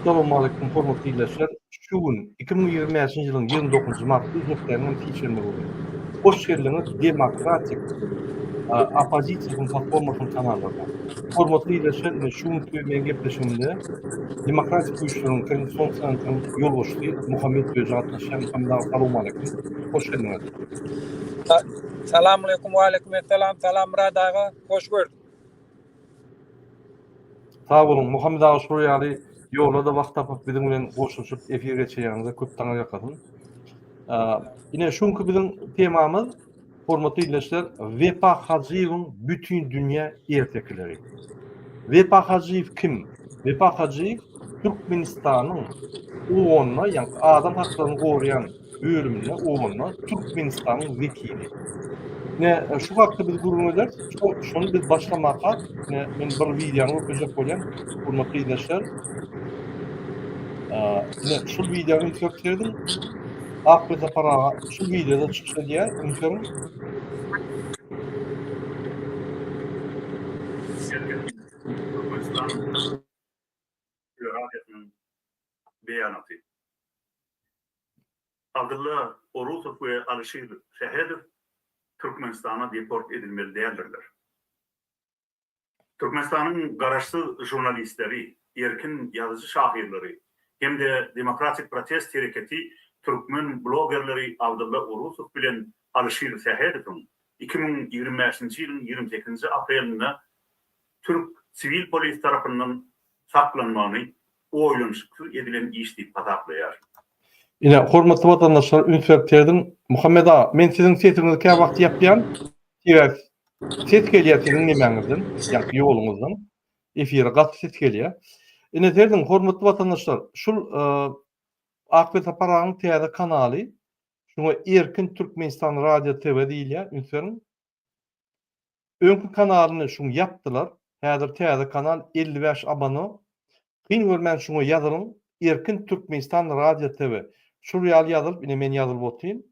Assalamualeýkum hormatly ildeşler. Şu gün 2025-nji ýylyň 29-njy marty hepdäniň hem sişenbe güni. Hoş geldiňiz Demokratik oppozisiýasynyň platformasynyň kanallaryna. Hormatly ildeşler, ine şu günki meň gepleşigimde Demokratik güýçleriň Konstitusion Sentryň ýolbaşçysy Muhammet Döji gatnaşýar. Muhammet aga salowmaleýkum. Hoş geldiňiz. Salamaleýkum, waleýkim essalam. Salam Myrat aga, hoş gördük. Sag boluň Muhammet aga şular ýaly ýola-da wagt tapyp biziň bilen goşulyşyp efir geçirýäňize köp taňry ýalkasyn. Ine şu günki biziň temamyz hormatly ildeşler Wepa Hajyýewiň bütin dünýä ertekileri. Wepa Hajyýew kim? Wepa Hajyýew Türkmenistanyň OON-da, ýagny adam haklaryny goraýan bölüminde OON-da Türkmenistanyň wekili. Ine, şu hakda biz gürrüň ederis. Şony biz başlamakak, ine, men bir wideony görkezjek bolýan, hormatly ildeşler. Ine, şul wideony üns berip serediň. Akbel Sapar aga şu wideoda çykyş edýär, üns beriň. Türkmenistanyň Federasiýasynyň beýanaty. Abdylla Orusow we Alyşir Sähedow Türkmenistana deport edilmeli däldirler. Türkmenistanyň garaşsyz žurnalistleri, erkin ýazyjy-şahyrlary hem-de demokratik protest hereketi türkmen blogerleri Abdylla Orusow bilen Alyşir Sähedowyň 2025-nji ýylyň 28-nji aprelinde türk siwil polisi tarapyndan saklanmagyny oýlanyşyksyz edilen iş diýip hasaplaýar. Ine, hormatly watandaşlar, üns berip serediň. Muhammet aga, men siziň sesiňizi käwagt ýapýan. Sebäbi ses gelýär siziň nemäňizden, ýagny ýoluňyzdan. Efire gaty ses gelýär. Ine, serediň, hormatly watandaşlar, şul Akbel Sapar agaň täze kanaly, şuňa Erkin Türkmenistan Radio TV diýilýär, üns beriň. Öňki kanalyny şuň ýapdylar. Häzir täze kanal 55 abano. Kyn görmän şuňa ýazylyň. Erkin Türkmenistan Radio TV. Şul ýaly ýazylyp ine men ýazylyp otyryn.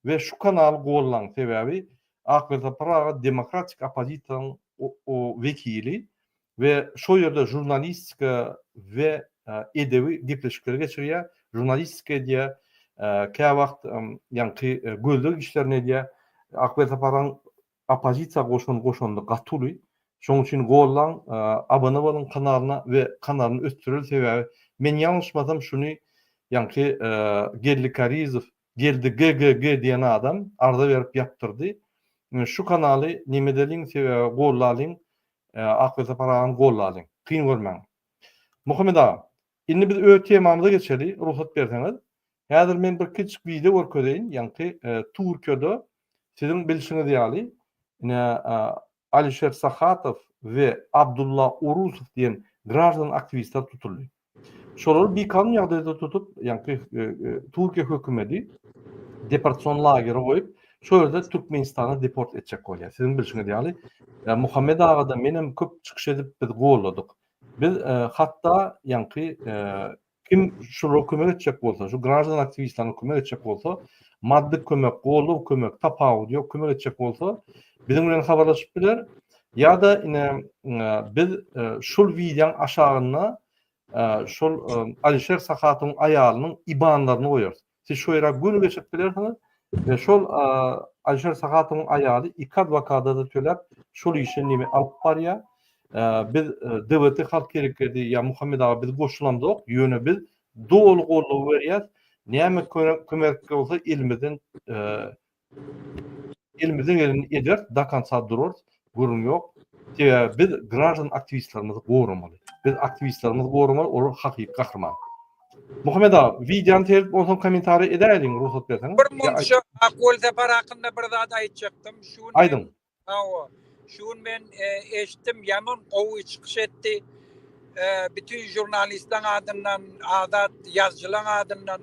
We şu kanaly gollaň sebäbi Akbel Sapar aga demokratik oppozisiýanyň wekili we şo ýerde žurnalistika we edebi gepleşikleri geçirýär, žurnalistika edýär, käwagt ýaňky gözleg işlerini edýär. Akbel Saparyň oppozisiýa goşan goşandy gaty uly. Şonuň üçin gollaň, abone boluň kanalyna we kanalyny ösdüreli sebäbi men ýalňyşmasam şuny ýaňky Geldi Karizow, Geldi GGG diýen adam arza berip ýapdyrdy. Şu kanaly neme edeliň sebäbi gollalyň Akbel Sapar agany gollalyň. Kyn görmäň. Muhammet aga, indi biz öz temamyza geçeli, rugsat berseňiz. Häzir men bir kiçijik wideo görkezeýin, ýaňky Türkiýede siziň bilşiňiz ýaly, ine Alişer Sahatow we Abdulla Urusow diýen graždan aktiwistler tutuldy. Şolary bikanun ýagdaýda tutup, ýaňky Türkiýe hökümeti deportasion lagere goýup, şo ýerde Türkmenistana deport etjek bolýar. Siziň bilşiňiz ýaly, Muhammet aga-da menem köp çykyş edip biz golladyk. Biz hatda ýaňky kim şolara kömek etjek bolsa, şu graždan aktiwistlerine kömek etjek bolsa, maddy kömek, goldaw kömek, tapawudy ýok, kömek etjek bolsa, biziň bilen habarlaşyp biler. Ýa-da ine biz şul wideoň aşagynda şol Alişer Sahatowyň aýalynyň ibanlaryny goýarys. Siz şo ýere göni geçip bilersiňiz we şol Alişer Sahatowyň aýaly iki adwokada-da töläp şol işi neme alyp barýar. Biz DWT Halk Hereketi ýa Muhammet aga biz goşulamzok, ýöne biz doly goldaw berýäs. Näme kömek bolsa elimizden Elimizden gelenini ederis, do konca durarys, gürrüň ýok. Sebäbi biz graždan aktiwistlerimizi goramaly. Biz aktiwistlerimizi goramaly, olar hakyky gahryman. Muhammet aga, wideony seredip onsoň kommentariý edäýeliň, rugsat berseňiz. Bir munça Akgül Sapar hakynda bir zat aýtjakdym. Şu gün Aýdyň. Hawa. Şu gün men eşitdim, ýaman gowy çykyş etdi. Bütin žurnalistleň adyndan, azat ýazyjylaň adyndan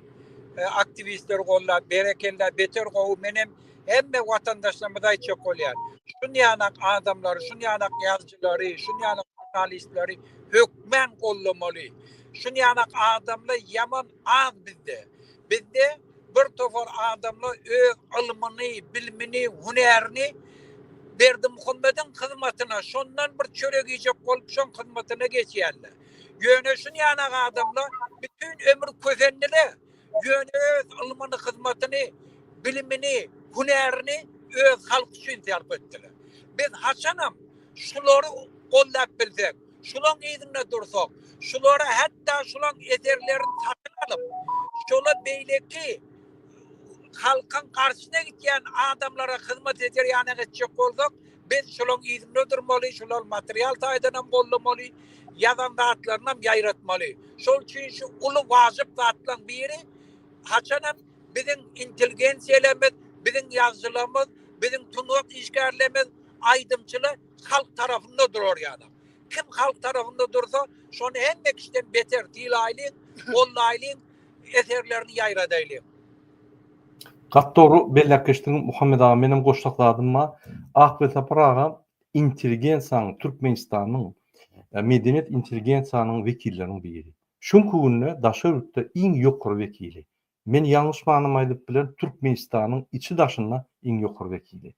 aktiwistleri goldap, berekella, beter gowy. Menem hemme watandaşlarymyza aýtjak bolýan. Şun ýanak adamlary, şun ýanak ýazyjylary, şun ýanak žurnalistleri hökmän goldamaly. Şun ýanak adamlar ýaman az bizde. Bizde bir topar adamlar öz ylmyny, bilimini, hünärini Berdimuhamediň hyzmatyna, şondan bir çörek iýjek bolup şoň hyzmatyna geçýärler. Ýöne şunýanak adamlar bütin ömür kösendiler. Ýöne öz ylmyny, hyzmatyny, bilimini, hünärini öz halky üçin sarp etdiler. Biz haçanam şulary goldap bilsek, şulaň yzynda dursak, şulara hatda şulaň eserlerini satyn alyp, şola beýleki halkyň garşyna gidýän adamlara hyzmat eder ýanak etjek bolsak, biz şolaň yzynda durmaly, şolary material taýdanam goldamaly, ýazan zatlarynam ýaýratmaly. Şol üçin şu uly wajyp zatlaň biri haçanam biziň intelgensiýalarymyz, biziň ýazyjylarymyz, biziň sungat işgärlerimiz, aýdymçylar halk tarapynda durar ýanak. Kim halk tarapynda dursa, şony hemme kişiden beter sylaýlyň, goldaýlyň, eserlerini ýaýradaýlyň. Gaty dogry belläp geçdiň Muhammet aga menem goşjak zadym bar. Akbelsapar aga intelligensiýanyň Türkmenistanyň medeniýet intelligensiýanyň wekilleriniň biri. Şuňki günde daşary ýurtda iň ýokary wekili. Men ýalňyşmanym aýdyp bilerin Türkmenistanyň içi daşynda iň ýokary wekili.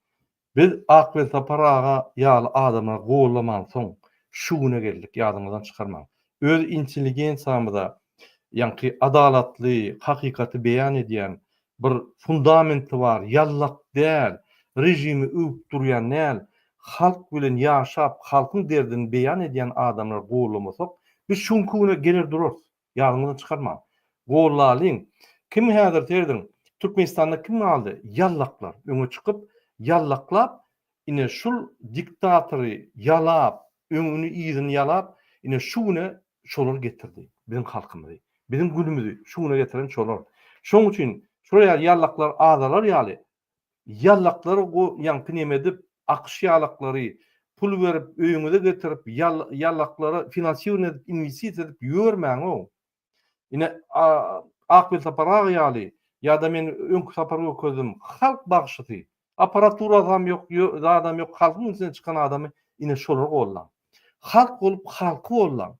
Biz Akbelsapar aga ýaly adamlary gollamansoň şu güne geldik ýadyňyzdan çykarmaň. Öz intelligensiýamyza ýaňky adalatly, hakykaty beýan edýän bir fundamenti bar, ýallak däl, režimi öwüp durýan däl, halk bilen ýaşap, halkyň derdini beýan edýän adamlary gollamasak, biz şu günki güne geler durarys. Ýadyňyzdan çykarmaň. Gollalyň. Kim häzir serediň, Türkmenistanda kim galdy? Ýallaklar. Öňe çykyp, ýallaklap, ine şul diktatory ýalap, öňüni yzyny ýalap, ine şu güne şolar getirdi biziň halkymyzy. Biziň günümizi şu güne getiren şolar. Şoň üçin şolar ýaly ýallaklar azalar ýaly Ýallaklary go ýaňky neme edip akyş ýalaklary pul berip öýüňize getirip ýal ýallaklara finansirowaniýe edip inwestisiýa edip ýörmäňow. Ine Akbelsapar aga ýaly ýa-da men öňki sapar görkezdim halk bagşysy apparaturasam ýok zadam ýok halkyň içinden çykan adamy ine şolary gollaň. Halk bolup halky gollaň.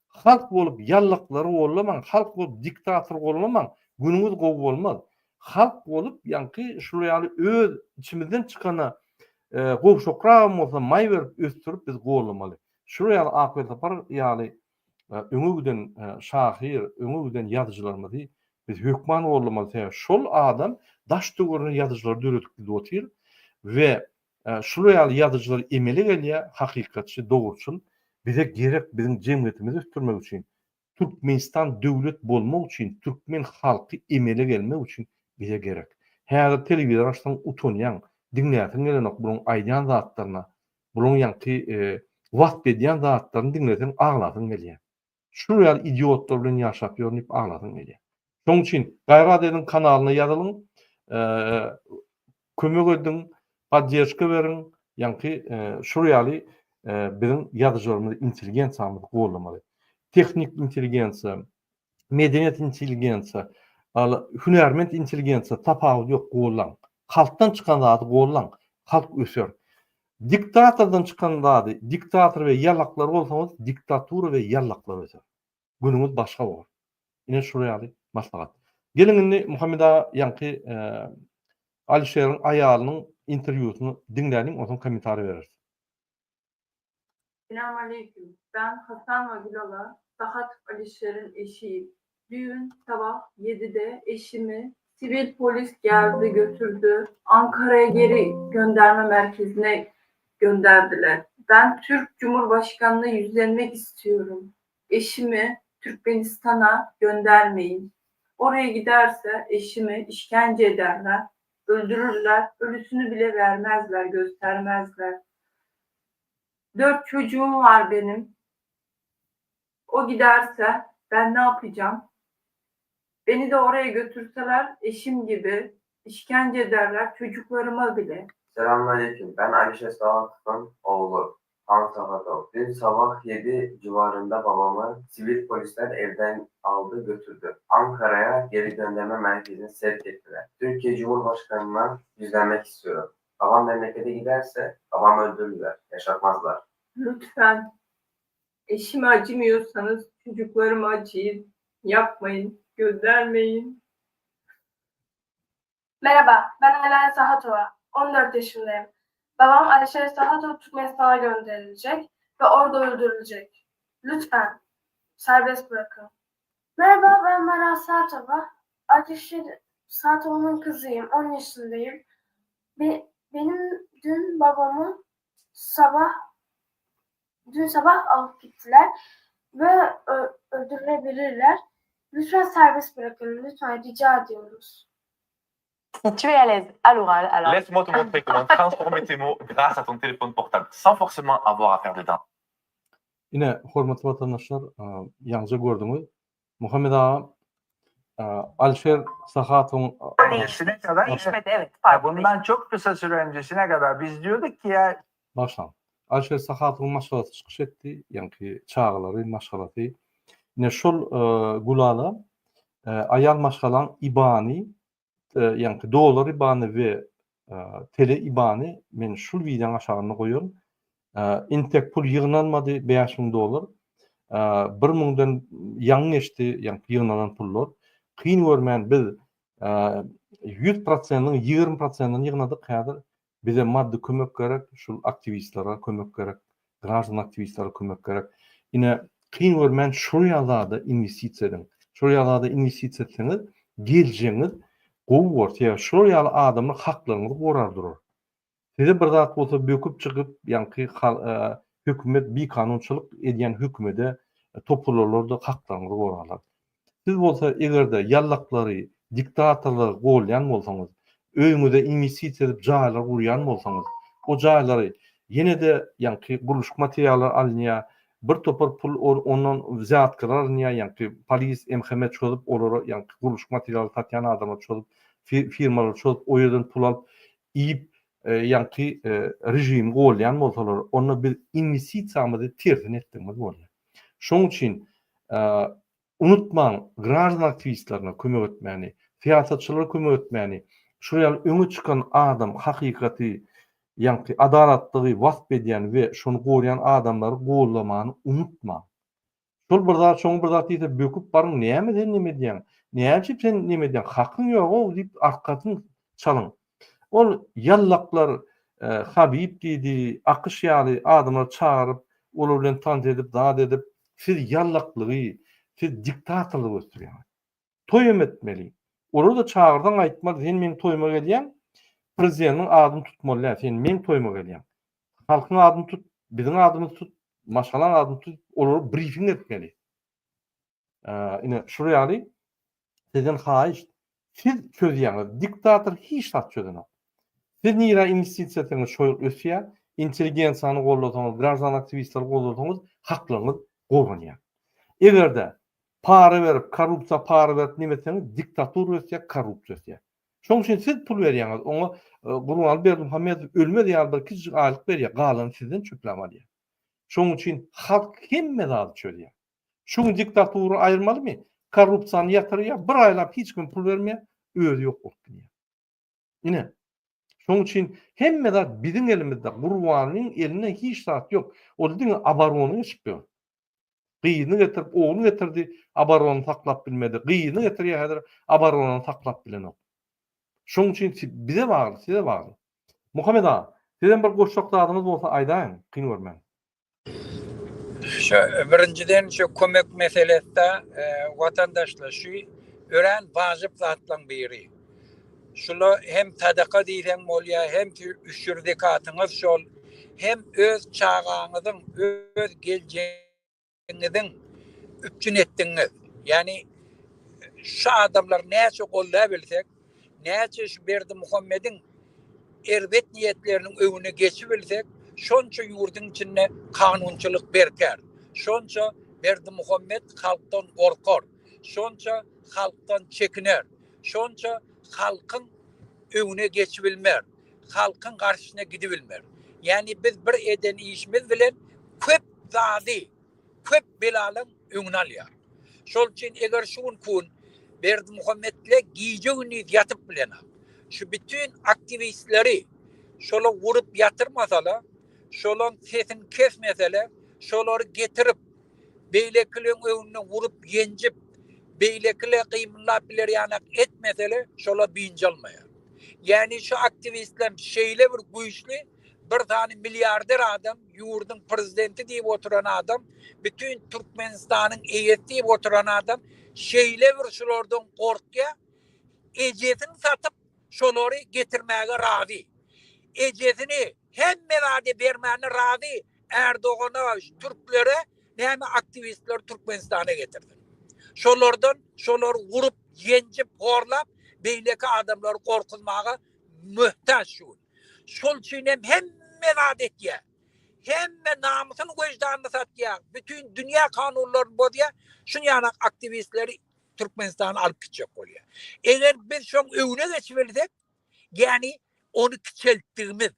Halk bolup ýallaklary gollamaň, halk bolup diktatory gollamaň, günüňiz gowy bolmaz. Halk bolup ýaňky şular ýaly öz içimizden çykana gowşakragam bolsa maý berip ösdürip biz gollamaly. Şular ýaly Ak Welsapar ýaly öňe giden şahyr, öňe giden ýazyjylarymyzy biz hökman gollamaly. Sebäbi şol adam daş töweregine ýazyjylary döredip gidip otyr we Şular ýaly ýazyjylar emele gelýär, hakykatçy, dogruçyl. Bize gerek biziň jemgyýetimizi ösdürmek üçin, Türkmenistan döwlet bolmak üçin, türkmen halky emele gelmek üçin bize gerek. Häzir telewizor açsaň utanýaň, diňläsiň gelenok bulaň aýdýan zatlaryna, bulaň ýaňky wasp edýän zatlaryny diňleseň aglasyň gelýär. Şular ýaly idiotlar bilen ýaşap ýörün diýip aglasyň gelýär. Şonuň üçin gaýrat ediň kanalyna ýazylyň, kömek ediň, podderşka beriň, ýaňky şular ýaly biziň ýazyjylarymyzy intelligensiýamyzy goldamaly. Tehnik intelligensiýa, medeniýet intelligensiýa, hünärment intelligensiýa tapawudy ýok gollaň. Halkdan çykan zady gollaň, halk öser. Diktatordan çykan zady diktator we ýalaklar bolsaňyz diktatura we ýalaklar öser. Günüňiz başga bolar. Ine şular ýaly maslahat. Geliň indi Muhammet aga ýaňky Alişeriň aýalynyň interwýusyny diňläliň onsoň kommentariý bereris. Selam aleýkum. Ben Hasanova Gülala, Sahatow Alişeriň eşiyim. Düýn sabah ýedide eşimi siwil polis geldi götürdi, Ankaraya geri gönderme merkezine gönderdiler. Ben Türk Cumhurbaşkanına ýüzlenmek istiyorum. Eşimi Türkmenistana göndermeyin. Oraya giderse eşimi işkence ederler, öldürürler, ölüsini bile vermezler, göstermezler. Dört çocuğum var benim. O giderse ben ne yapacağım? Beni de oraya götürseler eşim gibi işkence ederler çocuklarıma bile. Selamünaleyküm. Ben Alişer Sahatov'un oğlu Han Sahatov. Dün sabah 7 civarında babamı sivil polisler evden aldı götürdü. Ankara'ya geri gönderme merkezine sevk ettiler. Türkiye Cumhurbaşkanı'na yüzlenmek istiyorum. Babam memlekete giderse babamı öldürürler, yaşatmazlar. Lütfen eşime acımıyorsanız çocuklarıma acıyın. Yapmayın, göndermeyin. Merhaba, ben Ayla Sahatova. 14 yaşındayım. Babam Alişer Sahatov Türkmenistan'a gönderilecek ve orada öldürülecek. Lütfen. Serbest bırakın. Merhaba ben Meral Saatova. Alişer Saatova'nın kızıyım. 10 yaşındayım. Be- benim dün babamı sabah dün sabah alıp gittiler ve ö- öldürebilirler. Lütfen serbest bırakın. Lütfen rica ediyoruz. Si tu es à l'aise à l'oral, alors Laisse-moi te montrer comment transformer tes mots grâce à ton téléphone portable, sans forcément avoir à faire de dents. Ine, hormatly watandaşlar, ýaňyja gördüňiz. Muhammet aga Alişer Sahatowyň Öncesine kadar değişmedi. Evet, ya farklı bundan çok kısa süre öncesine kadar biz diyorduk ki ya Bagyşlaň. Alişer Sahatowyň maşgalasy çykyş etdi, ýaňky çagalary, maşgalasy. Ine şol Gülala aýal maşgalaň IBAN-y, ýaňky dollar IBAN-y we tele IBAN-y men şul wideoň aşagynda goýaryn. Intek pul ýygnalmady 5000 dollar. Bir müňden ýaňy geçdi ýaňky ýygnalan pullar. Kyn görmän biz 100 prosentiň 20 prosentini ýygnadyk häzir. Bize maddy kömek gerek, şul aktiwistlere kömek gerek, graždan aktiwistlere kömek gerek. Ine kyn görmän şol ýaly zada inwestisiýa ediň. Şol ýaly zada inwestisiýa etseňiz geljegiňiz gowy bolar. Sebäbi şolar ýaly adamlar haklaryňyzy gorar durar. Size bir zat bolsa böküp çykyp ýaňky hökümet bikanunçylyk edýän hökümede topularlar-da haklaryňyzy gorarlar. Siz bolsa eger-de ýallaklary, diktatorlary golýan bolsaňyz, öýüňize inwestisiýa edip jaýlar gurýan bolsaňyz, o jaýlary ýene-de ýaňky gurluşyk materiallary alynýar, bir topar pul ondan wzýatkalar alynýar, ýaňky polis, MHM çozup olara ýaňky gurluşyk materialy satýan adamlar çozup, firmalar çozup o ýerden pul alyp iýip ýaňky režimi golýan bolsalar, onda biz inwestisiýamyzy tersine etdigimiz bolýar. Şonuň üçin unutmaň, graždan aktiwistlerine kömek etmäni, syýasatçylara kömek etmäni, şol ýaly öňe çykan adam hakykaty, ýaňky adalatlygy wasp edýän we şony gorýän adamlary gollamany unutmaň. Şol bir zat, şoňa bir zat diýse böküp baryň, näme sen neme edýäň? Näme üçin sen neme edýäň? Hakyň ýog-ow diýip arkasyny çalyň. Ol ýallaklar Habib diýdi, Akyş ýaly adamlary çagyryp, olar bilen tans edip, zat edip, siz ýallaklygy, siz diktatorlygy ösdürýäňiz. Toý hem etmeli. Olary-da çagyrsaň aýtmaly, sen meň toýuma gelýäň, prezidentiň adyny tutmaly däl, sen meň toýuma gelýäň. Halkyň adyny tut, biziň adymyzy tut, maşgalaň adyny tut, olara brifing etmeli. Ine, şular ýaly sizden haýyşt, siz çözýäňiz, diktator hiç zat çözenok. Siz nirä inwestisiýa etseňiz şo ýyl ösýär, intelligensiýany goldasaňyz, graždan aktiwistleri goldasaňyz haklaryňyz goranýar. Eger-de para berip, korrupsiýa para berip neme etseňiz diktatura ösýär, korrupsiýa ösýär. Şonuň üçin siz pul berýäňiz, oňa Gurbanguly Berdimuhamedow ölmez ýaly bir kiçijik aýlyk berýär, galanyny sizden çöpläp alýar. Şonuň üçin halk hemme zady çözýär. Şu gün diktatura aýyrmalymy? Korrupsiýany ýatyrýar, bir aýlap hiç kime pul bermeýär, özi ýok bolup gidýär. Ine, şonuň üçin hemme zat biziň elimizde, Gurbanyň elinde hiç zat ýok. Ol diňe oborona geçip ýör. Gyzyny getirip, ogluny getirdi, oborony saklap bilmedi. Gyzyny getirýär häzir, oboronany saklap bilenok. Şonuň üçin bize bagly, size bagly. Muhammet aga, sizem bir goşjak zadyňyz bolsa aýdaýyň, kyn görmän. Şu birinjiden şu kömek meselesde watandaşlar şu örän wajyp zatlaryň biri. Şula hem sadaka diýseň bolýar, hem üşür zekatyňyz şol, hem öz çagaňyzyň, öz geljegiňiziň üpjün etdigiňiz. Ýagny şu adamlar näçe goldabilsek, näçe şu Berdimuhamediň erbet niýetleriniň öňüne geçibilsek, şonça ýurduň içinde kanunçylyk berkär. Şonça Berdimuhamet halkdan gorkar. Şonça halkdan çekiner. Şonça halkyň öňüne geçibilmer. Halkyň garşysyna gidibilmer. Ýagny biz bir eden işimiz bilen köp zady, köp belalaň öňüni alýar. Şol üçin eger şu günki gün Berdimuhametle gije-gündiz ýatyp bilenok. Şu bütin aktiwistleri şola urup ýatyrmasala, şolaň sesini kesmesele, şolary getirip beýlekileň öňünde urup ýenjip, beýlekile gymyldap biler ýanak etmesele, şola biynjalmaýar. Ýagny şu aktiwistler şeýle bir güýçli. Bir sany milliarder adam, ýurduň prezidenti diýip oturan adam, bütin Türkmenistanyň eýesi diýip oturan adam şeýle bir şulardan gorkýar, ejesini satyp şolary getirmäge razy. Ejesini hemme zady bermäne razy Erdogana, türklere näme aktiwistleri Türkmenistana getirsin. Şolardan şolary urup, ýenjip, horlap beýleki adamlary gorkuzmaga möhtaç şu gün. Şol üçin hem hemme zat etýär. Hemme namysyny, wejdanyny satýar. Bütin dünýä kanunlaryny bozýar. Şuny ýanak aktiwistleri Türkmenistana alyp gitjek bolýar. Eger biz şoň öňüne geçibilsek, ýagny ony kiçeltdigimiz,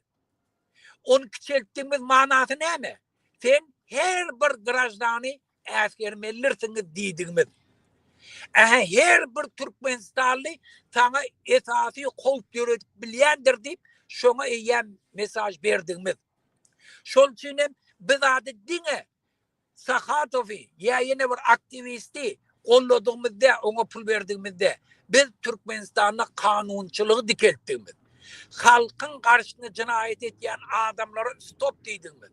ony kiçeltdigimiz manasy näme? Sen her bir graždany äsgermelidirsiňiz diýdigimiz. Ähä her bir türkmenistanly saňa esasy howp döredip bilýändir diýip, şoňa eýýäm mesaj berdigimiz. Şol üçin hem biz zady diňe Sahatowy ýa ýene bir aktiwisti golladygymyzda, oňa pul berdigimizde, biz Türkmenistanda kanunçylygy dikeltdigimiz, halkyň garşysyna jenaýat etýän adamlara stop diýdigimiz,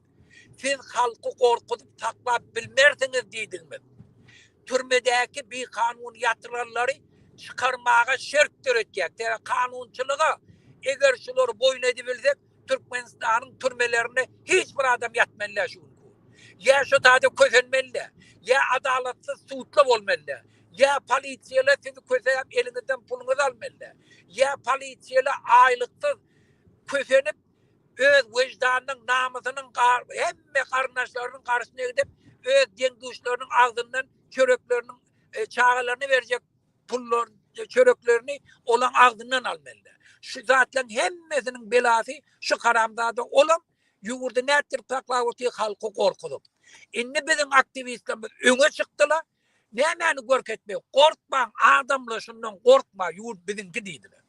siz halky gorkuzyp saklap bilmersiňiz diýdigimiz, türmedäki bikanun ýatyranlary çykarmaga şert döretýär. Sebäbi kanunçylyga eger şulary boýun edibilsek, Türkmenistanyň türmelerinde hiç bir adam ýatmaly däl şu günki gün. Ýa şu taýda kösenmeli däl, ýa adalatsyz sudla bolmaly däl, ýa polisiýalar sizi kösäp eliňizden puluňyzy almaly däl, ýa polisiýalar aýlyksyz kösenip öz wejdanynyň, namysynyň, hemme garyndaşlarynyň garşysyna gidip öz deň-duşlarynyň agzyndan çörekleriniň çagalaryna berjek pullar çöreklerini olaň agzyndan almaly. Şu zatlaryň hemmesiniň belasy şu haramzada olam ýurdy nätdirip saklap otyr halky gorkuzyp. Indi biziň aktiwistlerimiz öňe çykdylar. Nämäni görkezmek? Gorkmaň adamlar şundan gorkma ýurt biziňki diýdiler.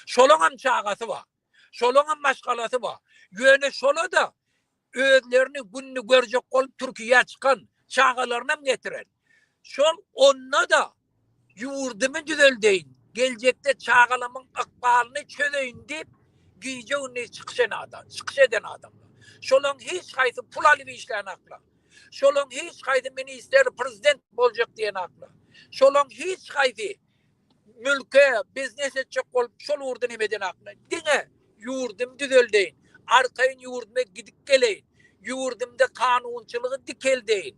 Şolaňam çagasy bar. Şolaňam maşgalasy bar. Ýöne şola-da özlerini gününi görjek bolup Türkiýä çykan çagalarynam getiren. Şol onda-da ýurdumy düzeldeýin, geljekde çagalamyň ykbalyny çözeýin diýip gije-gündiz çykyş eden adam, çykyş eden adamlar. Şolaň hiç haýsy pul alyp işlänaklar. Şolaň hiç haýsy minister, prezident boljak diýenaklar. Şolaň hiç haýsy mülke, biznes etjek bolup şol ugurda neme eden akly. Diňe ýurdumy düzeldeýin, arkaýyn ýurduma gidip geleýin, ýurdumda kanunçylygy dikeldeýin,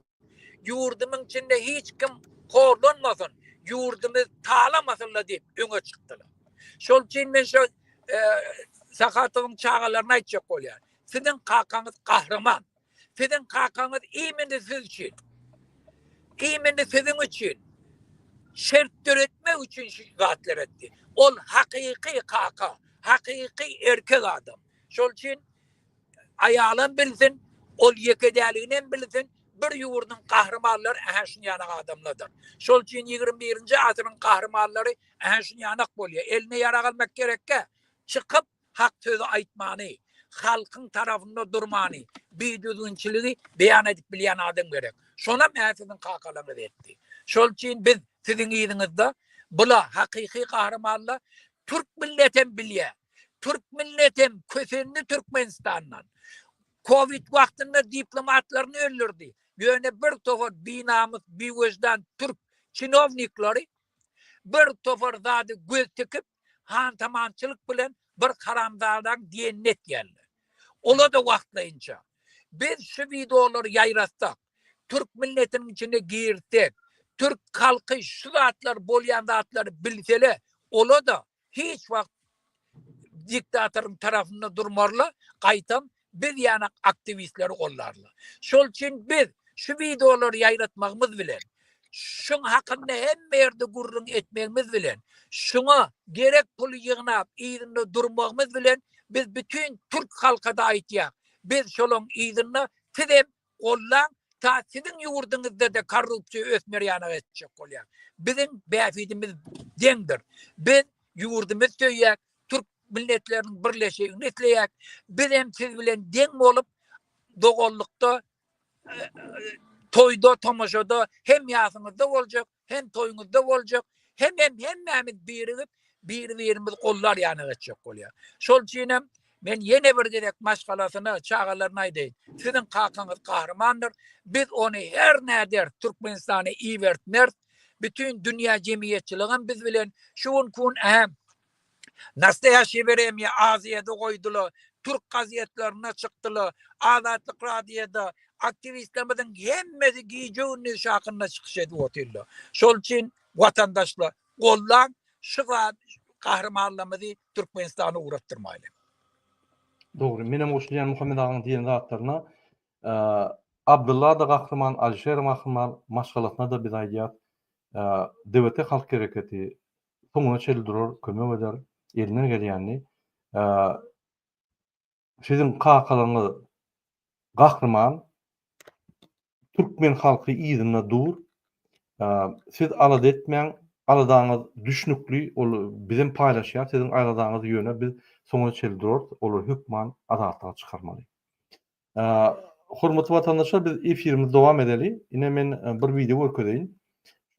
ýurdumyň içinde hiç kim horlanmasyn, ýurdumy talamasynlar diýip öňe çykdylar. Şol üçin men şo e, Sahatowyň çagalaryna aýtjak bolýan. Siziň kakaňyz gahryman. Siziň kakaňyz imini siz üçin. Imini siziň üçin. Şert döretmek üçin şu zatlar etdi. Ol hakyky kaka, hakyky erkek adam. Şol üçin aýalam bilsin, ol ýeke däligini hem bilsin, bir ýurduň gahrymanlary ähä şuny ýanak adamlardyr. Şol üçin 21-nji asyryň gahrymanlary ähä şuny ýanak bolýar. Eline ýarag almak gerekkä, çykyp hak sözi aýtmany, halkyň tarapynda durmany, bidüzgünçiligi beýan edip bilýän adam gerek. Şonam ä siziň kakalaryňyz etdi. Şol üçin biz siziň yzyňyzda bula hakyky gahrymanlar türk milletem bilýär. Türk milletem kösendi Türkmenistandan. Covid wagtynda diplomatlaryny öldürdi. Ýöne bir topar binamys, biwejdan türk çinownikleri bir topar zady göz tikip hantamançylyk bilen bir haramzadaň diýenini etýärler. Ola-da wagtlaýynça. Biz şu wideolary ýaýratsak, türk milletiniň içine girsek, türk halky şu zatlar bolýan zatlary bilsele, ola-da hiç wagt diktatoryň tarapynda durmarlar, gaýtam biz ýanak aktiwistleri gollarlar. Şol üçin biz şu wideolary ýaýratmagymyz bilen, şuň hakynda hemme ýerde gürrüň etmegimiz bilen, şuňa gerek puly ýygnap yzynda durmagymyz bilen biz bütin türk halkada aýtýak, biz şolaň yzynda sizem gollaň, ta siziň ýurduňyzda-da korrupsiýa ösmer ýanak etjek bolýar. Biziň bähbidimiz deňdir. Biz ýurdumyzy söýýäk, türk milletleriniň birleşigini isleýäk. Biz hem siz bilen deň bolup doganlykda toýda, tomaşada hem ýasyňyzda boljak, hem toýuňyzda boljak, hem hem hemmämiz birigip, biri-birimizi gollar ýanak etjek bolýar. Şol üçin hem. Men ýene bir gezek maşgalasyna, çagalaryna aýdaýyn. Siziň kakaňyz gahrymandyr. Biz ony her näderis Türkmenistana ibertmeris. Bütin dünýä jemgyýetçiligem biz bilen. Şu günki gün ä Nastoýaşiý Weremýa Aziýada goýdular. Türk gazetlerinde çykdylar. Azatlyk radioda aktiwistlerimiziň hemmesi gije-gündiz şu hakynda çykyş edip otyrlar. Şol üçin watandaşlar goldaň şu gahrymanlarymyzy Türkmenistana ugratdyrmaýly. Dogry, menem goşulýan Muhammet agaň diýen zatlaryna. Abdylla-da gahryman, Alişerem gahryman, maşgalasyna-da biz aýdýas. DWT halk hereketi soňuna çenli durar, kömek eder, elinden gelýänini. Siziň kakalaryňyz gahryman, türkmen halky yzynda dur. Siz alada etmäň, aladaňyz düşnükli, ol bizem paýlaşýar siziň aladaňyzy ýöne biz soňuna çenli durarys, olary hökman azatlyga çykarmaly. Hormatly watandaşlar biz efirimizi dowam edeli. Ine men bir wideo görkezeýin.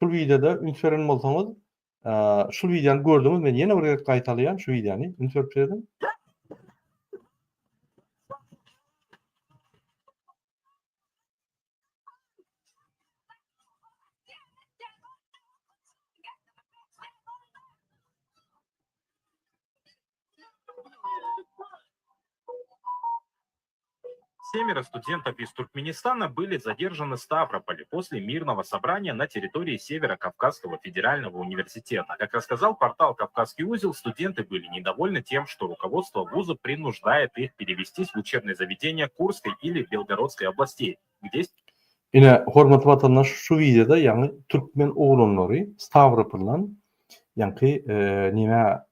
Şul wideoda üns beren bolsaňyz, şul wideony gördüňiz, men ýene bir gezek gaýtalaýan şu wideony. Üns berip serediň. Семеро студентов из Туркменистана были задержаны в Ставрополе после мирного собрания на территории Северо-Кавказского федерального университета. Как рассказал портал «Кавказский узел», студенты были недовольны тем, что руководство вуза принуждает их перевестись в учебные заведения Курской или Белгородской областей, где Ine, hormatly watandaş, şu wideoda ýagny türkmen oglanlary Stawropoldan ýaňky neme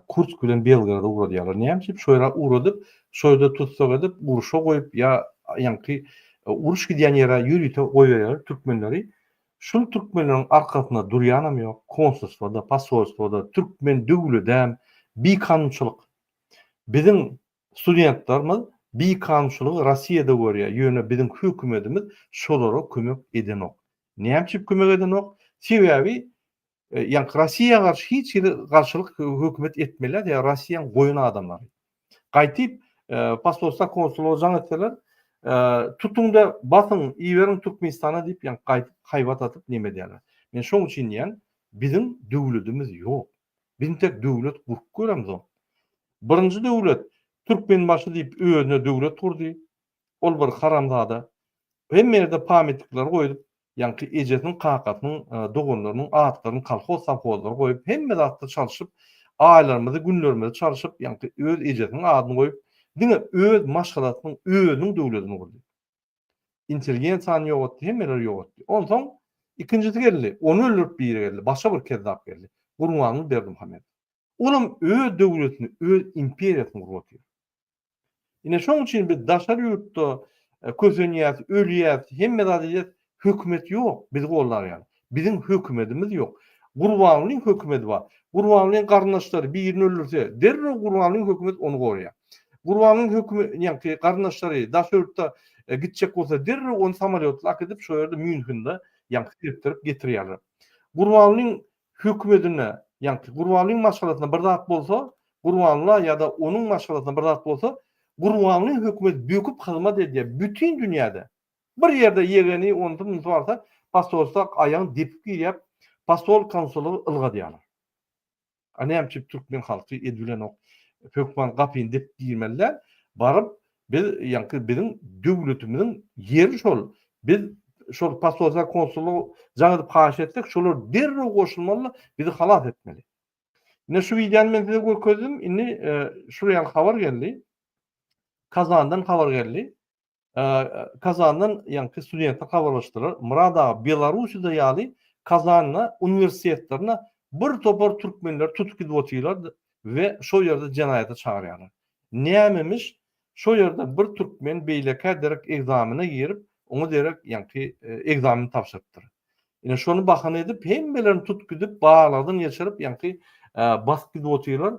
Kursk bilen Belgoroda ugradýarlar. Näme üçin şo ýere ugradyp, şo ýerde tussag edip, urşa goýup ýa ýaňky uruş gidýän ýere ýörite goýberýärler türkmenleri. Şul türkmenleriň arkasynda durýanam ýok, konsulstwada, posolstwada, türkmen döwledäm bikanunçylyk. Biziň studentlerimiz bikanunçylygy Rossiýada görýär, ýöne biziň hökümetimiz şolara kömek edenok. Näme üçin kömek edenok? Sebäbi Ýaňky Rossiýa garşy hiç hili garşylyk hökümet etmeli däl, ýa Rossiýaň goýun adamlary. Gaýtyp posolstwa konsullyga jaň etseler, tutuňda basyň, iberiň Türkmenistana diýip ýaňky gaýtyp haýbat atyp neme edýärler. Men şoň üçin diýýän, biziň döwledimiz ýok. Biz intek döwlet gurup göremzok. Birinji döwlet Türkmenbaşy diýip özüne döwlet gurdy. Ol bir haramzada. Hemme ýerde pamytlikleri goýup, ýaňky ejesiniň, kakasynyň, doganlarynyň atlaryny kolhoz, sowhozlara goýup, hemme zatda çalşyp, aýlarymyzy, günlerimizi çalşyp, ýaňky öz ejesiniň adyny goýup, diňe öz maşgalasynyň özüniň döwledini gurdy. Intelligensiýany ýogatdy, hemmeleri ýogatdy. Onsoň ikinjisi geldi, ony öldürip biri geldi, başga bir kezzap geldi. Gurbanguly Berdimuhamedow. Olam öz döwletini, öz imperiýasyny gurup otyr. Ine şoň üçin biz daşary ýurtda kösenýäs, ölýäs, hemme zat edýäs, hökümet ýok bizi gollar ýaly. Biziň hökümedimiz ýok. Gurbangulyň hökümedi bar. Gurbangulyň garyndaşlary birini öldürse, derrew Gurbangulyň hökümeti ony goraýar. Gurbangulyň höküme ýaňky garyndaşlary daşary ýurtda gitjek bolsa, derrew ony samolýotla äkidip şo ýerde Mýunhende ýaňky serpdirip getirýärler. Gurbangulyň hökümedine, ýaňky Gurbanlyň maşgalasyna bir zat bolsa, Gurbanla ýa-da onuň maşgalasyna bir zat bolsa, Gurbanlyň hökümeti böküp hyzmat edýär bütin dünýäde. Bir ýerde ýegeni, onsy munsy barsa, posolstwa aýagyny depip girýär, posol konsullygy ylgadýarlar. A näme üçin türkmen halky edibilenok? Hökman gapyny depip girmeli däl. Baryp Biz ýaňky biziň döwletimiziň ýeri şol. Biz şol posolstwa konsullyga jaň edip haýyş etsek, şolar derrew goşulmaly, bizi halas etmeli. Ine şu wideony men size görkezdim. Indi e, şul ýaly habar geldi. Kazandan habar geldi. E, Kazandan ýaňky studentler habarlaşdylar. Murad aga Belarussiýada ýaly Kazanda uniwersitetlerine bir topar türkmenleri tutup gidip otyrlar we şol ýerde jenaýata çagyrýarlar. Nämemiş, şo ýerde bir türkmen beýlekä derek egzamene girip, oňa derek ýaňky egzamen tabşyrypdyr. Ine şony bahana edip, hemmelerini tutup gidip, barlagdan geçirip, ýaňky basyp gidip otyrlar.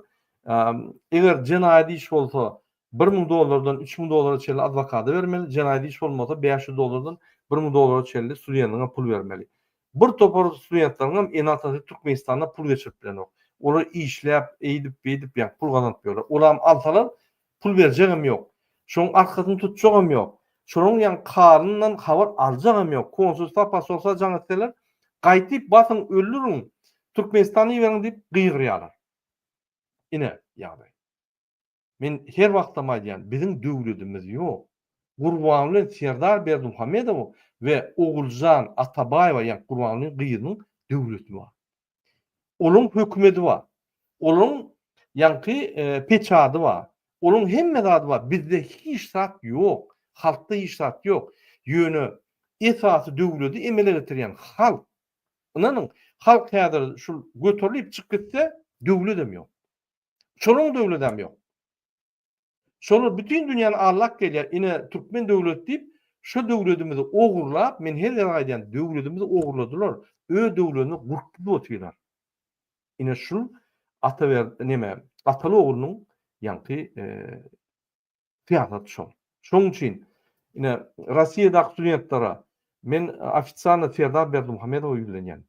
Eger jenaýat iş bolsa, 1000 dollardan 3000 dollara çenli adwokata bermeli, jenaýat iş bolmasa 500 dollardan 1000 dollara çenli studentiňe pul bermeli. Bir topar studentleriňem ene-atasy Türkmenistanda pul geçirip bilenok. Olar işläp, eýdip-beýdip ýa pul gazanyp ýörler. Olam alsalar. pul berjegem ýok. Şoň arkasyny tutjagam ýok. Şolaryň ýaňky halyndan habar aljagam ýok. Konsulstwa, posolstwa jaň etseler, gaýtyp basyň, öldüriň, Türkmenistana iberiň diýip gygyrýarlar. Ine, ýagdaý. Men her wagtam aýdýan, biziň döwledimiz ýok. Gurbanguly Serdar Berdimuhamedowyň we Oguljan Atabaýewa, ýagny Gurbangulyň gyzynyň döwleti bar. Olaryň hökümeti bar. Olaryň ýaňky peçady bar. Olaryň hemme zady bar. Bizde hiç zat ýok. Halkda hiç zat ýok. Ýöne esasy döwleti emele getirýän halk. Ynanyň, halk häzir şul göterilip çykyp gitse, döwledem ýok. Şolaryň döwledem ýok. Şolar bütin dünýäni allap gelýär, ine türkmen döwleti diýip, şo döwledimizi ogurlap, men her gezek aýdýan, döwledimizi ogurladylar, öz döwledini gurup gidip otyrlar. Ine şul Ataber neme, ataly oglunyň ýaňky syýasaty şol. Şonuň üçin ine Rossiýadaky studentlere men ofitsialno Serdar Berdimuhamedowa ýüzlenýän.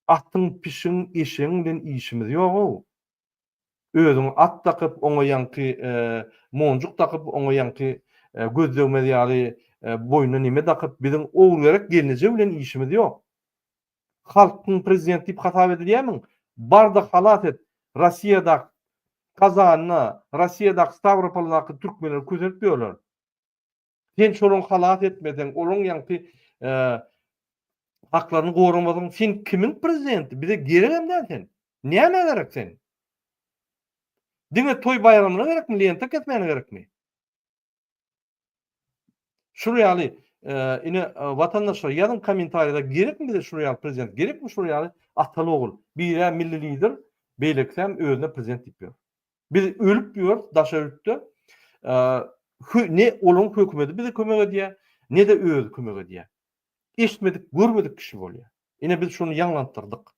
Atyň, pişigiň, eşegiň bilen işimiz ýog-ow. Özüňe at dakyp, oňa ýaňky monjuk dakyp, oňa ýaňky göz degmez ýaly boýnuna neme dakyp, biziň Ogulgerek gelneje bilen işimiz ýok. Halkyň prezidenti diýip hasap edilýärmiň? Bar-da halas et, Rossiýadaky Kazanda, Rossiýadaky Stawropoldaky türkmenleri kösenip ýörler. Sen şolaryň halas etmeseň, olaryň ýaňky haklaryny goramasaň, sen kimiň prezidenti? Bize geregem däl sen. Nämä gerek sen? Diňe toý baýramyna gerekmi, lenta kesmäne gerekmi? Şul ýaly ine watandaşlar ýazyň kommentariýada gerekmi bize şul ýaly prezident, gerekmi şul ýaly ataly ogul? Biri-ä milli lider, beýlekisem özüne prezident diýip ýör. Biz ölüp ýörüs daşary ýurtda. Ne olaryň hökümeti bize kömek edýär, ne-de özi kömek edýär. Eşitmedik, görmedik kişi bolýar. Ine biz şony ýaňlantdyrdyk.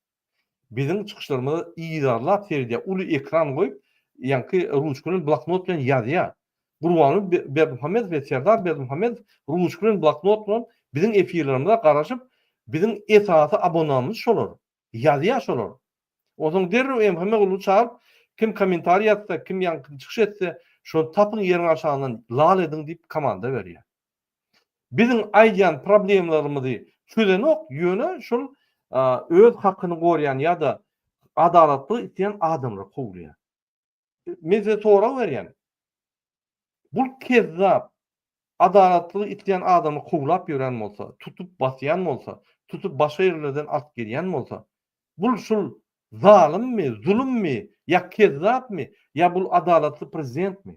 Biziň çykyşlarymyzy yzarlap seredýär. Uly ekran goýup, ýaňky ruçka bilen, bloknot bilen ýazýar. Gurbanguly Berdimuhamedow we Serdar Berdimuhamedow ruçka bilen, bloknot bilen biziň efirlerimize garaşyp, biziň esasy abonamyz şolar. Ýazýar şolar. Onsoň derrew MHM gullugy çagyryp, kim kommentariý ýazsa, kim ýaňky çykyş etse, şony tapyň ýeriň aşagyndan lal ediň diýip komanda berýär. Biziň aýdýan problemlarymyzy çözenok, ýöne şol öz hakyny gorýan ýa-da adalatlygy isleýän adamlary kowlaýar. Men size sorag berýän. Bul kezzap adalatlygy isleýän adamy kowlap ýören bolsa, tutup basýan bolsa, tutup başga ýerlerden alyp gelýän bolsa, bul şul zalymmy, zulummy, ýa kezzapmy, ýa bul adalatly prezidentmi?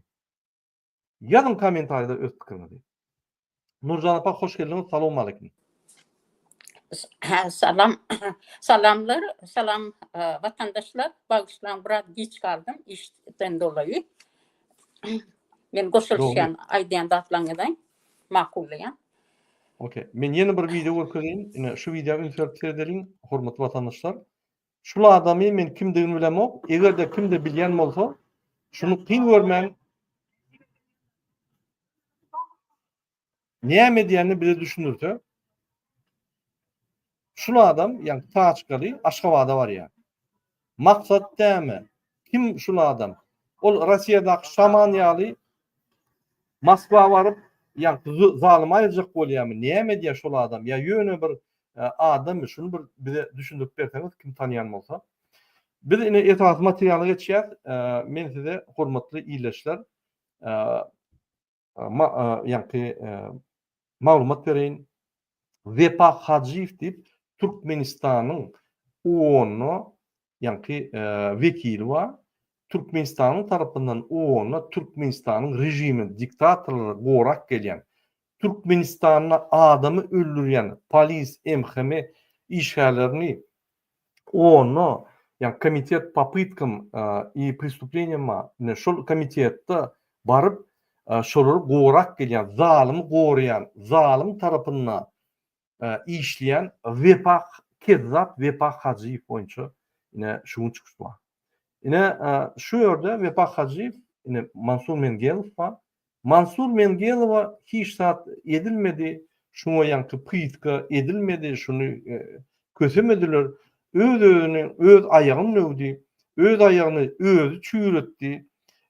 Ýazyň kommentariýada öz pikiriňizi. Nurjan apa hoş geldiňiz salowmaleýkim. Salam salamlar salam watandaşlar bagyşlaň biraz giç galdym işden dolaýy. Men goşulyşýan aýdýan zatlaryňyza makullaýan. Okey. Men ýene bir wideo görkezeýin. Ine şu wideo üns berip seredeliň hormatly watandaşlar. Şul adamy men kimdigini bilemok. Eger-de kimde bilýän bolsa, şuny kyn görmäň. Näme edýänini bize düşündirse. Şul adam, ýagny taçkaly Aşgabada barýar. Maksat näme? Kim şul adam? Ol Rossiýadaky şaman ýaly Moskwa baryp, ýagny zalymy aýyrjak bolýarmy? Näme edýär şol adam? Ýa ýöne bir adammy? Şuny bir bize düşündirip berseňiz, kim tanýan bolsa. Biz ine esasy materiala geçýäs. Men size hormatly ildeşler, ýaňky maglumat bereýin. Wepa Hajyýew diýip Türkmenistanyň OON-da ýaňky wekili bar. Türkmenistanyň tarapyndan OON-da Türkmenistanyň režimini, diktatorlary gorap gelýän, Türkmenistanda adamy öldürýän polis, MHM işgärlerini onda ýagny komitet po pytkam i prestupleniyam bar. Ine şol komitetde baryp şolary gorap gelýän, zalymy goraýan, zalym tarapynda işleýän Wepa kezzap Wepa Hajyýew boýunça ine şu gün çykyş bar. Ine şu ýerde Wepa Hajyýew, ine Mansur Mengelow bar. Mansur Mengelowa hiç zat edilmedi, şuňa ýaňky pytka edilmedi, şuny kösemediler. Öz-özüni, öz aýagyny döwdi, öz aýagyny özi çüýretdi,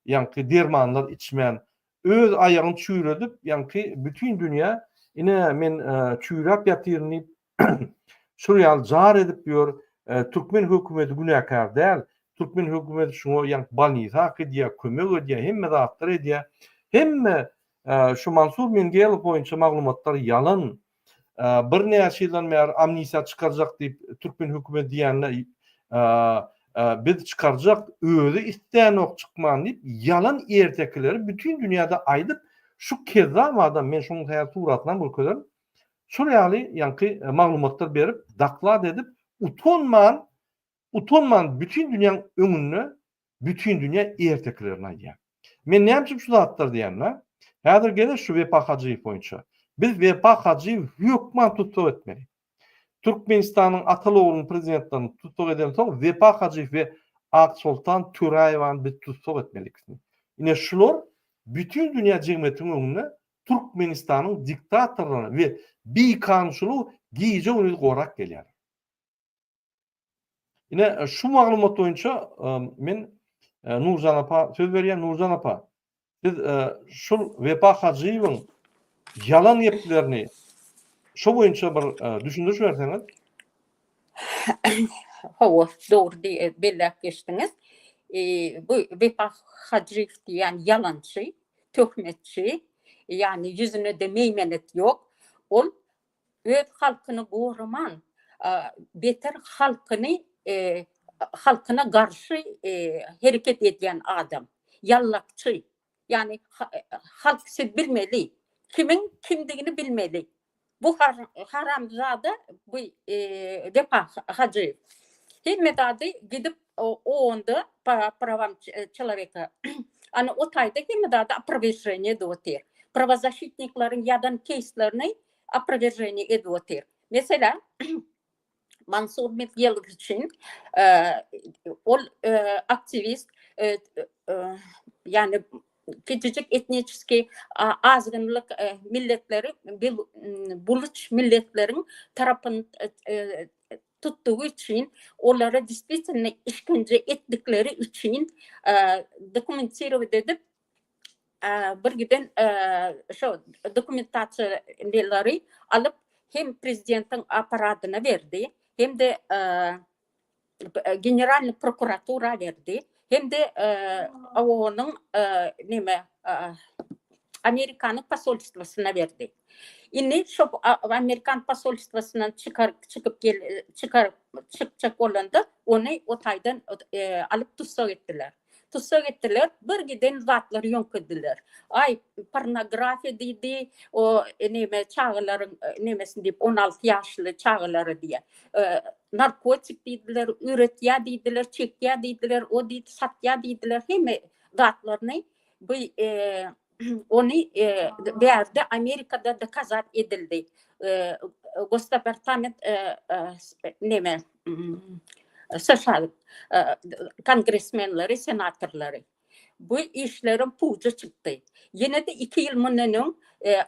ýaňky dermanlar içmän. Öz aýagyny çüýredip, ýaňky bütin dünýä ine men çüýräp ýatyryn diýip şul ýaly jar edip ýör. Türkmen hökümeti günäkär däl. Türkmen hökümeti şuňa ýaňky bolnisa äkidýär, kömek edýär, hemme zatlar edýär. Hemme şu Mansur Mengelow boýunça maglumatlar ýalan. Birnäçe ýyldan bäri amnistiýa çykarjak diýip türkmen hökümeti diýende biz çykarjak özi islänok çykman diýip ýalan ertekileri bütin dünýäde aýdyp şu kezzap adam men şonuň häzir suratynam görkezerin şol ýaly ýaňky maglumatlar berip doklad edip utanman utanman bütin dünýäň öňünde bütin dünýä ertekilerini aýdýar. Men näme üçin şu zatlary diýýän-de? Häzir gele şu Wepa Hajyýew boýunça. Biz Wepa Hajyýewi hökman tussag etmeli. Türkmenistanyň ataly-ogluny prezidentlerini tussag edensoň Wepa Hajyýew we Aksoltan Töräýewany biz tussag etmeli ikisini. Ine şular bütin dünýä jemgyýetiniň öňünde Türkmenistanyň diktatorlaryny we bikanunçylygy gije-gündiz gorap gelýärler. Ine şu maglumat boýunça men Nurjan apa söz berýän. Nurjan apa, siz şul Wepa Hajyýewiň ýalan geplerini şo boýunça bir düşündiriş berseňiz. Hawa, dogry belläp geçdiňiz. Bu Wepa Hajyýew diýýän ýalançy, töhmetçi, ýagny ýüzüne-de meýmenet ýok. Ol öz halkyny goraman, beter halkyny halkyna garşy hereket edýän adam. Ýallakçy. Ýagny halk siz bilmeli. Kimiň kimdigini bilmeli. Bu haramzada bu Wepa Hajyýew. Hemme zady gidip OON-da po prawam çeloweka ana o taýda hemme zady oprowerženiýe edip otyr. Prawozaşitnikleriň ýazan keýslerini oprowerženiýe edip otyr. Meselem, Mansur Medgelow üçin ol aktiwist ýagny kiçijik etniçeskiý azgynlyk milletleri buluç milletleriň tarapyny tutdugy üçin olara deswitelno işkenje etdikleri üçin dokumentirowat edip bir giden şo dokumentasiýalary alyp hem prezidentiň apparatyna berdi, hem-de generalnyý prokuratura berdi, hem-de OON-yň neme Amerikanyň posolstwosyna berdi. Indi şo Amerikan posolstwosyndan çykar çykyp gel çykar çykjak bolanda ony o taýdan alyp tussag etdiler. Tussag etdiler, bir giden zatlary ýöňkediler. Aý, pornografiýa diýdi, o neme çagalaryň nemesini diýip, 16 ýaşly çagalary diýýär. Narkotik diýdiler, üretýär diýdiler, çekýär diýdiler, o diýdi, satýar diýdiler, hemme zatlaryny bu ony bärde Amerikada dokazat edildi. Gosdepartament neme США kongresmenleri, senatorlary. Bu işleriň puja çykdy. Ýene-de 2 ýyl mundan öň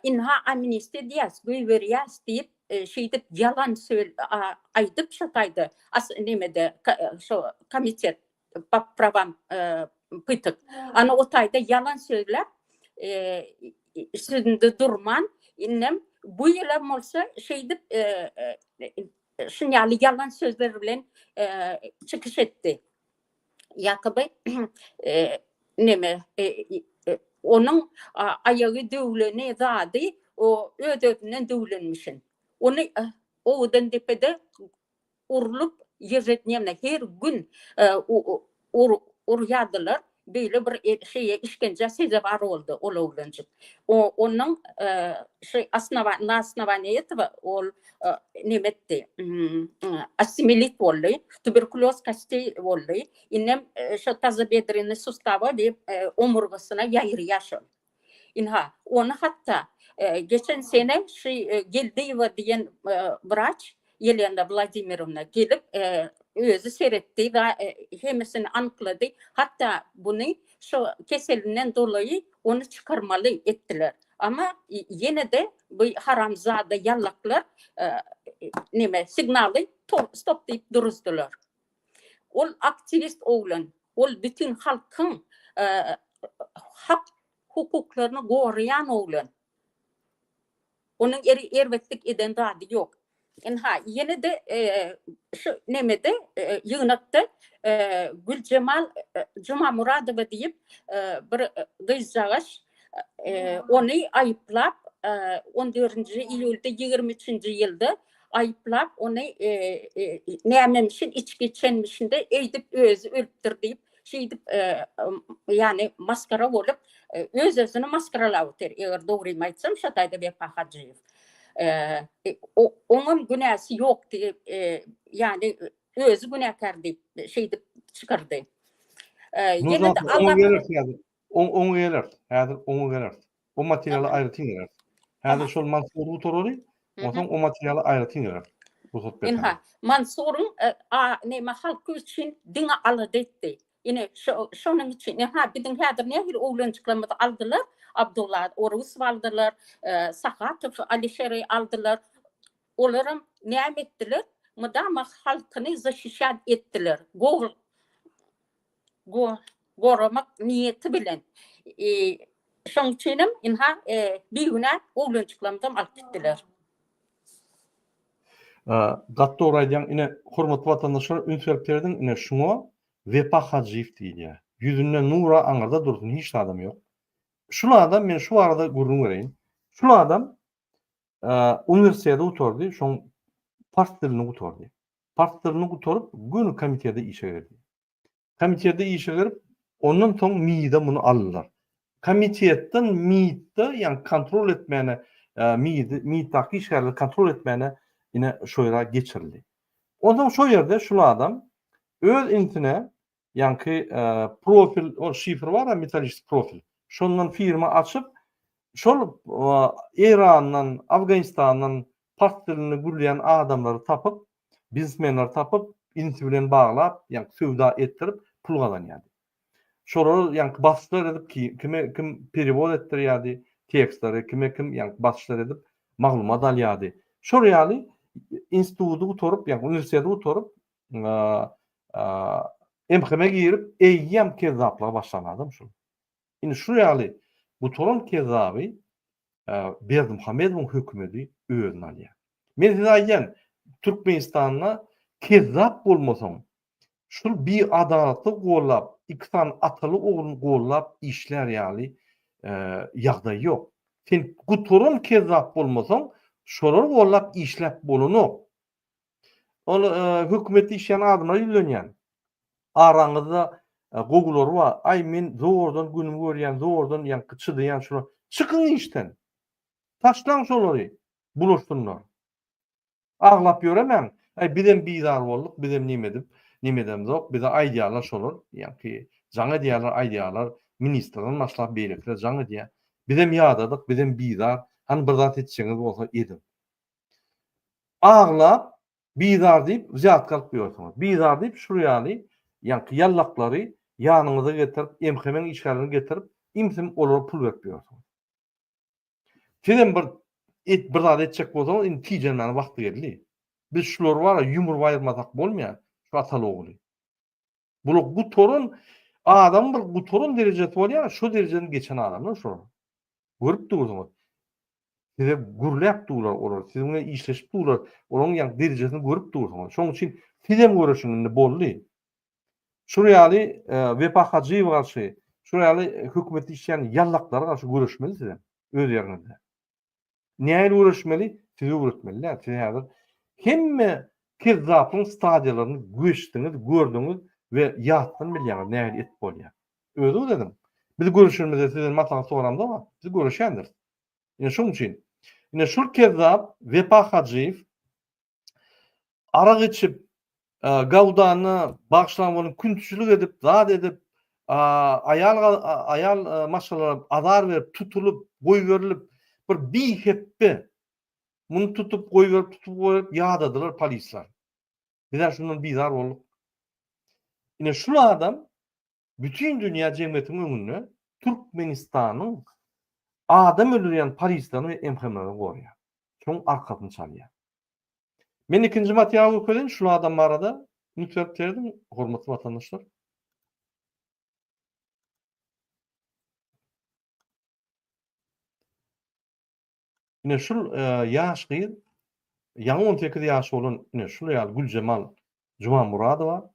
ynha amnistiýa edýäs, goýberýäs diýip, şeýdip ýalan söz aýdyp şo taýda nemede şo komitet po prawam pytyk. Ana o taýda ýalan sözläp, sözünde durman, indem bu ýylam bolsa şeýdip şun ýaly ýalan sözler bilen çykyş etdi. Ýakoby neme onuň aýagy döwleni zady o öz-özünden döwlenmişin. Ony owadan depede urlup ýežednewno her gün urýardylar beýle bir şeýe işgenjä sezewar boldy ol oglanjyk onuň şu osnowa na osnowaniýa etowa ol neme etdi osteomiýelit boldy tuberkulýoz kosteý boldy indem şo tazobedrennyý sustawa diýip omurgasyna ýaýraýar şol Ynha, ony hatda geçen sene şu Geldiýewa diýen wraç Ýelena Wladimirowna gelip, özi seretdi we hemmesini anyklady. Hatda buny şo keselinden dolaýy ony çykarmaly etdiler. Amma ýene-de bu haramzada ýallaklar neme signaly stop diýip duruzdylar. Ol aktiwist oglan. Ol bütin halkyň hak. hukuklaryny goraýan oglan. Onuň erbetlik eden zady ýok. Ynha, ýene-de şu nemede, ýygnakda Güljemal Jumamuradowa diýip bir gyzjagaş ony aýyplap, on dördünji iýulda 23-nji ýylda aýyplap, ony nämemişin, içgi içenmişin-de, eýdip özi ölüpdir diýip, şeýdip ýagny maskara bolup, öz-özüni masgaralap otyr, eger dogrymy aýtsam, şo taýda Wepa Hajyýew. Oňam günäsi ýok diýip, ýagny özi günäkär diýip, şeýdip çykardy. Ýene-de oňa geleris häzir. Oňa geleris. Häzir oňa geleris. O materiala aýratyn geleris. Häzir şol Mansury gutaraly, onsoň o materiala aýratyn geleris. Rugsat berseňiz. Ynha, Mansuryň a neme halky üçin diňe alada etdi. Ine, şo şonuň üçin, ynha, biziň häzir nähili oglanjyklarymyzy aldylar, Abdulla Orusowy aldylar, Sahatow Alişeri aldylar. Olaram näme etdiler? Mydama halkyny zaşişat etdiler. Gor go goramak niýeti bilen. Şonuň üçinem, ynha, bigünä oglanjyklarymyzam alyp gitdiler. Gaty dogry aýdýaň ine hormatly watandaşlar üns berip serediň ine şuňa Wepa Hajyýew diýilýär. Ýüzünde nura aňyrda dursun hiç zadam ýok. Şul adam men şu barada gürrüň bereýin. Şul adam uniwersiteti gutardy şoň pars dilini gutardy. Pars dilini gutaryp göni komitede işe girdi. Komitete işe girip, ondan soň MİD-e muny aldylar. Komitetden MİD-de, ýagny kontrol etmäne, MİD-i, MİD-daky işgärleri kontrol etmäne ine şo ýere geçirildi. Onsoň şo ýerde şul adam öz insine ýaňky profil, ol şifr bar-a, metalliçeskiý profil, şondan firma açyp, şol Eýrandan, Afganistandan pars dilinde gürleýän adamlary tapyp, biznesmenleri tapyp, inisi bilen baglap, ýaňky söwda etdirip pul gazanýardy. Şolara ýaňky basyşlar edip, kime kim perewod etdirýärdi tekstleri, kime kim ýaňky basyşlar edip maglumat alýardy. Şol ýaly instituty gutaryp, ýaňky uniwersiteti gutaryp, MHM-e girip, eýýäm kezzaplyga başlan adam şul. Indi şu ýaly gutaran kezzaby Berdimuhamedowyň hökümedi özüne alýar. Men size aýdýan, Türkmenistanda kezzap bolmasaň, şul biadalatlygy gollap, iki sany ataly ogluny gollap işlär ýaly ýagdaý ýok. Sen gutaran kezzap bolmasaň, şolary gollap işläp bolanok. Ol hökümetde işleýän adamlara ýüzlenýän. Araňyzda gowulary bar. Aý men zordan günümi görýän, zordan ýaňky çydaýan şular. Çykyň işden. Taşlaň şolary. Bulaşsynlar. Aglap ýöremäň. Aý bizem bizar bolduk, bizem neme edip, neme edemzok. Bize aýdýarlar şolar. Ýaňky jaň edýärler, aýdýarlar. Ministrden başlap beýlekiler jaň edýär. Bizem ýadadyk, bizem bizar. Hany bir zat etjegiňiz bolsa ediň. Aglap, bizar diýip wzýatka alyp ýörsüňiz. Bizar diýip şul ýaly ýaňky ýallaklary ýanyňyza getirip, MHM-iň işgärlerini getirip, im-sim olara pul berip ýörsüňiz. Sizem bir et bir zat etjek bolsaňyz indi tijenmäne wagty geldi. Biz şulary bara ýumrup aýyrmasak bolmaýar, şu ataly ogly. Bular gutaran adamyň bir gutaran derejesi bolýar, şo derejeden geçen adamlar şolar. Görüp dursuňyz. Size gürläp durlar olar, siziň bilen işleşip durlar, olaryň ýaňky derejesini görüp dursuňyz. Şonuň üçin sizem göreşiň indi boldy. Şul ýaly Wepa Hajyýewe garşy, şul ýaly hökümetde işleýän ýallaklara garşy göreşmeli sizem öz ýeriňizde. Nähili göreşmeli? Size öwretmeli däl. Siz häzir hemme kezzaplygyň stadiýalaryny geçdiňiz, gördüňiz we ýatdan bilýäňiz nähili etip bolýar. Özüňiz ediň. Biz görüşenimizde sizden maslahat soramzok-a. Biz göreşýändiris. Ine şonuň üçin. Ine şul kezzap Wepa Hajyýew arak içip, gawdanyna bagyşlan bolup küntüçilik edip, zat edip, aýal aýal maşgalalara azar berip, tutulyp, goýberilip, bir bihepbe muny tutup, goýberip, tutup, goýberip ýadadylar polisler. Bizler şundan bizar bolduk. Ine şul adam bütin dünýä jemgyýetiniň öňünde Türkmenistanyň adam öldürýän polislerini we MHM-leri goraýar. Şoň arkasyny çalýar. Men ikinji materialy görkezeýin şul adam barada üns berip serediň hormatly watandaşlar. Ine şul ýaş gyz ýaňy 18 ýaşy bolan ine şul ýaly Güljemal Jumamuradowa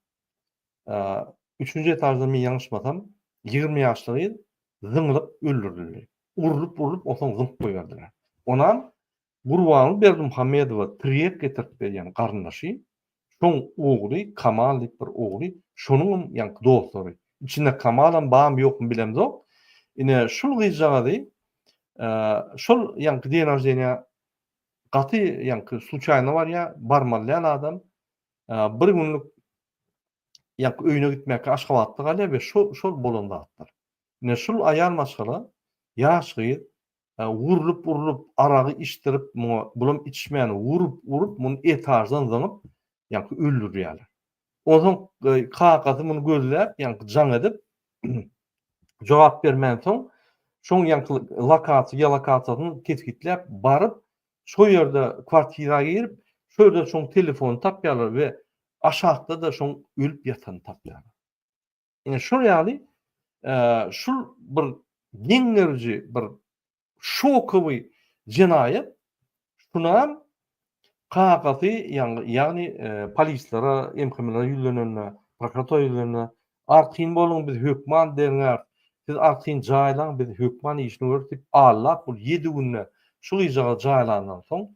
üçünji etaždan men ýalňyşmasam 20 ýaşly gyz zyňylyp öldürildi. Urlup urlup onsoň zyňyp goýberdiler. Onam Gurbanguly Berdimuhamedowa tirýek getirip berýän garyndaşy, şoň ogly Kamal diýip bir ogly, şonuňam ýaňky dostlary. Içinde Kamalam barmy ýokmy bilemzok. Ine şul gyzjagazy şol ýaňky den roždeniýa gaty ýaňky sluçaýno barýar, barmaly däl adam. Bir günlük ýaňky öýüne gitmäkä Aşgabatda galýar we şo şol bolan zatlar. Ine şul aýal maşgala, ýaş gyz Urlup urlup aragy içdirip muňa bulam içmän urup urup muny etaždan zyňyp ýaňky öldürýärler. Onsoň kakasy muny gözläp ýaňky jaň edip jogap bermänsoň şoň ýaňky lokasiýa geolokasiýasyny kesgitläp baryp şo ýerde kwartira girip şo ýerden şoň telefonyny tapýarlar we aşakda-da şoň ölüp ýatanyny tapýarlar. Ine şol ýaly şul bir geň görüji bir şokowy jenaýat şunam kakasy ýagny polislere MHM-lere ýüzlenende prokuratura ýüzlenende arkaýyn boluň biz hökman derňäris siz arkaýyn jaýlaň biz hökman işini göreris diýip allap bul ýedi günde şu gyzjagazy jaýlandan soň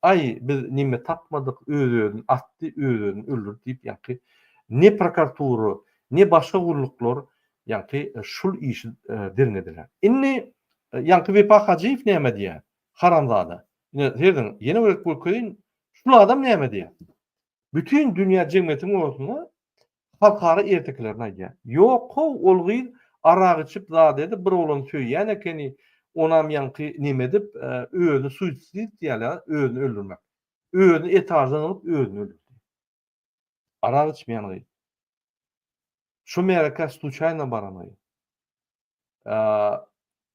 Aý, biz neme tapmadyk, öz-özüni atdy, öz-özüni öldürdi diýip, ýaňky ne prokuratura, ne başga gulluklar ýaňky şul işi derňediler. Indi ýaňky Wepa Hajyýew näme diýýär? Haramzada. Ine, serediň, ýene bir gezek görkezeýin, şul adam näme diýýär? Bütin dünýä jemgyýetiň ortasynda halkara ertekilerini aýdýar. Ýok-how, ol gyz arak içip zat edip bir oglany söýýän ekeni, onam ýaňky neme edip, özüni suisid diýýärler, özüni öldürmek. Özüni etaždan alyp özüni öldürdi. Arak içmeýän gyz. Şu märekä sluçaýno baran gyz.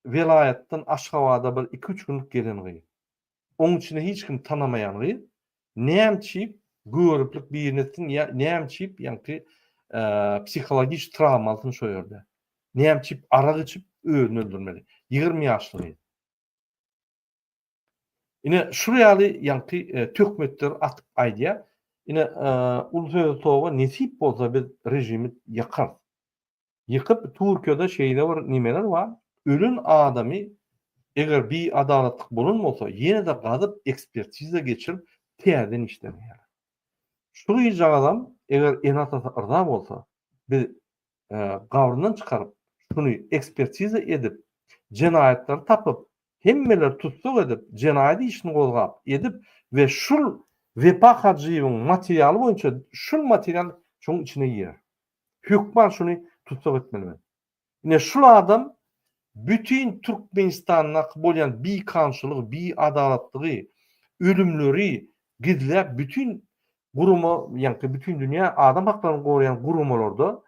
Welaýatdan Aşgabada bir iki-üç günlük gelen gyz. Oň içinde hiç kim tanamaýan gyz. Nämçip göriplik birini etsin ýa nämçip ýaňky psihologiç trawma alsyn şo ýerde. Nämçip arak içip özüni öldürmeli. 20 ýaşly gyz. Ine şul ýaly ýaňky töhmetleri atyp aýdýar. Ine uly söze toba nesip bolsa biz režimi ýykarys. Ýykyp Türkiýede şeýle bir nimeler bar, ölen adamy eger bi adalatlyk bolan bolsa ýene-de gazyp ekspertiza geçirip täzeden işlemeýärler. Şu gyzjagazam eger ene-atasy yrza bolsa biz gabryndan çykaryp şuny ekspertiza edip jenaýatlary tapyp hemmeleri tussag edip jenaýat işini gozgap edip we şul Wepa Hajyýewiň materialy boýunça şul material şoň içine girer. Hökman şuny tussag etmeli men. Ine şul adam bütin Türkmenistandaky bolýan bikanunçylygy, biadalatlygy, ölümleri gizläp bütin gurama, ýaňky bütin dünýä adam haklaryny goraýan guramalarda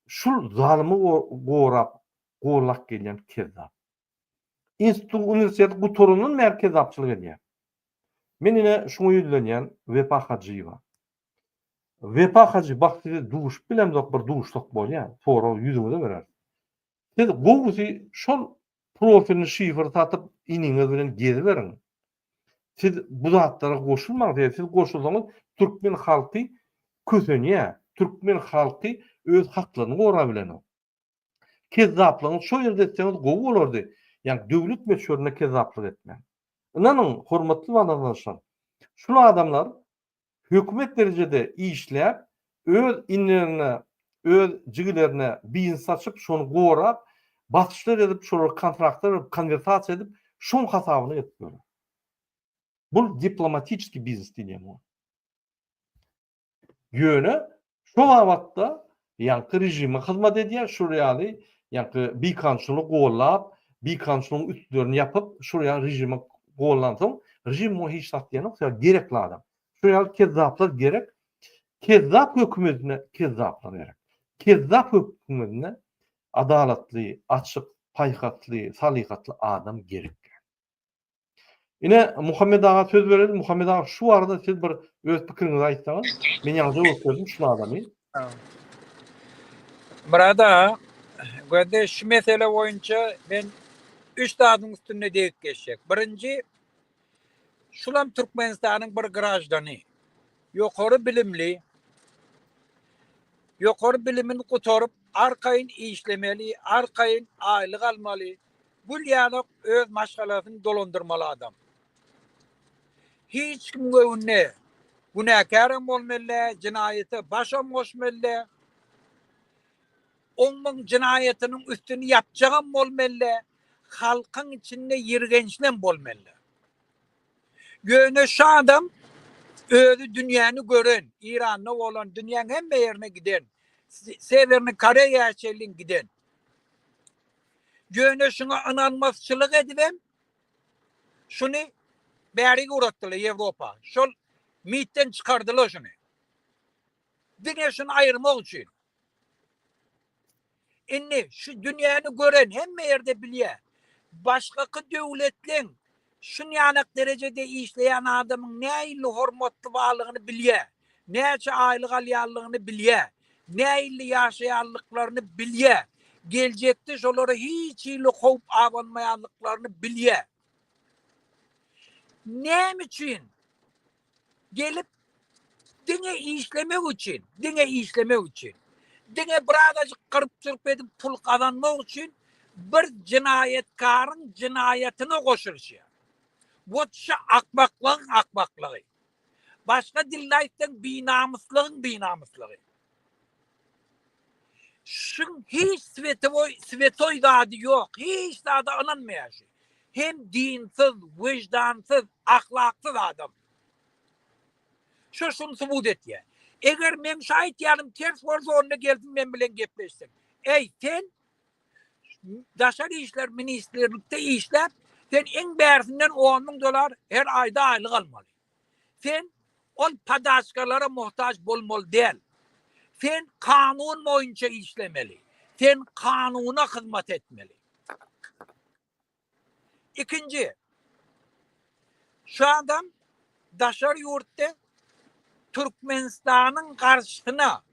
şul zalymy gorap, gollap gelýän kezzap. Institut, uniwersitet gutarandan bäri kezzapçylyk edýär. Men ine şuňa ýüzlenýän Wepa Hajyýewa. Wepa hajy bak size duşup bilemzok bir duşsak bolýa sorag ýüzüňize bereris. Siz gowusy şol profilini şifr satyp iniňiz bilen geziberiň. Siz bu zatlara goşulmaň sebäbi siz goşulsaňyz türkmen halky kösenýä türkmen halky öz haklaryny gorabilenok. Kezzaplygyňyzy şo ýerde etseňiz gowy bolardy. Ýagny döwlet möçberinde kezzaplyk etmäň. Ynanyň hormatly watandaşlar şul adamlar hökümet derejede işläp, öz inlerine, öz jigilerine biznes açyp, şony gorap, basyşlar edip, şolara kontraktlar berip, konwertasiýa edip, şoň hasabyna edip ýörler. Bul diplomatiçeskiý biznes diýilýär muňa. Ýöne şo babatda ýaňky režime hyzmat edýär, şol ýaly ýaňky bikanunçylygy gollap, bikanunçylygyň üstlerini ýapyp, şol ýaly režime gollansoň, režim muňa hiç zat diýenok, sebäbi gerekli adam. Şol ýaly kezzaplar gerek. Kezzap hökümetine kezzaplar gerek. Kezzap hökümetine adalatly, açyk, paýhasly, salyhatly adam gerek. Ine, Muhammet aga söz bereli. Muhammet aga şu barada siz bir öz pikiriňizi aýtsaňyz. Men ýaňyja görkezdim şul adamy. Myrat aga, gözde şu mesele boýunça men üç zadyň üstünde degip geçjek. Birinji, Şulam Türkmenistanyň bir graždany. Ýokary bilimli. Ýokary bilimini gutaryp, arkaýyn işlemeli, arkaýyn aýlyk almaly, gül ýalak öz maşgalasyny dolandyrmaly adam. Hiç kim göwnüne günäkärem bolmaly däl, jenaýata başam goşmaly däl. Oň-muň jenaýatynyň üstüni ýapjagam bolmaly däl, halkyň içinde ýirgençlem bolmaly däl. Ýöne şu adam özi dünýäni gören, Iranda bolan, dünýäň hemme ýerine giden, Sewerny Koreýa çenli giden. Ýöne şuňa ynanmazçylyk edibem şuny bärik ugratdylar Ýewropa. Şol MİT-den çykardylar şuny. Diňe şuny aýyrmak üçin. Indi şu dünýäni gören hemme ýerde bilýär. Başgaky döwletleň şunýanak derejede işleýän adamyň nähili hormatly barlygyny bilýär. Näçe aýlyk alýanlygyny bilýär. Nähili ýaşaýanlyklaryny bilýär. Geljekde şolara hiç hili howp abanmaýanlyklaryny bilýär. Näme üçin gelip diňe işlemek üçin, diňe işlemek üçin, diňe birazajyk gyryp-jyryp edip pul gazanmak üçin bir jenaýatkaryň jenaýatyna goşulyşýar. Wot şu akmaklygyň akmaklygy. Başga dilde aýtsaň binamyslygyň binamyslygy. Şuň hiç swetowoý swetoý zady ýok. Hiç zada ynanmaýar şu. Hem dinsiz, wyždansyz, ahlaksyz adam. Şu şuny subut etýär. Eger meň şu aýtýanym ters bolsa onda gelsin men bilen gepleşsin. Eý sen Daşary işler ministrlikde işläp sen iň bärsinden on müň dolar her aýda aýlyk almaly. Sen ol podaçkalara muhtaç bolmaly däl. Sen kanun boýunça işlemeli. Sen kanuna hyzmat etmeli. Ikinji, şu adam daşary ýurtda Türkmenistanyň garşysyna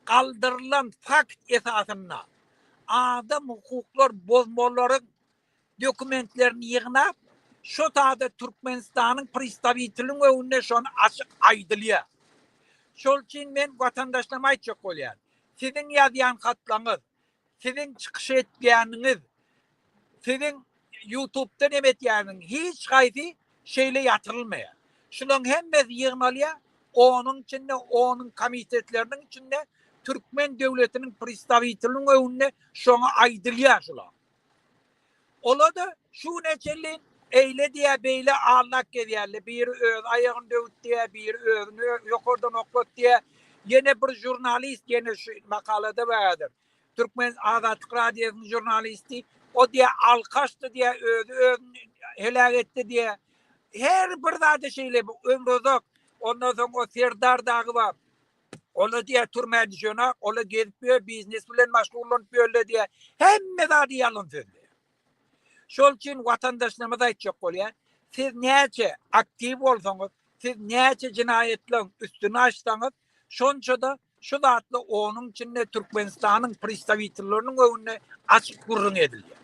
galdyrylan fakt esasynda adam hukuklar bozmalaryň dokumentlerini ýygnap, şo tada Türkmenistanyň pristawiteliň öňünde şony açyk aýdylýar. Şol üçin men watandaşlaryma aýtjak bolýan, siziň ýazýan hatlaryňyz, siziň çykyş etýäniňiz, siziň ýutubda neme etýäniň hiç haýsy şeýle ýatyrylmaýar. Şularyň hemmesi ýygnalýar, onuň içinde, onuň komitetleriniň içinde türkmen döwletiniň pristawiteliniň öňünde şoňa aýdylýar şular. Ola-da şu güne çenli eýle diýýär, beýle aldap gezýärler. Biri öz aýagyny döwüt diýýär, biri özüni ýokardan oklat diýýär. Ýene bir žurnalist, ýene şu makalada bardyr. Türkmen Azatlyk Radiosynyň žurnalisti, o diýýär, alkaşdy diýýär, özi özüni heläk etdi diýýär. Her bir zady şeýle ömruzak. Ondan soň o Serdar dagy bar. Ola diýýär türmä düşenak, ola gezip ýör, biznes bilen maşgullanyp ýörler diýýär. Hemme zady ýalan sözleýär. Şol üçin watandaşlarymyza aýtjak bolýan, siz näçe aktiw bolsaňyz, siz näçe jenaýatlaryň üstüni açsaňyz, şonça-da şu zatlar onuň içinde Türkmenistanyň pristawitelleriniň öňünde açyk gürrüň edilýär.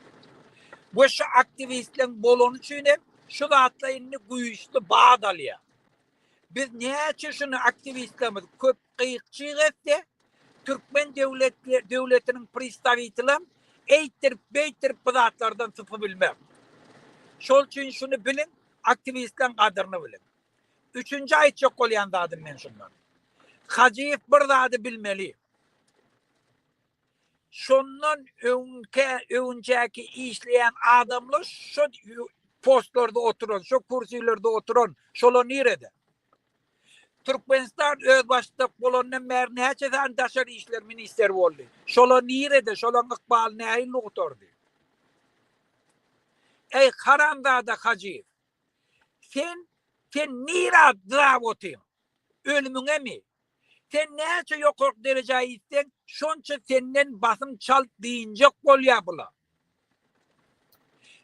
We şu aktiwistleriň bolany üçin hem şu zatlar indi güýçli bat alýar. Biz näçe şuny aktiwistlerimiz köp gyk-çyg etse, türkmen döwlet döwletiniň pristawitelem eýtdirip beýtdirip bu zatlardan sypybilmez. Şol üçin şuny biliň, aktiwistleriň gadyryny biliň. Üçünji aýtjak bolýan zadym men şundan. Hajyýew bir zady bilmeli. Şondan öňkä öňçäki işleýän adamlar şo postlarda oturan, şo kürsülerde oturan, şolar nirede? Türkmenistan özbaşdak bolandan bäri näçe sany daşary işler ministeri boldy? Şolar nirede? Şolaryň ykbaly nähili gutardy? Eý haramzada Hajyýew! Sen sen nirä dyrap otyň? Ölümiňemi? Sen näçe ýokarky derejä ýetseň, şonça senden basym çalt dynjak bolýar bular.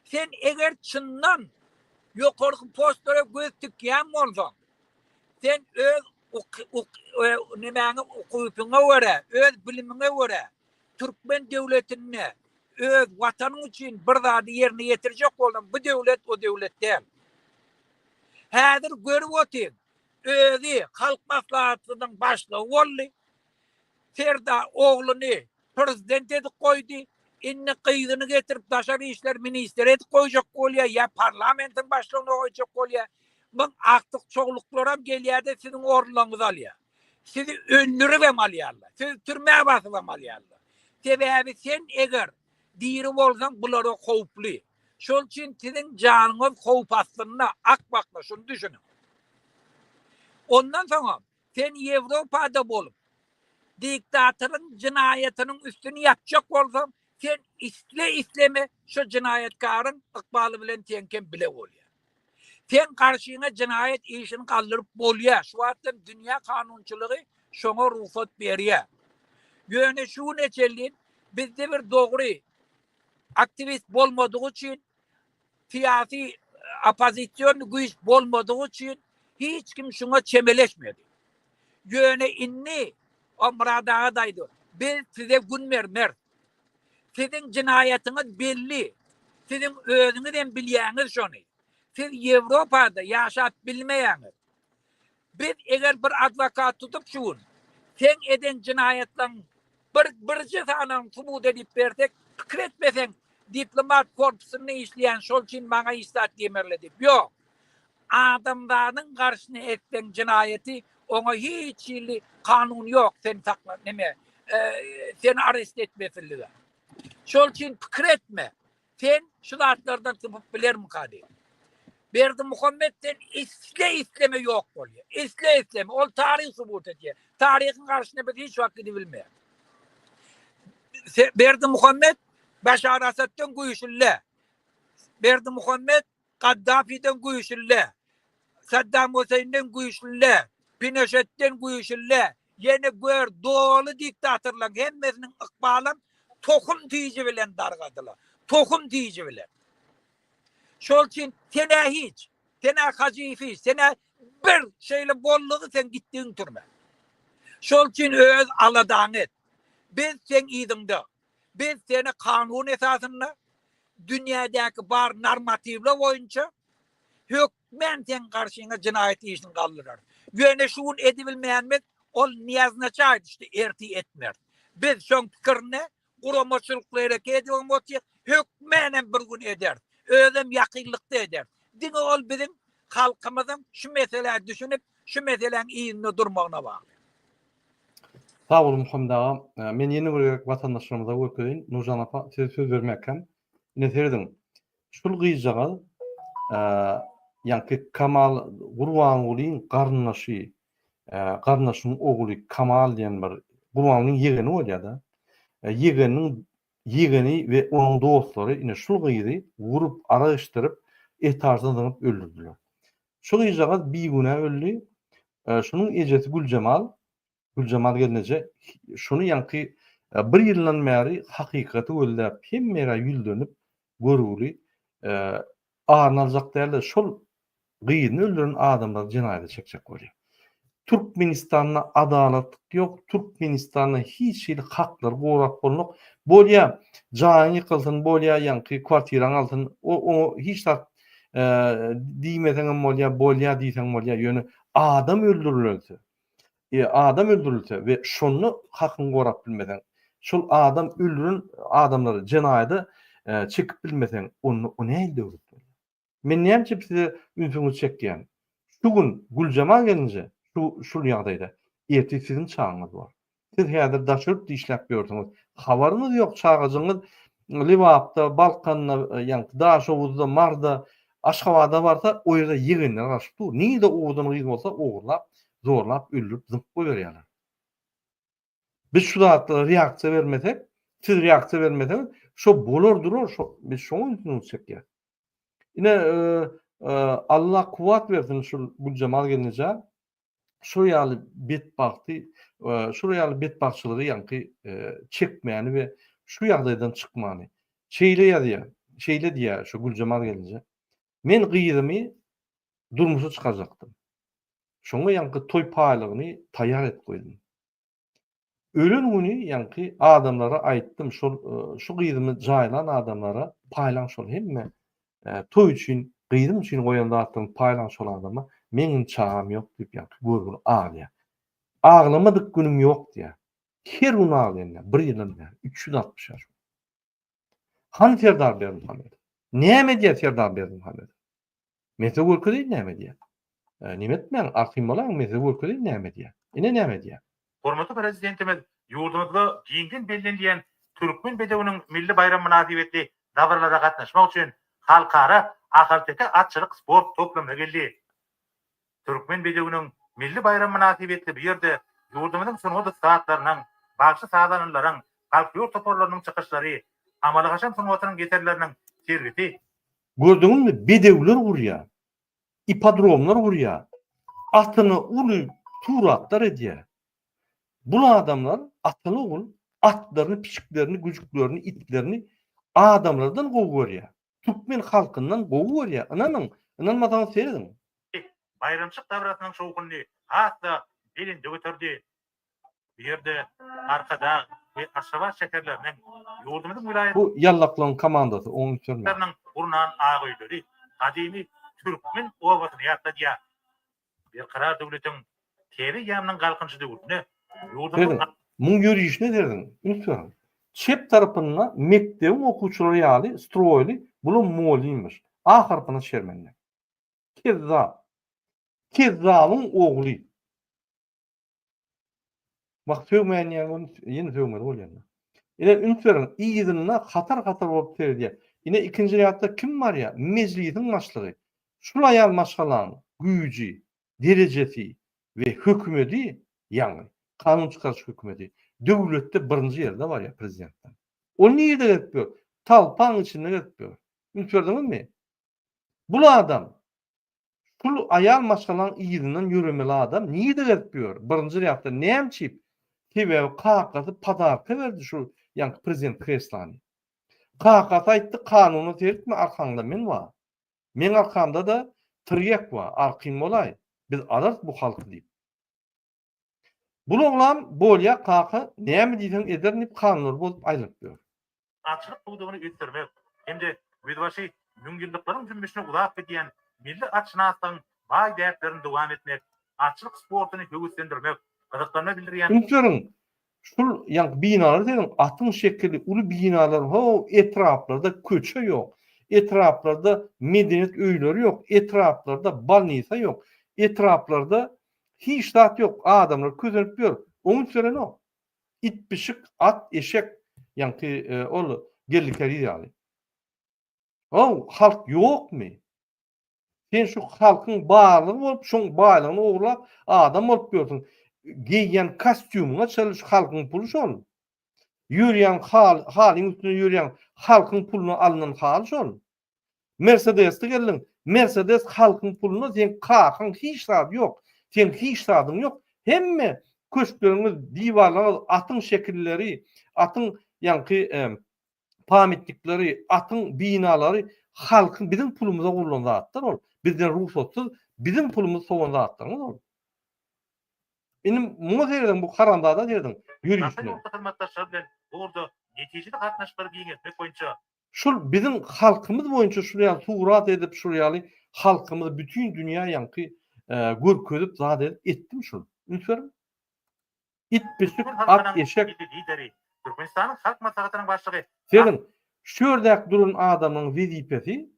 Sen eger çyndan ýokarky postlara göz tikýän bolsaň, sen öz nemäňe ukypyňa görä, öz bilimiňe görä türkmen döwletinde öz watanyň üçin bir zady ýerine ýetirjek bolsaň, bu döwlet o döwlet däl. Häzir görüp otyň, özi Halk Maslahatynyň başlygy boldy. Serdar ogluny prezident edip goýdy. Indi gyzyny getirip daşary işler ministri edip goýjak bolýar ýa parlamentiň başlygyna goýjak bolýar. Muň agtyk çowluklaram gelýär-de siziň orunlaryňyzy alýar. Sizi öldüribem alýarlar. Sizi türmä basybam alýarlar. Sebäbi sen eger diri bolsaň bulara howply. Şol üçin siziň janyňyz howp astynda, akmaklar, şuny düşüniň. Ondan soňam sen Ýewropada bolup, diktatoryň jenaýatynyň üstüni ýapjak bolsaň, sen isle-isleme şo jenaýatkaryň ykbaly bilen seňkem bile bolýar. Seň garşyňa jenaýat işini galdyryp bolýar. Şu wagtdan dünýä kanunçylygy şoňa rugsat berýär. Ýöne şu güne çenli bizde bir dogry aktiwist bolmadygy üçin, syýasy oppozision güýç bolmadygy üçin hiç kim şuňa çemeleşmedi. Ýöne indi o Myrat aga-da aýdy, biz size gün bermeris. Siziň jenaýatyňyz belli. Siziň özüňiz hem bilýäňiz şony. Siz Ýewropada ýaşap bilmeýäňiz. Biz eger bir adwokat tutup şu gün seň eden jenaýatlaryň bir birje sanyny subut edip bersek, pikir etmeseň diplomat korpusynda işleýän şol üçin maňa hiç zat diýmerler diýip. Ýok. Adamzadyň garşyna etseň jenaýaty oňa hiç hili kanun ýok seni sakla neme seni arest etmesinlige. Şol üçin pikir etme. Sen şu zatlardan sypyp bilermika diýip. Berdimuhammet sen isle isleme ýok bolýar. Isle isleme ol taryh subut edýär. Taryhyň garşysyna biz hiç wagt gidibilmeýär. Berdimuhammet Başar Asaddan güýçlüle. Berdimuhammet Gaddafiden güýçlüle. Saddam Hüseýinden güýçlüle. Pinoşetden güýçlüle. Ýene gör doly diktatorlaryň hemmesiniň ykbalam tohum tiji bilen dargadylar. Tohum tiji bilen. Şol üçin sen-ä hiç, sen-ä Hajyýew hiç, sen-ä bir şeýle boldugy sen gitdigiň türmä. Şol üçin öz aladaňy et. Biz seň yzyňda. Biz seni kanun esasynda dünýädäki bar normatiwler boýunça hökmän seň garşyňa jenaýat işini galdyrarys. Ýöne şu gün edibilmeýänimiz ol ne oznaçaýt şty ertir etmeris. Biz şoň pikirinde guramaçylykly hereket edibem otyr, hökmänem bir gün ederis. Özem ýakynlykda ederis. Diňe ol biziň halkymyzyň şu meselä düşünip, şu meseläň yzynda durmagyna bagly. Sag boluň Muhammet aga. Men ýene bir gezek watandaşlarymyza görkezeýin. Nurjan apa size söz bermäkäm. Ine serediň. Şul gyzjagaz ýaňky Kamal Gurbangulyň garyndaşy, garyndaşynyň ogly Kamal diýen bir Gurbangulyň ýegeni bolýar-da. Ýegeniniň ýegeni we onuň dostlary ine şul gyzy urup, arak içdirip, etaždan zyňyp öldürdiler. Şu gyzjagaz bigünä öldi. Şunuň ejesi Güljemal Güljemal gelneje şuny ýaňky bir ýyldan bäri hakykaty gözläp hemme ýere ýüzlenip görgüli aryny aljak dälde şol gyzyny öldüren adamlary jenaýata çekjek bolýar. Türkmenistanda adalatlyk ýok Türkmenistanda hiç hili haklary gorap bolnok bolýa jaýyň ýykylsyn bolýa ýaňky kwartiraň alsyn oňa hiç zat diýmeseňem bolýa bolýa diýseň bolýa ýöne adam öldürilse adam öldürilse we şonda hakyňy gorap bilmeseň, şol adam öldüren adamlary jenaýada çekip bilmeseň, onda o nähili döwlet bolýar? Men näme üçin size ünsüňizi çekýän? Şu gün Güljemal gelinje şu şul ýagdaýda, ertir siziň çagaňyz bar. Siz häzir daşary ýurtda işläp ýörsüňiz. Habaryňyz ýok, çagajygyňyz Lebapda, Balkanda, ýaňky Daşoguzda, Marda, Aşgabada barsa, o ýerde ýegenler garaşyp dur. Nirde owadan gyz bolsa, ogurlap, zorlap, öldürip, zyňyp goýberýärler. Biz şu zatlara reaksiýa bermesek, siz reaksiýa bermeseňiz, şo bolar durar, şo biz şoňa ünsüňizi çekýäs. Ine, Allah kuwwat bersin şul Güljemal gelnejä. Şol ýaly betbagty, şol ýaly betbagtçylygy ýaňky çekmäni we şu ýagdaýdan çykmany. Şeýle ýazýar, şeýle diýýär şu Güljemal gelneje. Men gyzymy durmuşa çykarjakdym. Şoňa ýaňky toý paýlygyny taýýar edip goýdum. Ölen güni ýaňky adamlara aýtdym, şol şu gyzymy jaýlan adamlara paýlaň şol hemme toý üçin. Gyzym üçin goýan zatlarymy paýlaň şol adama, meň indi çagam ýok diýip ýaňky görgüli aglaýar. Aglamadyk günüm ýok diýýär. Her gün aglaýan diýýär, bir ýyldan bäri, 365 gün. Hany Serdar Berdimuhamedow? Näme edýär Serdar Berdimuhamedow? Men size görkezeýin näme edýär. Neme etmäň, arkaýyn bolaýyň, men size görkezeýin näme edýär. Ine näme edýär. Hormatly Prezidentimiz ýurdumyzda giňden bellenilýän Türkmen bedewiniň milli baýramy mynasybetli dabaralara gatnaşmak üçin Halkara ahalteke atçylyk sport toplumyna geldi. Türkmen bedewiniň milli baýramy mynasybetli bu ýerde ýurdumyzyň sungat ussatlarynyň, bagşy-sazanalaryň, folklor toparlarynyň çykyşlary, amaly-haşam sungatynyň eserleriniň sergisi, Gördüňizmi, bedewler gurýar, ipodromlar gurýar, atyna uly suratlar edýär. Bul adamlar ataly-ogul atlaryny, pişiklerini, güjüklerini, itlerini adamlardan gowy görýär. Türkmen halkyndan gowy görýär. Ynanyň, ynanmasaňyz serediň. Baýramçylyk dabarasynyň şowhunyny has-da belende göterdi. Bu ýerde Arkadag we Aşgabat şäherleriniň, ýurdumyzyň welaýatlarynyň Bu ýallaklaryň komandasy, oňa üns bermäň. gurnan ak öýleri gadymy türkmen obasyny ýatladýar. Berkarar döwletiň täze eýýamynyň Galkynyşy döwründe ýurdumyzyň. Serediň, muň ýörişine serediň, üns beriň. Çep tarapynda mekdebiň okuwçylary ýaly stroýly, bulam mugallymyş. A harpyna şermende. Kezzap. Kezzabyň ogly. Wah sögmäýin diýýän bolun, ýene sögmeli bolýan. Ine üns beriň, yzynda hatar-hatar bolup seredýär. Ine ikinji rýadda kim barýar? Mejlisiň başlygy. Şul aýal maşgalaň güýji, derejesi we hökümedi, ýagny kanun çykaryş hökümedi döwletde birinji ýerde barýar prezidentden. Ol nirede gezip ýör? Talpaň içinde gezip ýör. Üns berdiňizmi? Bul adam Şul aýal maşgalaň yzyndan ýöremeli adam nirde gezip ýör? Birinji rýadda nämçip? Sebäbi kakasy podarka berdi şu ýaňky prezident kreslany. Kakasy aýtdy kanuna seretme arkaňda men bar. Meň arkamda-da tirýek bar arkaýyn bolaý biz alarys bu halky diýip. Bul oglan bolýa kaka näme diýseň ederin diýip kanunlary bozup aýlanyp ýör. Atçylyk pudagyny ösdürmek hem-de gözbaşy müňýyllyklaryň jümmüşine uzap gidýän milli atşynaslygyň baý däplerini dowam etmek, atçylyk sportuny höweslendirmek, gyzyklanma bildirýän Üns beriň, şul ýaňky binalar seniň atyň şekilli uly binalar ho etraplarda köçe ýok, etraplarda medeniýet öýleri ýok, etraplarda bolnisa ýok, etraplarda Hiç zat ýok, adamlar kösenip ýör. Oňa üns berenok. It, pişik, at, eşek, ýaňky ol Geldi Käriz ýaly. How, halk ýokmy? Sen şu halkyň barlygy bolup, şoň baýlygyny ogurlap, adam bolup ýörsüň. Geýýän kostýumyňa çenli şu halkyň puly şol. Ýörýän halyň üstünde ýörýän halkyň puluna alnan haly şol. Mersedesde geldiň. Mersedes halkyň puluna seň kakaň hiç zady ýok. Seň hiç zadyň ýok. Hemme köşkleriňiz, diwarlaryňyz atyň şekilleri, atyň ýaňky pamitnikleri, atyň binalary halkyň biziň pulumyza gurlan zatlar ol. Bizden rugsatsyz biziň pulumyzy sowan zatlaryňyz ol. Indi muňa serediň bu haramzada serediň Daşary ýörişine. ýurtly hyzmatdaşlar bilen bu ugurda netijeli gatnaşyklary giňeltmek boýunça Şul biziň halkymyz boýunça şul ýaly surat edip şul ýaly halkymyzy bütin dünýä ýaňky görkezip zat edip etdim şul. Üns beriň. It pişik Türkmen at halkynyň eşek. Milli Lideri, Türkmenistanyň Halk Maslahatynyň Başlygy Serediň şu ýerdäki duran adamyň wezipesi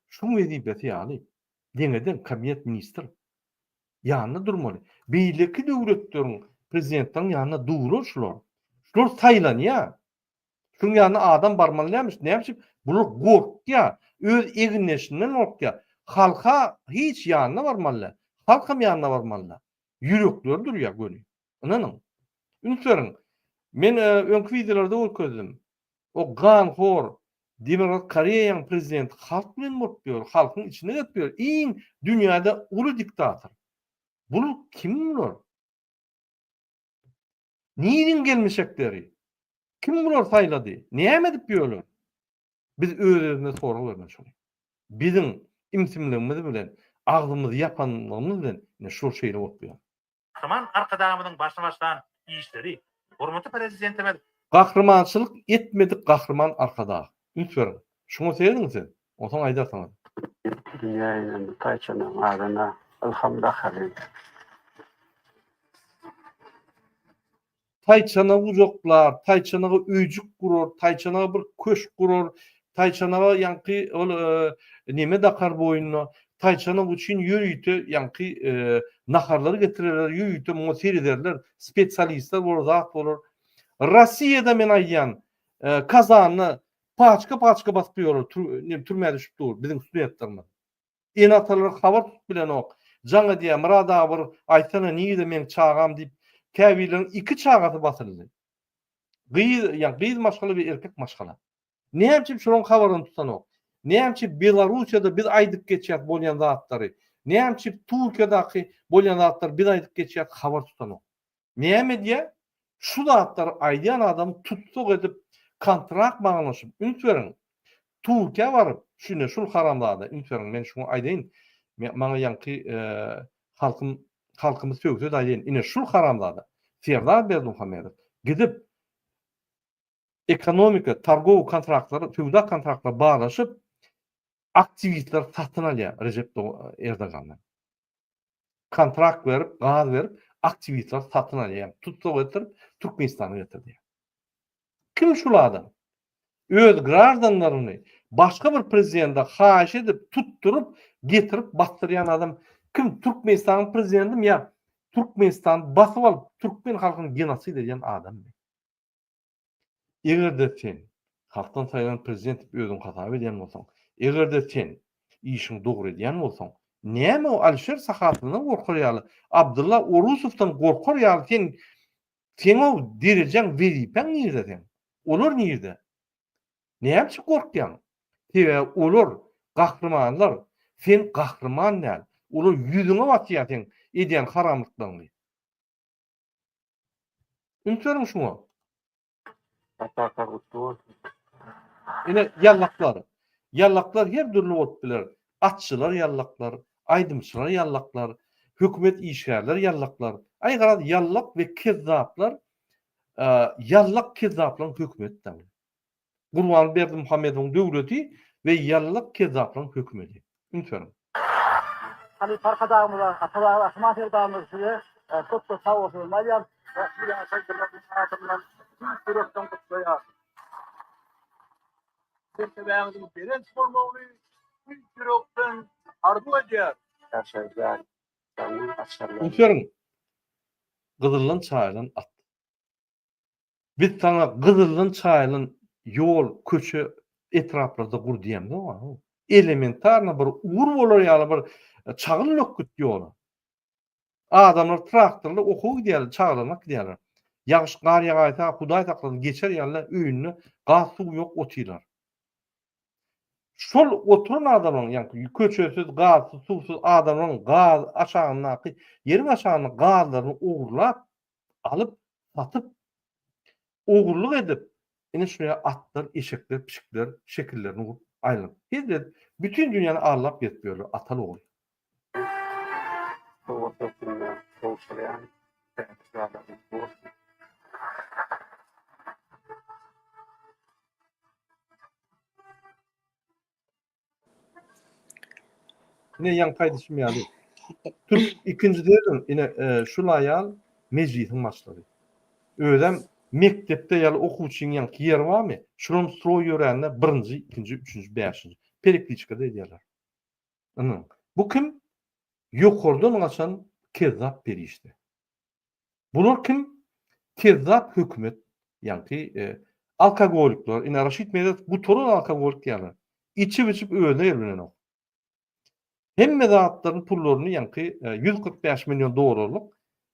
şuň wezipesi ýaly deňe-deň kabinet ministr ýanynda durmaly. Beýleki döwletleriň prezidentleriniň ýanynda durar şular. Şular saýlanýar. Şuň ýanyna adam barmaly dälmiş. Näme üçin? Bular gorkýar. Öz egindeşinden gorkýar. Halka hiç ýanyna barmaly däl. Halkam ýanyna barmaly däl. Ýürekleri durýar göni. Ynanyň. Üns beriň. Men öňki wideolarda görkezdim. O ganhor Demirgazyk Koreýaň prezidenti halk bilen bolup ýör, halkyň içinde gezip ýör. Iň dünýäde uly diktator. Bular kim bular? Niriň gelmişekleri? Kim bulary saýlady? Näme edip ýörler? Biz öz-özümize sorag bermeli şony. Biziň ümsümligimiz bilen, agzymyzy ýapanlygymyz bilen ine şul şeýle bolup ýör. Gahryman Arkadagymyzyň başyny başlan işleri, hormatly Prezidentimiz Gahrymançylyk etmedik Gahryman Arkadag. Üns beriň. Şuňa serediň siz. Onsoň aýdarsyňyz. Dünýä inen bu taýçanagyň adyna Ylham dakalyň. Taýçanagy gujaklar, taýçanaga öýjük gurar, taýçanaga bir köşk gurar, taýçanaga ýaňky ol neme dakar boýnuna, taýçanak üçin ýörite ýaňky naharlar getirerler, ýörite muňa serederler, spesialistler bolar, zat bolar. Rossiýada men aýdýan, Kazanda paçka-paçka basyp ýörler, türmä düşüp dur biziň studentlerimiz. Ene-atalary habar tutup bilenok. Jaň edýär, Myrat aga bir aýtsana nirde meň çagam diýip, käbirleriniň iki çagasy basyldy. Gyz, ýa gyz maşgala we erkek maşgala. Näme üçin şolaryň habaryny tutanok? Näme üçin Belarussiýada biz aýdyp geçýäs bolýan zatlary? Näme üçin Türkiýadaky bolýan zatlary biz aýdyp geçýäs habar tutanok? Näme edýär? Şu zatlary aýdýan adamy tussag edip, kontrakt baglaşyp, üns beriň, Türkiýä baryp, şu ine şul haramzada, üns beriň, men şuňa aýdaýyn, maňa ýaňky halkym, halkymyz sögse-de aýdaýyn, ine şul haramzada, Serdar Berdimuhamedow gidip, ekonomika, targowy kontraktlary, söwda kontraktlary baglaşyp, aktiwistleri satyn alýar Rejep Erdogandan. Kontrakt berip, gaz berip, aktiwistleri satyn alýar, tussag etdirip, Türkmenistana getirýär. Kim şul adam? Öz graždanlaryny başga bir prezidente haýyş edip, tutduryp, getirip basdyrýan adam kim? Türkmenistanyň prezidentimi ýa Türkmenistany basyp alyp, türkmen halkyny genosid edýän adammy? Eger-de sen halkdan saýlanan prezident diýip özüňi hasap edýän bolsaň, eger-de sen işiňi dogry edýän bolsaň, näme o Alişer Sahatyndan gorkar ýaly, Abdylla Orusowdan gorkar ýaly sen seň o derejäň, wezipäň nirde seň? Olar nirde? Näme üçin gorkýaň? Sebäbi olar gahrymanlar, sen gahryman däl. Olar ýüzüňe basýar seň edýän haramlyklaryňy. Üns beriň şuňa. Ata gutly bolsun. Ine ýallaklar. Ýallaklar her dürli bolup biler. Atçylar ýallaklar, aýdymçylar ýallaklar, hökümet işgärler ýallaklar. Aý garaz ýallak we kezzaplar ýallak kezzaplaryň hökümeti dagy. Gurban Berdimuhamedowyň döwleti we ýallak kezzaplaryň hökümeti. Üns beriň. Halypa Arkadagymyza, Ata-baba Gahryman Serdarymyz size köp köp sag bolsun aýdýan. Ähli ýaşaýjylaryň adyndan tüýs ýürekden gutlaýarys. Mertebäňiziň belent bolmagyny tüýs ýürekden arzuw edýäris. Ýaşaýjy jaňyň açarlaryny. Üns beriň. Gyzyldan çaýylan at. Biz saňa gyzyldan çaýylan ýol, köçe etraplarda gur diýemzok-a. Elementarno bir ugur bolar ýaly bir çagyl dökgüt ýola. Adamlar traktorly okuwa gidýärler, çagalaryny alyp gidýärler. Ýagyş, gar ýagaýsa, Hudaý saklasyn, geçer ýaly öýünde gaz, suw ýok otyrlar. Şol oturan adamlaryň, ýagny köçesiz, gazsyz, suwsuz adamlaryň gaz aşagyndaky, ýeriň aşagynda gazlaryny ogurlap, alyp, satyp, ogurlyk edip, ine şuňa atlar, eşekler, pişikler şekillerini gurup aýlanyp, hezil edip, bütin dünýäni aldap gezip ýörler, ataly-ogul. Sowgat hökmünde gowşurýan täze gutly bolsun! Ine ýaňky aýdyşym ýaly. Türk ikinji sözüm ine e, şul aýal mejlisiň başlygy. Özem mekdepde ýaly okuwçyň ýaňky ýeri barmy? Şulam stroý ýörände birinji, ikinji, üçünji, bäşinji. Perekliçkada edýärler. Ynha. Bu kim? Ýokardan gaçan kezzap perişde. Bular kim? Kezzap hökümet, ýaňky e, alkogolikler. Ine Raşid Meredow gutaran alkogolik diýýärler. Içip-içip özüne gelbilenok. Hemme zatlaryň pullaryny ýaňky 145 e, million dollarlyk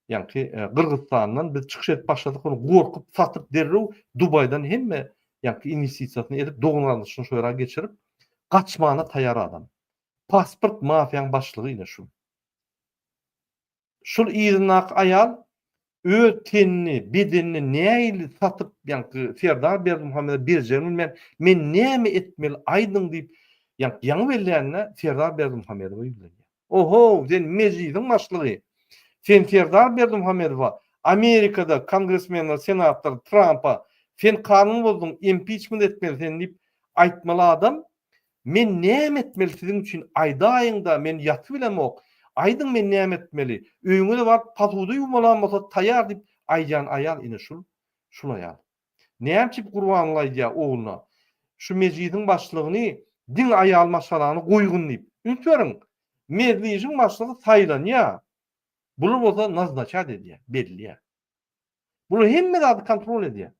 ýaňky e, Gyrgyzystandan biz çykyş edip başladyk, ony gorkup satyp derrew Dubaýdan hemme ýaňky inwestisiýasyny edip dogan garyndaşyny şo ýere geçirip gaçmana taýar adam. Pasport mafiýaň başlygy ine şu. Şul yzyndaky aýal öz tenini, bedenini nähili satyp, ýaňky Serdar Berdimuhamedowa berjegini bilmän, men näme etmeli aýdyň diýip, ýaňky ýaňy bellände Serdar Berdimuhamedowa ýüzlenýär. Ohow, sen Mejlisiň başlygy. Sen Serdar Berdimuhamedowa, Amerikada kongresmenler, senator Trampa sen kanun bozduň, impiçment etmeli sen diýip aýtmaly adam. Men näme etmeli siziň üçin aýdaýyňda men ýatybilemok aýdyň men näme etmeli öýüňize baryp pasuda ýuwmalam bolsa taýar diýip aýdýan aýal ine şul şul aýal. Näme üçin Gurbanguly aýdýar ogluna şu mejlisiň başlygyny diňe aýal maşgalany goýgun diýip. Üns beriň mejlisiň başlygy saýlanýar bular bolsa naznaçat edýär belleýär. Bular hemme zady kontrol edýär.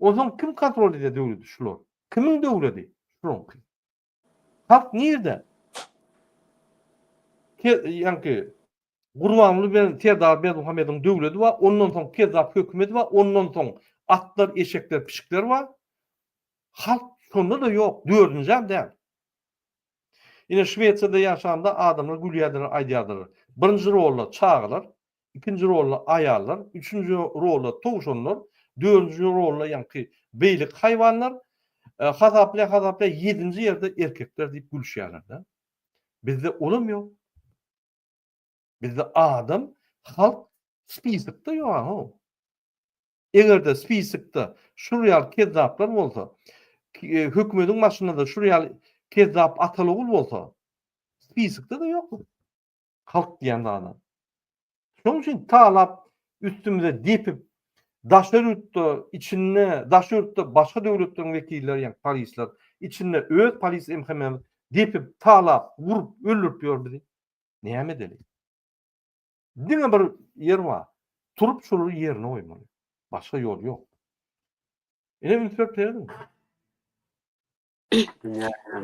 Onsoň kim kontrol edýär döwleti? Şular. Kimiň döwleti? Şularyňky. Halk nirde? Ýaňky Gurbanguly bilen Serdar Berdimuhamedowyň döwleti bar, ondan soň kezzap hökümeti bar, ondan soň atlar, eşekler, pişikler bar. Halk şonda-da ýok, dördünjem däl. Ine Şwesiýada ýaşanda adamlar gülýärdiler, aýdýardylar. Birinji rolda çagalar, ikinji rolda aýallar, üçünji rolda towşanlar, dördünji rolda ýaňky beýleki haýwanlar, hasaplaýa-hasaplaýa ýedinji ýerde erkekler diýip gülüşýärler-de. Bizde olam ýok. Bizde adam, halk spisokda ýok-a-how. Eger-de spisokda şul ýaly kezzaplar bolsa, hökümediň başynda-da şul ýaly kezzap ataly-ogul bolsa, spisokda-da ýok. Halk diýen zada. Şonuň üçin talap üstümize depip, daşary ýurtda, içinde, daşary ýurtda başga döwletleriň wekilleri, ýagny polisler, içinde öz polis MHM-miz depip, talap, urup, öldürip ýör bizi. Näme edeli? Diňe bir ýer bar. Turup şolary ýerine goýmaly. Başga ýol ýok. Ine üns berip serediň.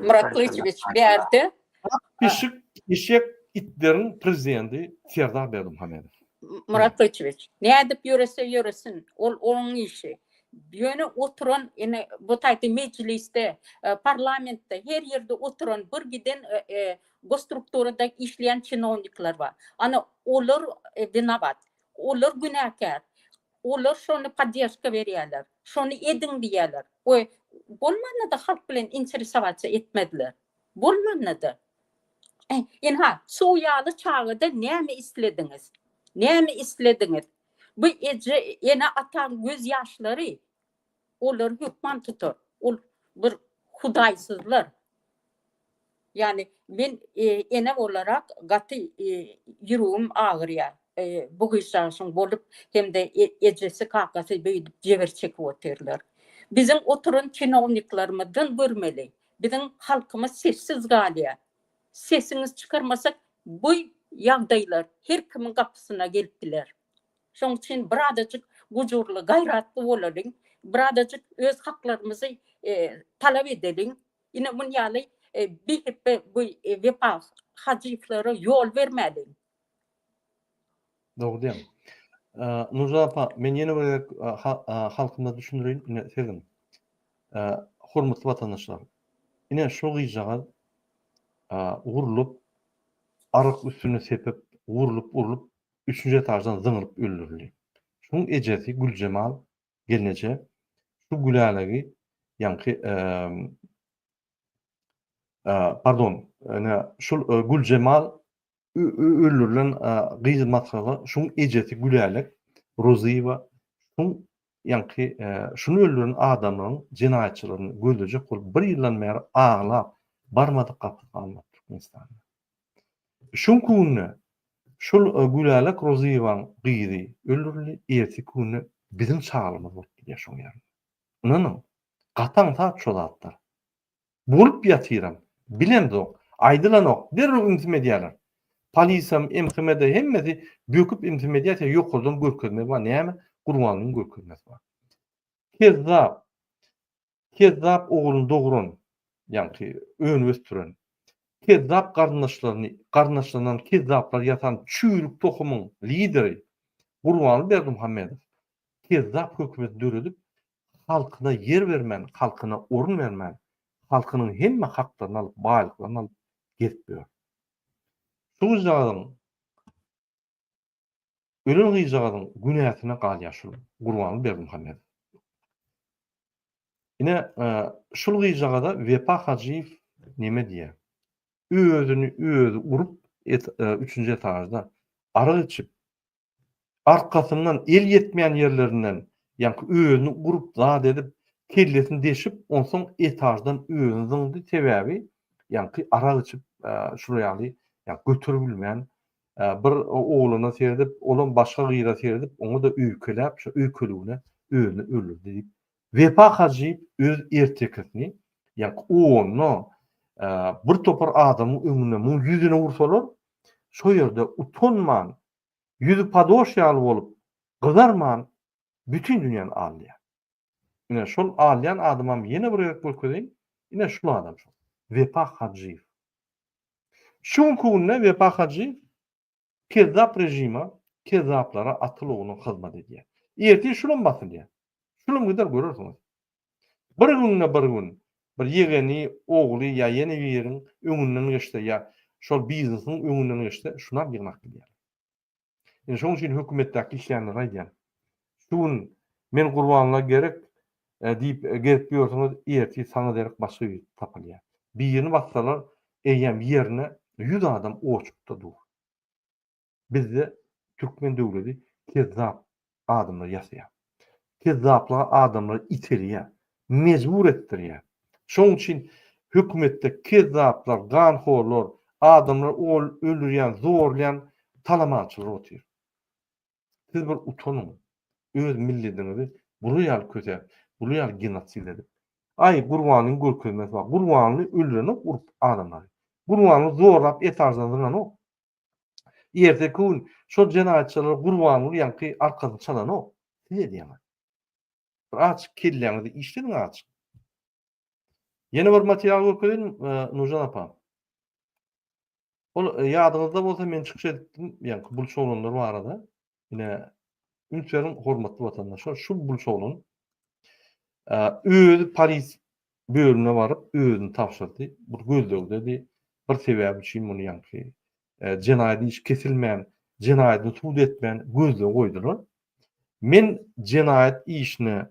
Myrat Gylyçowiç bärde. Pişik, eşek, itleriň prezidenti Serdar Berdimuhamedow. Myrat Gylyçowiç, nädip ýörese ýöresin, ol onuň işi. Ýöne oturan ine bu taýda mejlisde, e, parlamentde her ýerde oturan bir giden e, e, gosstrukturada işleýän çinownikler bar. Ana olar winowat. Olar günäkär. Olar şony podderžka berýärler. Şony ediň diýýärler. We bolmanda-da halk bilen interesowatsa etmediler. Bolmanda-da. Ynha, suw ýaly çagada näme islediňiz? Näme islediňiz? Bu eje, ene-ataň göz ýaşlary olary hökman tutar. Ol bir hudaýsyzlar. Ýagny men ene bolarak gaty ýüregim agyrýar. Bu gyzjagazyň bolup hem-de ejesi kakasy beýdip jebir çekip otyrlar. Biziň oturan çinowniklarymyzdan görmeli. Biziň halkymyz sessiz galýar. Sesiňizi çykarmasak bu ýagdaýlar her kimiň gapysyna gelip biler. Şoň üçin birazajyk gujurly, gaýratly bolalyň. Birazajyk öz haklarymyzy talap edeliň. Ine mun ýaly bihepbe bu Wepa Hajyýewlere ýol bermäliň. Dogry diýýäň. Nurjan apa, men ýene bir gezek halkymyza düşündireýin, ine siziň. Hormatly watandaşlar, ine şu gyzjagaz urlup, aryk üstüne sepip, urlup, urlup, üçünji etaždan zyňylyp öldürildi. Şuň ejesi Güljemal gelneje şu Gülälegi ýaňky pardon, ine şul Güljemal öldürilen gyz maşgala şuň ejesi Gülälek Rozyýewa şuň ýaňky şuny öldüren adamlaryň jenaýatçylaryny gözlejek bolup bir ýyldan bäri aglap barmadyk gapysy galmady Türkmenistanda. Şuňky günde şol Gülälek Rozyýewaň gyzy öldürildi, erteki günde biziň çagalymyz bolup gidýär şoň ýerine. Ynanyň, gaty aňsat şo zatlar. Bolup ýatyram, bilemzok, aýdylanok, derrew ümsüm edýärler. Polisam, MHM-de hemmesi böküp ümsüm edýär, sebäbi ýokardan görkezme bar, näme, Gurbangulyň görkezmesi bar. Kezzap, Kezzap ogluny dogran, ýaňky önüp ösdüren, kezzap garyndaşlaryny, garyndaşlaryndan kezzaplar ýasan çüýrük tohumyň lideri Gurbanguly Berdimuhamedow kezzap hökümeti döredip, halkyna ýer bermän, halkyna orun bermän, halkynyň hemme haklaryny alyp, baýlyklaryny alyp gezip ýör. Şu gyzjagazyň ölen gyzjagazyň günäsine galýar şul Gurbanguly Berdimuhamedow. Ine, şul gyzjagaza Wepa Hajyýew neme diýýär? Özüni özi urup, üçünji etažda arak içip, arkasyndan el ýetmeýän ýerlerinden ýaňky özüni urup zat edip. Kellesini deşip, onsoň etaždan özüni zyňdy, sebäbi ýaňky arak içip, şular ýaly ýa göteribilmän, bir oglana seredip, olam başga gyza seredip, oňa-da öýkeläp, şo öýkeligine özüni öldürdi diýip, Wepa Hajyýew öz ertekisini, ýaňky onda bir topar adamyň öňünde muň ýüzüne ursalar, şo ýerde utanman, ýüzi padoş ýaly bolup, gyzarman bütin dünýäni aldaýar. Ine şol alýan adamam ýene bir gezek görkezeýin. Ine şul adam şol. Wepa Hajyýew. Şu günki günde Wepa Hajyýew kezzap režime, kezzaplara atyl ogluna hyzmat edýär. Ertir şulam basylýar. Şulam gider görersiňiz. Bir günde bir gün bir ýegeni, ogly ýa ýene biriň öňünden geçse ýa şol biznesiň öňünden geçse şunam ýygnap gidýär. Indi şonuň üçin hökümetdäki işleýänlere aýdýan. Şu gün men Gurbanla gerek diýip gezip ýörsüňiz, ertir saňa derek başga biri tapylýar. Birini bassalar, eýýäm ýerine 100 adam oçurtda dur. Bizde türkmen döwleti kezzap adamlar ýasaýar. Kezzaplyga adamlary iterýär, mejbur etdirýär. Şonuň üçin hökümetde kezzaplar, ganhorlar, adamlary öldürýän, zorlaýan talamançylar otyr. Siz bir utanyň, öz millediňizi bular ýaly kösäp, bular ýaly genosid edip. Aý, Gurbanyň görkezmesi bar. Gurbanly öldürenok urup adamlary. Gurbanly zorlap etaždan zyňanok. Erteki gün şol jenaýatçylara Gurbanguly ýaňky arkasyny çalanok. Siz edýäňiz. Bir azjyk kelläňizi işlediň azjyk. Ýene bir material görkezeýin Nurjan apa. Ol ýadyňyzda bolsa men çykyş edipdim ýaňky bulç oglanlar barada. Ine üns beriň hormatly watandaşlar şu bulç oglan özi polis bölümine baryp özüni tabşyrdy. Bir gözlegdedi. Bir sebäp üçin muny ýaňky jenaýat iş kesilmän, jenaýatyny sud etmän gözlege goýdular. Men jenaýat işine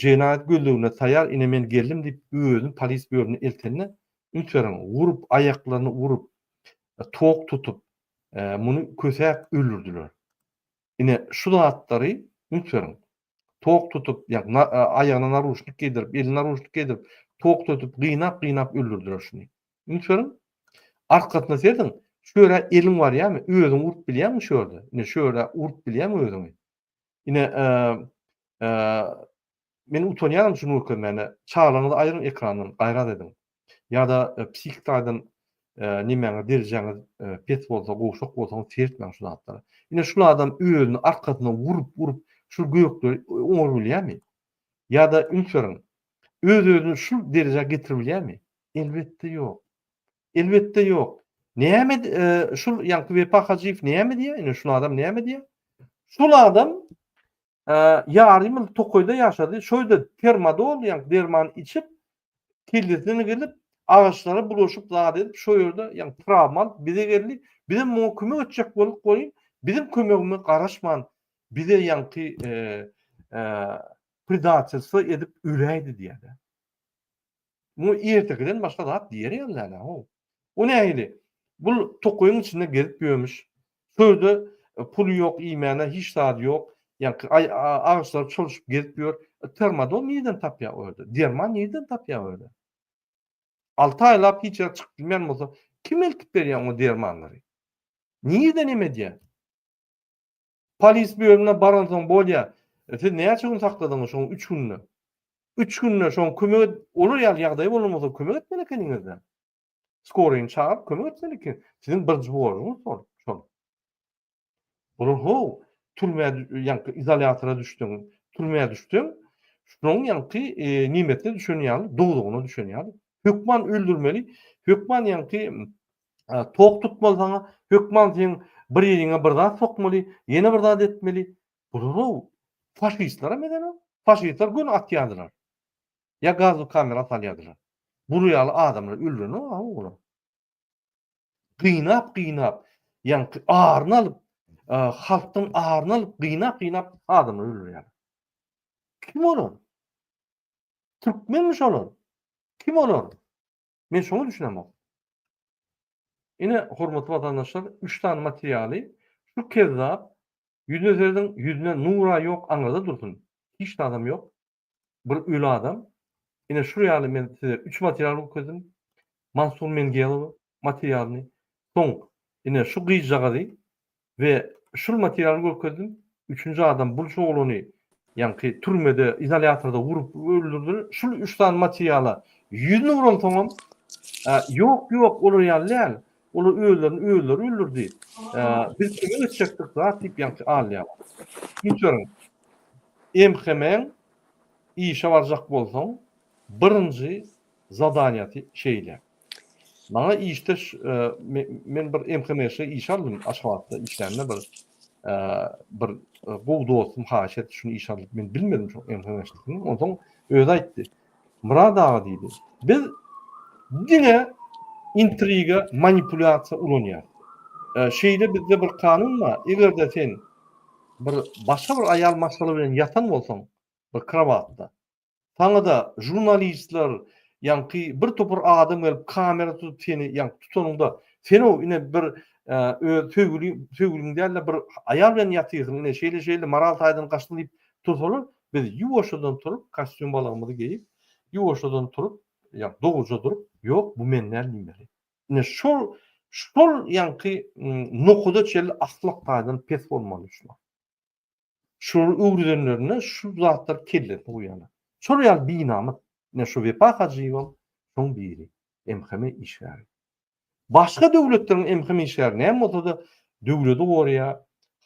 jenaýat gözlegine taýýar, ine men geldim diýip özüni polis bölümine eltende üns beriň, urup, aýaklaryny urup, tok tutup, muny kösäp öldürdiler. Ine şu zatlary üns beriň. Tok tutup, ýa aýagyna naruşnik geýdirip, eline naruşnik geýdirip, tok tutup, gynap-gynap öldürdiler şuny. Üns beriň. Arkasyna serediň. Şu ýere eliň barýarmy? Özüňi urup bilýäňmi şu ýerde? Ine şu ýerde urup bilýäňmi özüňi? Ine, men utanýaryn şuny görkezmäne. Çagalaryňyzy aýryň ekrandan, gaýrat ediň. Ýa-da psihik taýdan nemäňiz, derejäňiz pes bolsa, gowşak bolsaňyz seretmäň şu zatlara. Ine şul adam özüni arkasyna urup-urup şul gökleri oňaryp bilýärmi? Ýa-da üns beriň, öz-özüni şul derejä getirip bilýärmi? Elbetde ýok. Elbetde ýok. Näme şul ýaňky Wepa Hajyýew näme diýýär? Ine şul adam näme diýýär? Şul adam ýarym ýyl tokaýda ýaşady. Şo ýerde termadol ýaňky derman içip, kellesine gelip, agaçlara bulaşyp zat edip, şo ýerde ýaňky trawma alyp bize geldi. Bizem muňa kömek etjek bolduk welin, biziň kömegimize garaşman bize ýaňky predatelstwo edip öläýdi diýýär. Muňa ertekiden başga zat diýer ýaly däl-ä, how. O nähili? Bul tokaýyň içinde gezip ýörmüş. Şo ýerde puly ýok, iýmäne hiç zady ýok. Ýaňky agaçlara çolaşyp gezip ýör. Termadol nireden tapýar o ýerde? Derman nireden tapýar o ýerde? Alty aýlap hiç ýere çykyp bilmeýän bolsa, kim eltip berýär oňa dermanlary? Nireden em edýär? Polis bölümine baransoň bolýa. Siz näçe gün sakladyňyz şoň üç günde? Üç günde şoň kömek et, olar ýaly ýagdaý bolan bolsa kömek etmeli ekeniňizde. Skoryny çagyryp kömek etmeli eken. Siziň birinji borjuňyz şol, şol. Bular how, türmä ýaňky izolýatora düşdüň, türmä düşseň, şoň ýaňky nimesine düşen ýaly, dowzagyna düşen ýaly. Hökman öldürmeli, hökman ýaňky tok tutmaly saňa, hökman seň bir ýeriňe bir zat sokmaly, ýene bir zat etmeli. Bular-ow faşistlerem edenok. Faşistler göni atýardylar. Ýa gazly kamera salýardylar. Bular ýaly adamlar öldürenok-a olar. Gynap-gynap, ýaňky aryny alyp, halkdan aryny alyp, gynap-gynap adamlary öldürýärler. Kim olar? Türkmenmi şolar? Kim olar? Men şoňa düşünemok. Ine, hormatly watandaşlar, üç sany materialy şu kezzap ýüzüne serediň, ýüzüne nur-a ýok, aňyrda dursun. Hiç zadam ýok. bir öli adam. Ine şul ýaly men size üç material görkezdim. Mansur Mengelow materialyny, soň ine şu gyzjagazy we şul materialy görkezdim. Üçünji adam bul şu oglany ýaňky türmede, izolýatorda urup öldürdiler. Şul üç sany materiala ýüzüni uransoňam ýok, ýok, olar ýaly däl. Olar özlerini özleri öldürdi. Biz kömek etjekdik zat diýip ýaňky alýarlar. Üns beriň. MHM-iň işe barjak bolsaň, birinji zadaniýasy şeýle. Maňa işdeş men bir MHM-şe işe aldym Aşgabatda işlände bir bir gowy dostum haýyş etdi şuny işe al diýip men bilmedim şo MHM-şligini. Onsoň özi aýtdy. Myrat aga diýdi. Biz diňe intriga, manipulýasiýa ulanýarys. Şeýle bizde bir kanun bar, eger-de sen bir başga bir aýal maşgala bilen ýatan bolsaň bir krowatda, saňa-da žurnalistler, ýaňky bir topar adam gelip kamera tutup seni ýaňky tutanyňda, sen-ow ine bir öz söýgüli söýgüliň däl-de bir aýal bilen ýatyrsyň, ine şeýle-şeýle moral taýdan gaçdyň diýip tursalar, biz ýuwaşjadan turup, kostýum balagymyzy geýip, ýuwaşjadan turup, ýa dogruja durup, ýok, bu men däl diýmeli. Ine şol şol ýaňky nokada çenli ahlak taýdan pes bolmaly şular. Şulary öwredenlerinde şu zatlar kellesine guýarlar. Şol ýaly binamys. Ine şu Wepa Hajyýewem şoň biri. MHM işgäri. Başga döwletleriň MHM işgäri näme bolsa-da döwleti goraýar,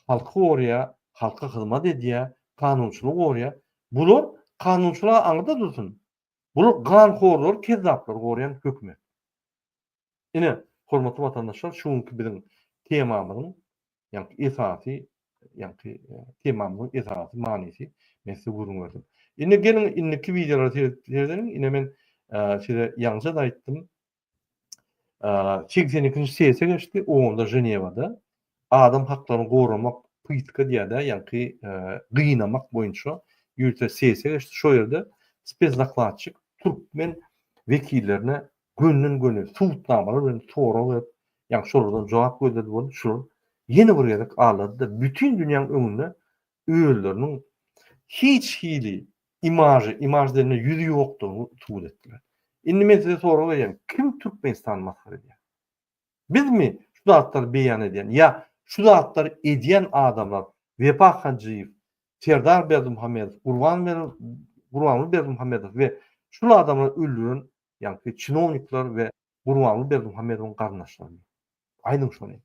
halky goraýar, halka hyzmat edýär, kanunçylygy goraýar. Bular kanunçylyga aňyrda dursun. Bular ganhorlary, kezzaplary goraýan hökümet. Ine, hormatly watandaşlar, şu günki biziň temamyzyň, ýaňky esasy, ýaňky temamyzyň esasy manysy men size gürrüň berdim. Indi geliň indiki wideolara seredeliň. Ine men size ýaňyja-da aýtdym. 82-nji sessiýa geçdi, onda Ženewada adam haklaryny goramak pytka diýýär-dä, ýaňky gynamak boýunça ýörite sessiýa geçdi. Şo ýerde spesdokladçik türkmen wekillerine gönden-göni subutnamalar bilen sorag berip, ýagny şolardan jogap gözledi boldy, şular ýene bir gezek aldady-da, bütin dünýäň öňünde özleriniň hiç hili imažy, imaž diýende ýüzi ýokdugyny subut etdiler. Indi men size sorag berýän, kim Türkmenistany masgara edýär? Bizmi şu zatlary beýan edýän ýa şu zatlary edýän adamlar Wepa Hajyýew, Serdar Berdimuhamedow, Gurban Gurbanguly Berdimuhamedow we şul adamlary öldüren ýaňky çinownikler we Gurbanguly Berdimuhamedowyň garyndaşlarymy? Aýdyň şony.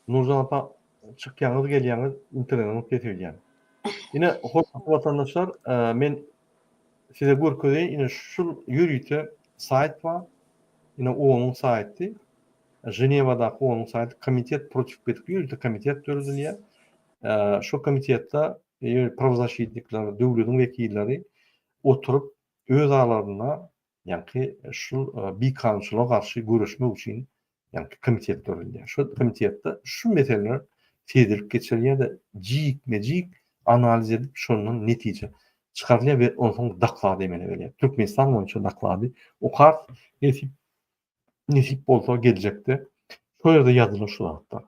Nurjan apa çykýaňyz gelýäňiz internetiňiz pes öýdýän. Ine hormatly watandaşlar e, men size görkezeýin ine şul ýörite saýt bar. Ine OON-yň saýty. Ženewadaky OON-yň saýty Komitet protiv pytk ýörite komitet döredilýär. E, Şu komitetde e, prawozasşitnikler, döwletiň wekilleri oturyp öz aralarynda ýaňky şul bikanunçylyga garşy göreşmek üçin ýaňky komitet döredilýär. Şol komitetde şu meseleler seredilip geçirilýär-de, jikme-jik analiz edip, şondan netije çykarylýar we onsoň doklad emele gelýär. Türkmenistan boýunça doklady okarys, nesip nesip bolsa geljekde. Şo ýerde ýazylan şu zatlar.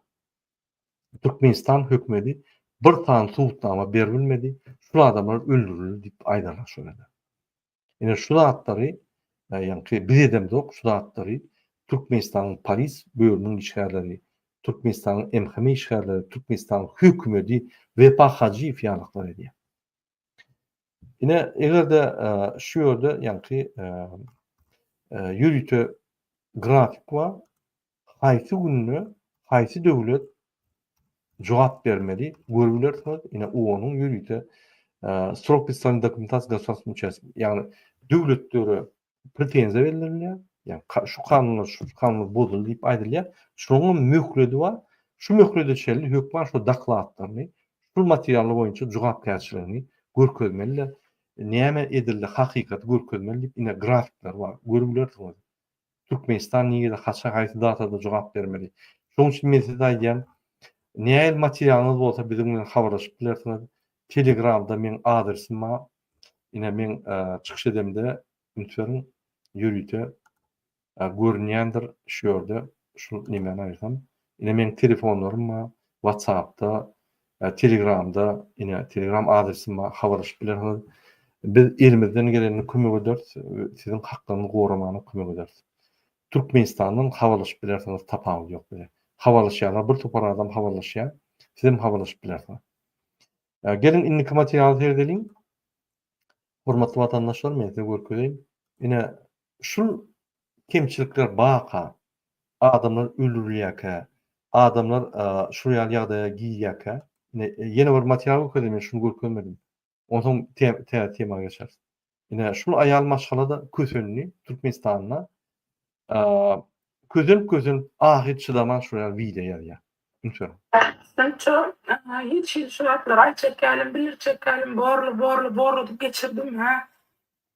Türkmenistan hökümeti bir sany subutnama beribilmedi, şul adamlar öldürildi diýip aýdarlar şol ýerde. Ine şu zatlary ýaňky biz edemzok şu zatlary Türkmenistanyň polis bölüminiň işgärleri, Türkmenistanyň MHM işgärleri, Türkmenistanyň hökümeti Wepa Hajyýew ýalaklar edýär. Ine eger-de şu ýerde ýaňky ýörite grafik bar. Haýsy günde haýsy döwlet jogap bermeli görüp bilersiňiz. Ine OON-yň ýörite srok predstavleniýa dokumentasiýa gosudarstweniý uçastki, ýagny döwletlere pretenziýa bildirilýär. Ýagny şu kanunlar, şu kanunlar bozuldy diýip aýdylýar. Şonuň hem möhledi bar. Şu möhlede çenli hökman şu dokladlaryny, şu materiallar boýunça jogapkärçiligini görkezmeliler. Näme edildi, hakykaty görkezmeli diýip ine grafikler bar. Görüp bilersiňiz. Türkmenistan nirede haçan haýsy datada jogap bermeli. Şonuň üçin men size aýdýan nähili materialyňyz bolsa biziň bilen habarlaşyp bilersiňiz. Telegramda meň adresim bar. Ine meň çykyş edemde üns beriň ýörite görünýändir şu ýerde şu nemäni aýyrsam. Ine meň telefonlarym bar. WhatsApp-da, Telegramda, ine Telegram adresim bar, habarlaşyp bilersiňiz. Biz elimizden gelenini kömek ederis, siziň haklaryňyzy goramana kömek ederis. Türkmenistandan habarlaşyp bilersiňiz, tapawudy ýok bize. Habarlaşýarlar, bir topar adam habarlaşýar, sizem habarlaşyp bilersiňiz. Geliň indiki materiala seredeliň. Hormatly watandaşlar, men size görkezeýin. Ine, şul kemçilikler barka, adamlar öldürilýärkä, adamlar şul ýaly ýagdaýa girýärkä, ine, ýene bir material görkezeýin, men şuny görkezmedim. Onsoň täze tema geçeris. Ine, şul aýal maşgala-da kösendi Türkmenistanda. Kösenip-kösenip, ahyry çydaman şul ýaly wideo ýazýar. Üns beriň. Şunça hiç hili şu zatlar aý çekälim, bir çekälim, borly, borly, borly diýip geçirdim, hä.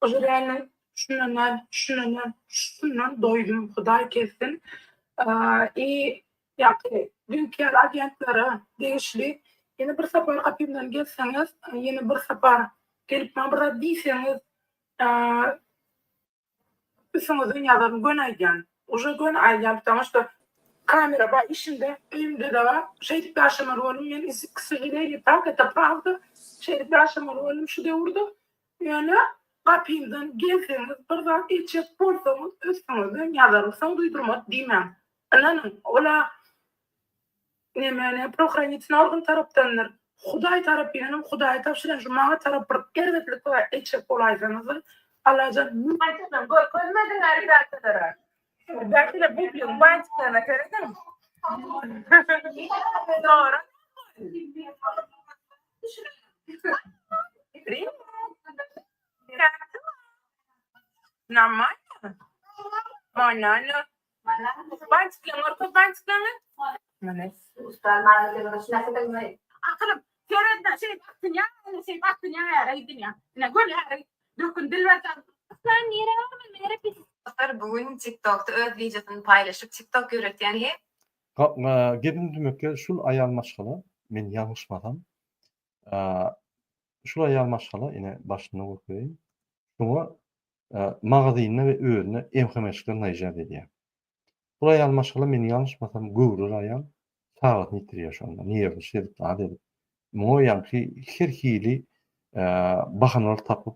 Уже реально şundan däl, şundan däl, şundan doýdum, Hudaý kessin. I ýaňky düýnki ýaly agentlere degişli ýene bir sapar gapymdan gelseňiz, ýene bir sapar gelip maňa bir zat diýseňiz, Üstüňizden ýazaryn göni aýdýan. Uje göni aýdýan потому что kamera bar işimde öýümde-de bar. Şeýdip ýaşamaly boldum men k sožaleniýu tak это prawda şeýdip ýaşamaly boldum şu döwürde. Ýöne gapymdan gelseňiz bir zat etjek bolsaňyz üstüňizden ýazaryn soň duýdurmady diýmäň. Ynanyň ola Nemene prohranitelny organ tarapdandyr. Hudaý tarapyndanam Hudaýa tabşyrýan şu maňa tarap bir erbetlik zat etjek bolaýsaňyzlar Allajan Gaýtadan görkezmediňä rebýatalara. Rebýatalar bubliň bantiklaryna serediň. Dogry. Normalno. Normalno. Bantiklaryňy görkez bantiklaryňy. Akylym seredme şeýdip atynýar ine şeýdip atynýar äre gidinýär. Ine göni äre dökün dilber jan. Sen nirä barmaly men repetision. Dostlar bu gün TikTokda öz wideosyny paýlaşyp TikTok ýöretýän he. Gepim dümek şul aýal maşgala men ýalňyşmasam şul aýal maşgala ine başynda görkezeýin şuňa magazynyna we özüne MHM-çiler naýjat edýär. Bul aýal maşgala men ýalňyşmasam göwreli aýal çagasyny ýitirýär şonda nerwnyçt edip zat edip. Muňa ýaňky her hili bahanalar tapyp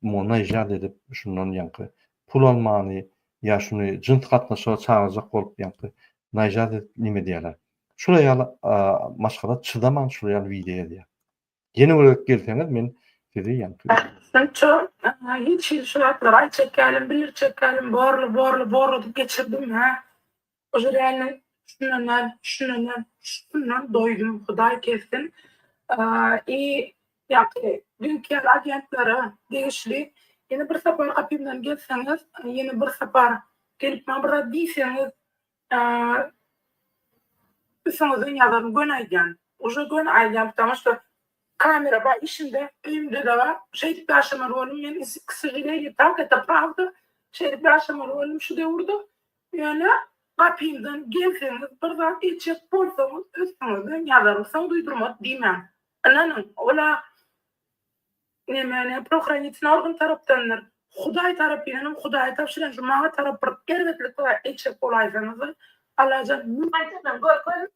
muňa naýjat edip şundan ýaňky pul almany ýa şuny jyns gatnaşyga çagyrjak bolup ýaňky naýjat edip neme edýärler. Şul aýal maşgala çydaman şul ýaly wideo ýazýar. Ýene bir gezek gelseňiz men sizi ýaňky. Şunça hiç hili şu zatlar aý çekälim, bir çekälim, borly, borly, borly diýip geçirdim, hä. Уже реально şundan däl, şundan däl, şundan doýdum, Hudaý kessin. I ýaňky düýnki ýaly agentlere degişli ýene bir sapar gapymdan gelseňiz, ýene bir sapar gelip maňa bir zat diýseňiz, Üstüňizden ýazaryn göni aýdýan. Uje göni aýdýan потому что kamera bar işimde öýümde-de bar. Şeýdip ýaşamaly boldum men k sožaleniýu tak это prawda şeýdip ýaşamaly boldum şu döwürde. Ýöne gapymdan gelseňiz bir zat etjek bolsaňyz üstüňizden ýazaryn soň duýdurmady diýmäň. Ynanyň ola Nemene prohranitelny organ tarapdandyr. Hudaý tarapyndanam Hudaýa tabşyrýan şu maňa tarap bir erbetlik zat etjek bolaýsaňyzlar Allajan Gaýtadan görkez.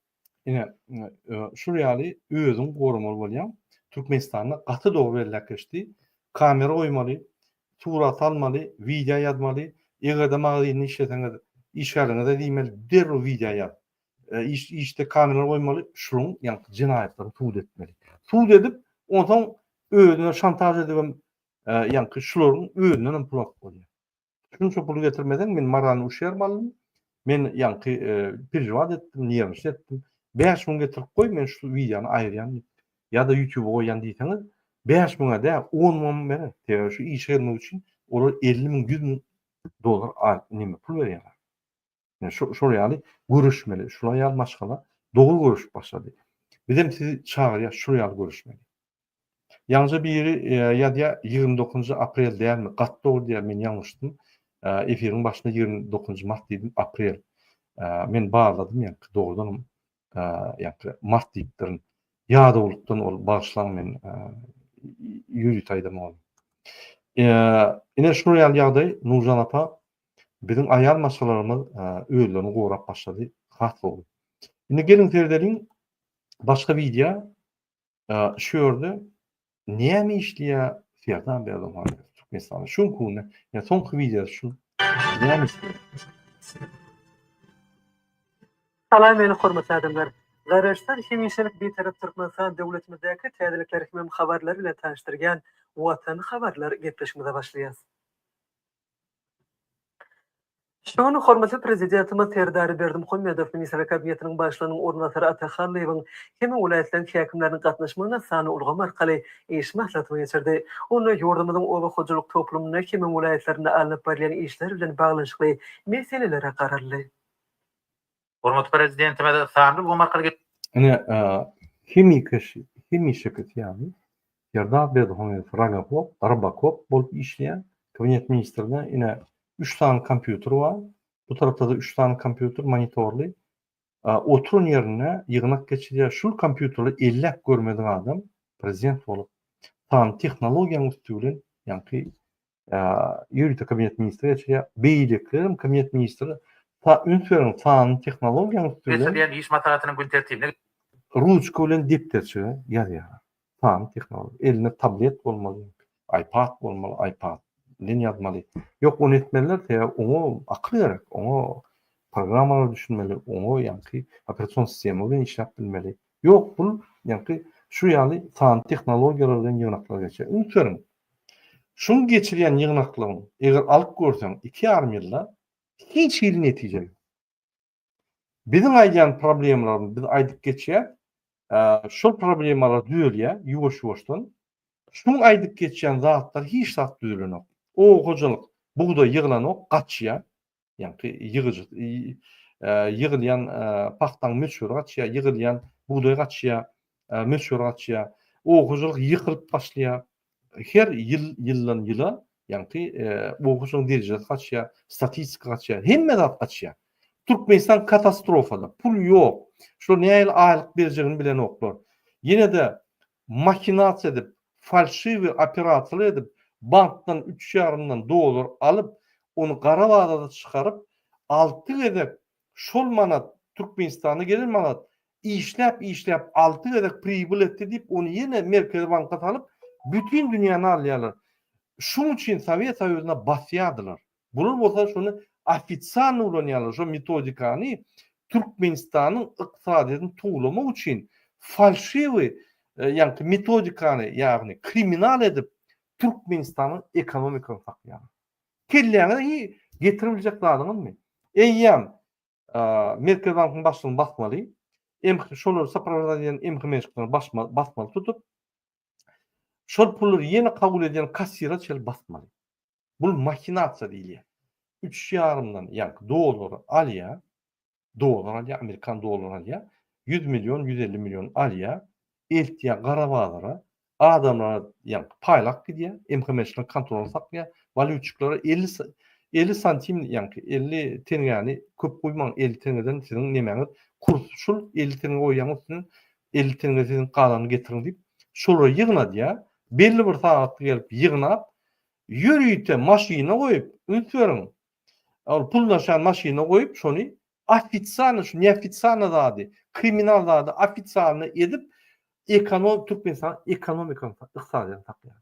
Ine, şul ýaly özüňi goramaly bolýaň. Türkmenistanda gaty dogry belläp geçdi. Kamera goýmaly, surat almaly, wideo ýazmaly. Eger-de magazinde işleseňiz, işgärleriňize diýmeli, derrew wideo ýaz. Iş işde kamera goýmaly, şunuň ýaňky jenaýatlaryny subut etmeli. Subut edip, onsoň özüne şantaž edibem ýaňky şularyň özünden hem pul alyp bolýar. Şunça puly getirmeseň men moralny uşerb aldym. Men ýaňky perejewat etdim, nerwnyçt etdim. 5000 getirip goý, men şu wideony aýyrýan diýip ýa-da YouTube-a goýýan diýseňiz, 5000-ä däl, 10 müňem berer. Sebäbi şu işe girmek üçin olar 50 müň, 100 müň dollar neme pul berýärler. Yani şo, şol ýaly görüşmeli. Şul ýaly maşgala dogry görüşüp başlady. Bizem sizi çagyrýas şul ýaly görüşmeli. Ýaňja biri e, ýazýa 29-njy aprel dälmi? Gaty dogry diýýär, men ýalňyşdym. E, efiriň başynda 29-njy mart diýdim, aprel. E, men barladym ýaňky dogrudanam e, ýaňky mart diýipdirin. Ýadawlykdan ol bagyşlaň men e, ýörite aýdamok. E, ine şul ýaly ýagdaý Nurjan apa Biziň aýal maşgalalarymyz özlerini gorap başlady, has gowy. Indi geliň seredeliň. Başga wideo şu ýerde näme işleýär Serdar Berdimuhamedow Türkmenistanda şu günki günde ýa soňky wideosy şu näme işleýär? Salam meni hormatly adamlar! Garaşsyz hemişelik Bitarap Türkmenistan döwletimizdäki täzelikler hemem habarlar bilen tanyşdyrýan Watan habarlar gepleşigimize başlaýas. Şu gün hormatly Prezidentimiz Serdar Berdimuhamedow Ministrler Kabinetiniň Başlygynyň orunbasary Ata Hallyýewiň hem welaýatlaryň häkimleriniň gatnaşmagynda sanly ulgam arkaly iş maslahatyny geçirdi. Onda ýurdumyzyň oba hojalyk toplumynda hem welaýatlarynda alnyp barylýan işler bilen baglanyşykly meselelere garaldy. Hormatly Prezidentimiz sanly ulgam arkaly Ine, hemişekisi ýaly, Serdar Berdimuhamedow rogokop, robokop bolup işleýär. Kabinet ministrine ine üç sany kompýuter bar. Bu tarapda-da üç sany kompýuter monitorly. Oturan ýerinde ýygnak geçirýär. Şul kompýuterleri elläp görmedik adam prezident bolup, sanly tehnologiýanyň üsti bilen ýaňky ýörite kabinet ministri geçirýär. Beýlekilerem kabinet ministri üns beriň sanly tehnologiýanyň üsti bilen Geçirilýän iş maslahatynyň gün tertibine ruçka bilen depderçege ýazýarlar. Sanly tehnologiýa. Elinde tablet bolmaly, iPad bolmaly, iPad bilen ýazmaly. Ýok, ony etmeliler, sebäbi oňa akyl gerek, oňa programmalara düşünmeli, oňa ýaňky operasion sistema bilen işläp bilmeli. Ýok, bul ýaňky şu ýaly sanly tehnologiýalar bilen ýygnaklar geçýär. Üns beriň, Şuň geçirýän ýygnaklygyň eger alyp görseň iki ýarym ýylda hiç hili netije ýok. Biziň aýdýan problemalarymyzy biz aýdyp geçýäs. Şol problemalar düzelýär ýuwaş-ýuwaşdan. Şuň aýdyp geçýän zatlary hiç zat düzelenok. Oba hojalyk bugdaý ýygylanok, gaçýar. Ýaňky ýygyjy ýygylýan pagtaň möçberi gaçýar, ýygylýan bugdaý gaçýar, möçberi gaçýar. Oba hojalyk ýykylyp başlaýar. Her ýyl ýyldan ýyla ýaňky oba hojalygyň derejesi gaçýar, statistika gaçýar, hemme zat gaçýar. Türkmenistan katastrofada, pul ýok. Şular nähili aýlyk berjegini bilenoklar. Ýene-de mahinasiýa edip, falşiwiý operasiýalar edip, bankdan üç ýarymdan dollar alyp, ony gara bazarda çykaryp, alty gezek şol manat, Türkmenistana gelen manat işläp-işläp alty gezek pribyl etdi diýip, ony ýene Merkezi banka salyp, bütin dünýäni alýarlar. Şuň üçin Sowet Soýuzyna basýardylar. Bular bolsa şony ofisialny ulanýarlar, şo metodikany Türkmenistanyň ykdysadyýetini towlamak üçin falşiwi ýaňky metodikany, ýagny kriminal edip Türkmenistanyň ekonomikasyny saklaýarlar. Kelläňize hi getirip biljek zadyňyzmy? Eýýäm Merkezi bankyň başlygyny basmaly, MH şolary soprawždad edýän MHM-şikleri basmaly tutup, şol pullary ýene kabul edýän kassire çenli basmaly. Bul mahinasiýa diýilýär. Üç ýarymdan ýaňky dollary alýar, dollar alýar, amerikan dollary alýar, 100 million, 150 million alýar, eltýär gara bazara, adamlara ýaňky paýlap gidýär, MHM-çiler kontrolyny saklaýar, walýutçiklara 50 50 santim ýaňky 50 teňňäni köp goýmaň, 50 teňňeden siziň nemäňiz kurs şul 50 teňňe goýýaň üstüne 50 teňňe siziň galanyny getiriň diýip, şolary ýygnadýar, belli bir sagatda gelip ýygnap, ýörite maşyna goýup, üns beriň, ol pul daşaýan maşyna goýup, şony ofisialno, şu neofisialno zady, kriminal zady ofisialno edip, ekonom, Türkmenistanyň ekonomikasyny, ykdysadyýetini saklaýar.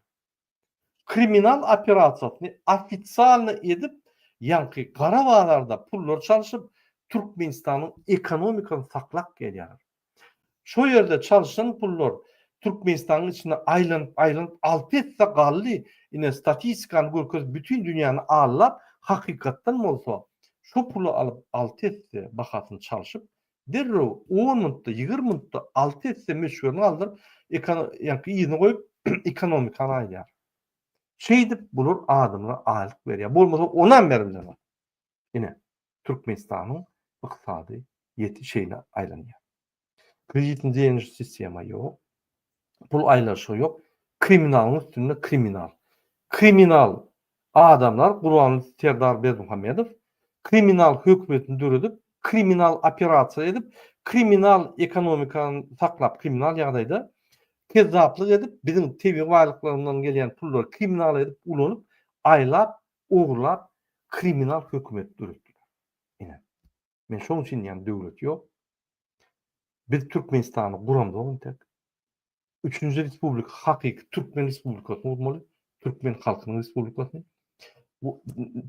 Kriminal operasiýasyny ofisialno edip, ýaňky gara bazarda pullary çalşyp, Türkmenistanyň ekonomikasyny saklap gelýärler. Şo ýerde çalşylan pullar Türkmenistanyň içinde aýlanyp aýlanyp alty esse galdy, ine statistikany görkezip bütin dünýäni aldap, hakykatdan bolsa şo puly alyp alty esse bahasyny çalşyp derrew on minutda ýigrimi minutda alty esse möçberini galdyryp ýaňky yzyna goýup ekonomikany aýdýar. Şeýdip bular adamlara aýlyk berýär. Bolmasa onam berip bilenok. Ine Türkmenistanyň ykdysady ýeti şeýle aýlanýar. Kreditni denejny sistema ýok. Pul aýlanyşygy ýok. Kriminalyň üstünde kriminal. Kriminal adamlar Gurbanguly Serdar Berdimuhamedow kriminal hökümetini döredip, kriminal operasiýa edip, kriminal ekonomikany saklap, kriminal ýagdaýda kezzaplyk edip, biziň tebigy baýlyklarymyzdan gelýän pullary kriminal edip ulanyp, aýlap, ogurlap, kriminal hökümet döretdiler. Ine. Men şoň üçin diýýän döwlet ýok. Biz Türkmenistany guramzok entek. Üçünji respublika hakyky türkmen respublikasyny gurmaly. Türkmen halkynyň respublikasyny.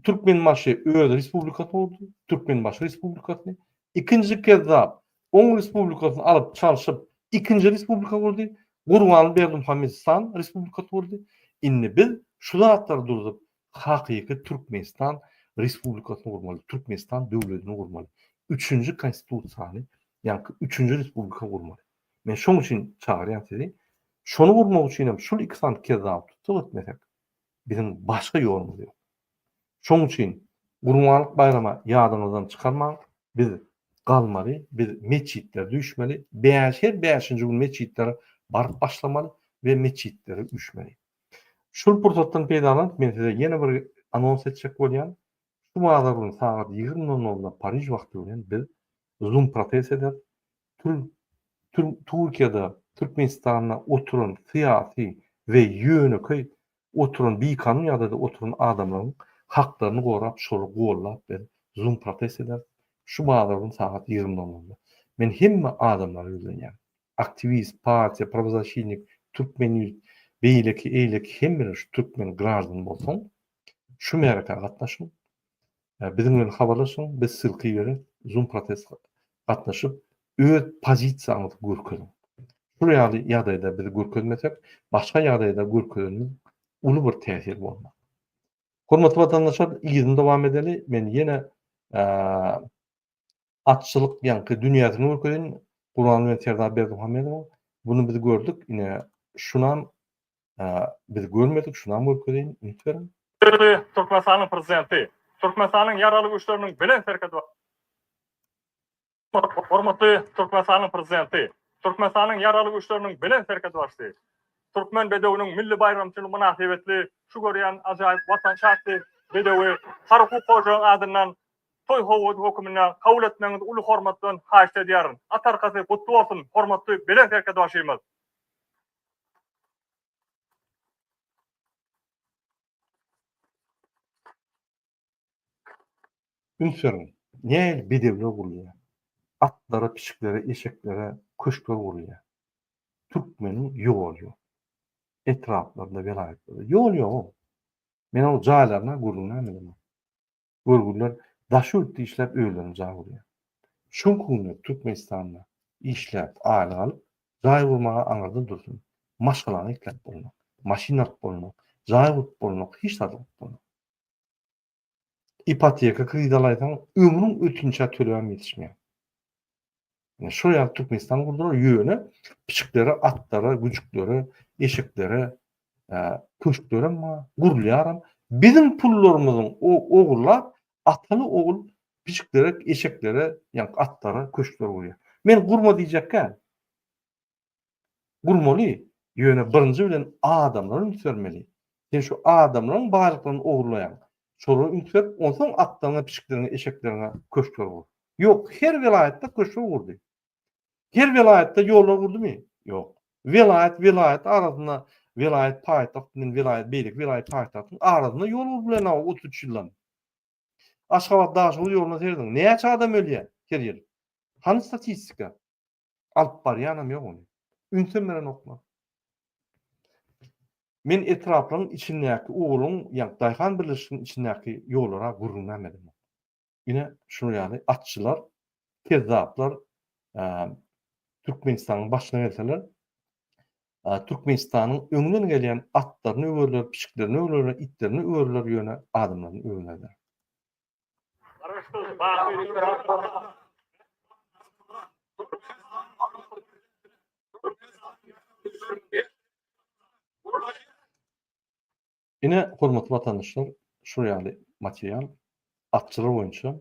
Türkmenbaşy öz respublikasyny gurdy. Türkmenbaşy respublikasyny. Ikinji kezzap oň respublikasyny alyp çalşyp ikinji respublika gurdy. Gurbanly Berdimuhamedistan respublikasy gurdy. Indi biz şu zatlary durzup hakyky Türkmenistan respublikasyny gurmaly. Türkmenistan döwletini gurmaly. Üçünji konstitusiýany ýaňky üçünji respublika gurmaly. Men şoň üçin çagyrýan sizi. Şony gurmak üçin hem şul iki sany kezzaby tussag etmesek, biziň başga ýolumyz ýok. Şoň üçin Gurbanlyk baýrama ýadyňyzdan çykarmaň, biz galmaly, biz metjitlere düýşmeli, bäş her bäşinji gün metjitlere baryp başlamaly we metjitlere üýşmeli. Şul pursatdan peýdalanyp men size ýene bir anons etjek bolýan. Şu bazar güni sagat 20 nol nolda Pariž wagty bilen biz Zoom protest ederis. Tür Tür Türkiýede, Türkmenistanda oturan syýasy we ýönekeý oturan bikanun ýagdaýda oturan adamlaryň haklaryny gorap şolary gollap biz Zoom protest ederis. Şu bazar güni sagat 20 nol nolda. Men hemme adamlara ýüzlenýän. Aktiwist, partiýa, prawozasşitnik, türkmen beýleki eýleki hemmeler şu türkmen graždan bolsaň şu märekä gatnaşyň. Biziň bilen habarlaşyň, biz ssylka ibereris, Zoom protest gatnaşyp öz pozisiýaňyzy görkeziň. Şul ýaly ýagdaýda biz görkezmesek, başga ýagdaýda görkezenimiz uly bir täsir bolmaz. Hormatly watandaşlar, yzyny dowam edeli. Men ýene atçylyk ýaňky dünýäsini görkezeýin. Gurbanguly bilen Serdar Berdimuhamedowyň. Buny biz gördük. Ine, şunam biz görmedik, şunam görkezeýin. Üns beriň. Türkmenistanyň Prezidenti, Türkmenistanyň Ýaragly Güýçleriniň Belent Serkerde Hormatly Türkmenistanyň Prezidenti, Türkmenistanyň Ýaragly Güýçleriniň Belent Serkerdebaşysy, Türkmen bedewiniň milli baýramçylygy mynasybetli şu görýän ajaýyp Watançy atly bedewi Harby hukuk hojalygyň adyndan toý sowgady höküminde kabul etmegiňizi uly hormat bilen haýyşt edýärin. At arkasy gutly bolsun, hormatly Belent Serkerdebaşymyz! Üns beriň, nähili bedewler gurulýar. Atlara, pişiklere, eşeklere köşkler gurulýar. Türkmeniň ýoly ýok. Etraplarda, welaýatlarda ýol ýok. Men ol jaýlaryna gürrüň näme edemok. Görgüliler daş ýurtda işläp özlerine jaý gurýar. Şu günki günde Türkmenistanda işläp aýlyk alyp jaý gurmaga aňyrda dursun, maşgalaňy ekläp bolmaz, maşyn alyp bolmaz, jaý gurup bolmaz, hiç zat gurup bolmaz. Ipoteka kredit alaýsaň ömrüň ötünçä töläbem ýetişmeýär. Ine şol ýaly Türkmenistan gurdular, ýöne pişiklere, atlara, güjüklere, eşeklere köşklerem bar, gurulýaram. Biziň pullarymyzyň ogurlap, ataly ogul pişiklere, eşeklere, ýa atlara köşkler gurýar. Men gurma diýjekkä. Gurmaly, ýöne birinji bilen adamlara üns bermeli. Sen şu adamlaryň baýlyklaryny ogurlaýaň. Şolara üns berip, onsoň atlaryňa, pişikleriňe, eşekleriňe köşkler gur. Ýok, her welaýatda köşkler gurdy. Her welaýatda ýollar gurdumy? Ýok. Welaýat welaýat arasynda, welaýat paýtagt bilen welaýat beýleki welaýat paýtagtyň arasynda ýol gurup bilenok 33 ýyldan. Aşgabat Daşoguz ýoluna serediň. Näçe adam ölýär her ýyl? Hany statistika? Alyp barýanam ýok ony. Ünsem berenoklar. Men etraplaryň içindäki ogulyň, ýagny daýhan birleşiginiň içindäki ýollara gürrüňem edemok. Ine, şular ýaly atçylar, kezzaplar Türkmenistanyň başyna gelseler, Türkmenistanyň öňden gelýän atlaryny öwerler, pişiklerini öwerler, itlerini öwerler, ýöne adamlaryny öwmezler. Ine, hormatly watandaşlar, şul ýaly material atçylar boýunça.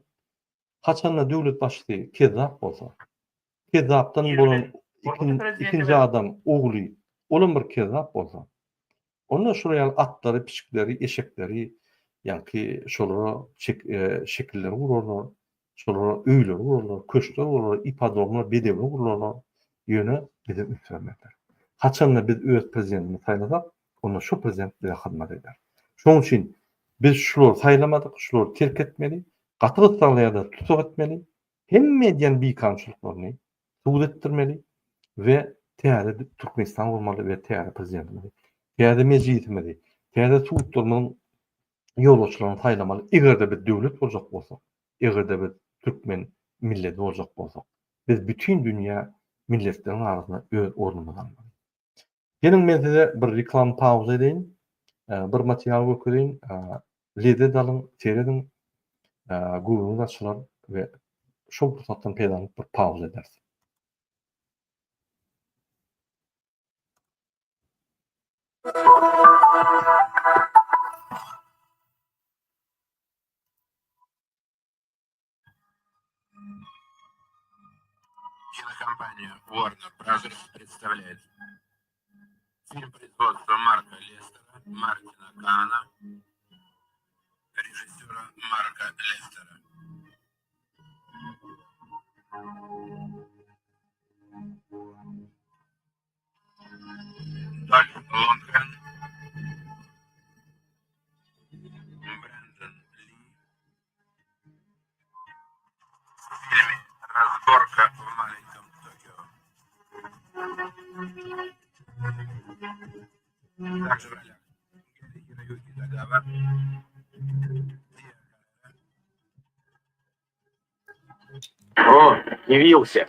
Haçanda döwlet başçysy kezzap bolsa, kezzapdan bolan ikinji adam ogly, olam bir kezzap bolsa, Onda şular ýaly atlary, pişikleri, eşekleri, ýaňky şolara şekilleri gurarlar, şolara öýleri gurarlar, köşkler gurarlar, ipodromlar, bedewler gurarlar, ýöne bize üns bermezler. Haçanda biz öz prezidentimizi saýlasak, onda şo prezident bize hyzmat eder. Şonuň üçin biz şulary saýlamadyk, şulary terk etmeli, gaty gyssagly ýagdaýda tussag etmeli, hemme edýän bikanunçylyklaryny. Sud etdirmeli we täze Türkmenistan gurmaly we täze prezidentimizi, täze mejlisimizi, täze sudlarymyzyň ýolbaşçylaryny saýlamaly. Eger-de biz döwlet boljak bolsak, eger-de biz türkmen milleti boljak bolsak, biz bütin dünýä milletleriň arasynda öz ornumyzy almaly. Geliň men size bir reklama pauza edeýin. Bir material görkezeýin. Lezzet alyň, serediň. Göwnüňiz açylar we şol pursatdan peýdalanyp bir pauza ederis. Кинокомпания Warner Brothers представляет фильм производства Марка Лестера, Мартина Каана, режиссера Марка Лестера. Дольф Лундгрен, Брэндон Ли в фильме «Разборка в маленьком Токио». Также в ролях Гэри Хироюки Тагава, Тиа О, явился.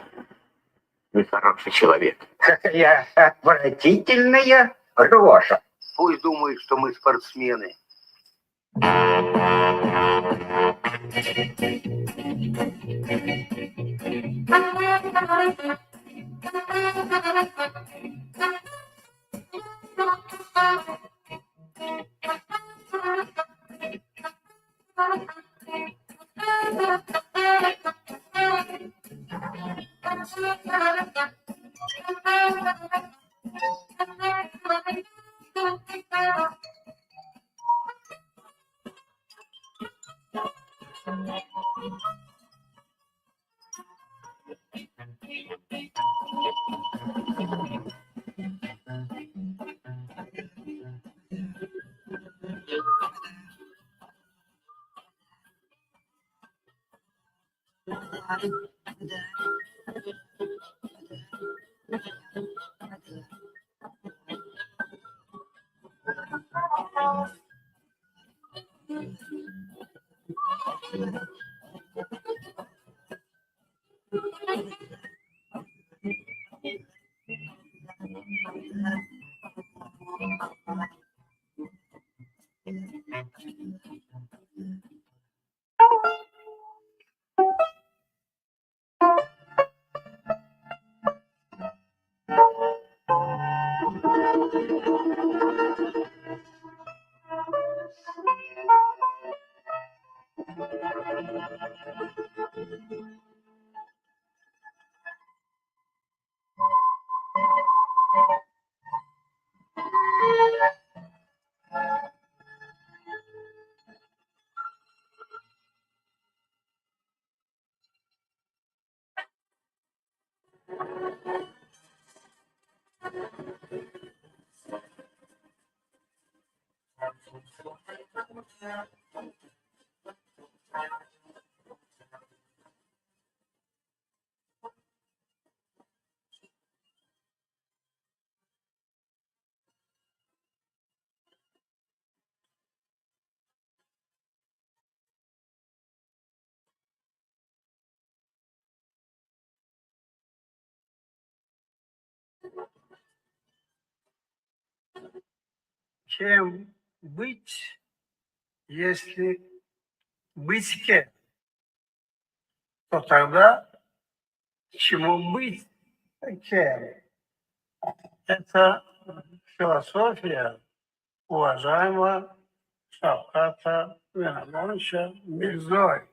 Нехороший человек. Какая отвратительная рожа. Пусть думают, что мы спортсмены. Чем быть, если быть кем, то тогда чему быть кем? Это философия уважаемого Шавката Миромоновича Мирзоева.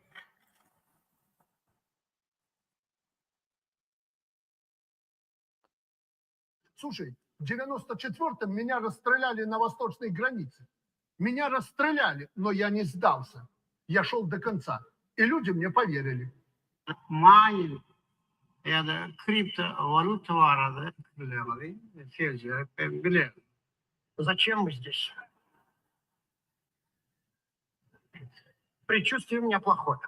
Слушай, в 94-м меня расстреляли на восточной границе. Меня расстреляли, но я не сдался. Я шел до конца. И люди мне поверили. Maýning ýa-da kriptowalýuta barada pikirleriňizi seljerip hem bilerin. Зачем мы здесь? Предчувствие у меня плохое.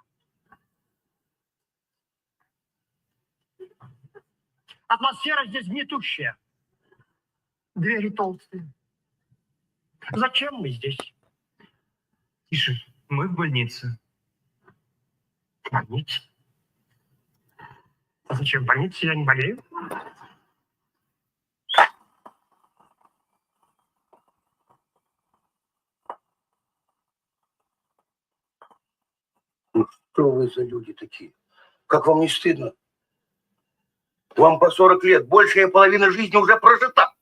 Атмосфера здесь гнетущая. Двери толстые. Зачем мы здесь? Тише, мы в больнице. В больнице? А зачем в больнице? Я не болею. Ну что вы за люди такие? Как вам не стыдно? Вам по 40 лет, большая половина жизни уже прожита.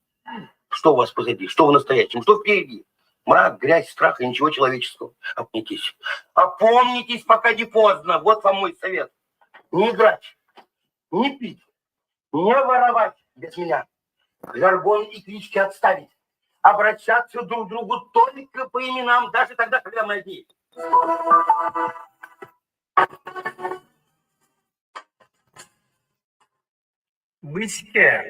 Что у вас позади? Что в настоящем? Что впереди? Мрак, грязь, страх и ничего человеческого. Опомнитесь. Опомнитесь, пока не поздно. Вот вам мой совет. Не играть, не пить, не воровать без меня. Жаргон и клички отставить. Обращаться друг к другу только по именам, даже тогда, когда мы одни. Быть кем?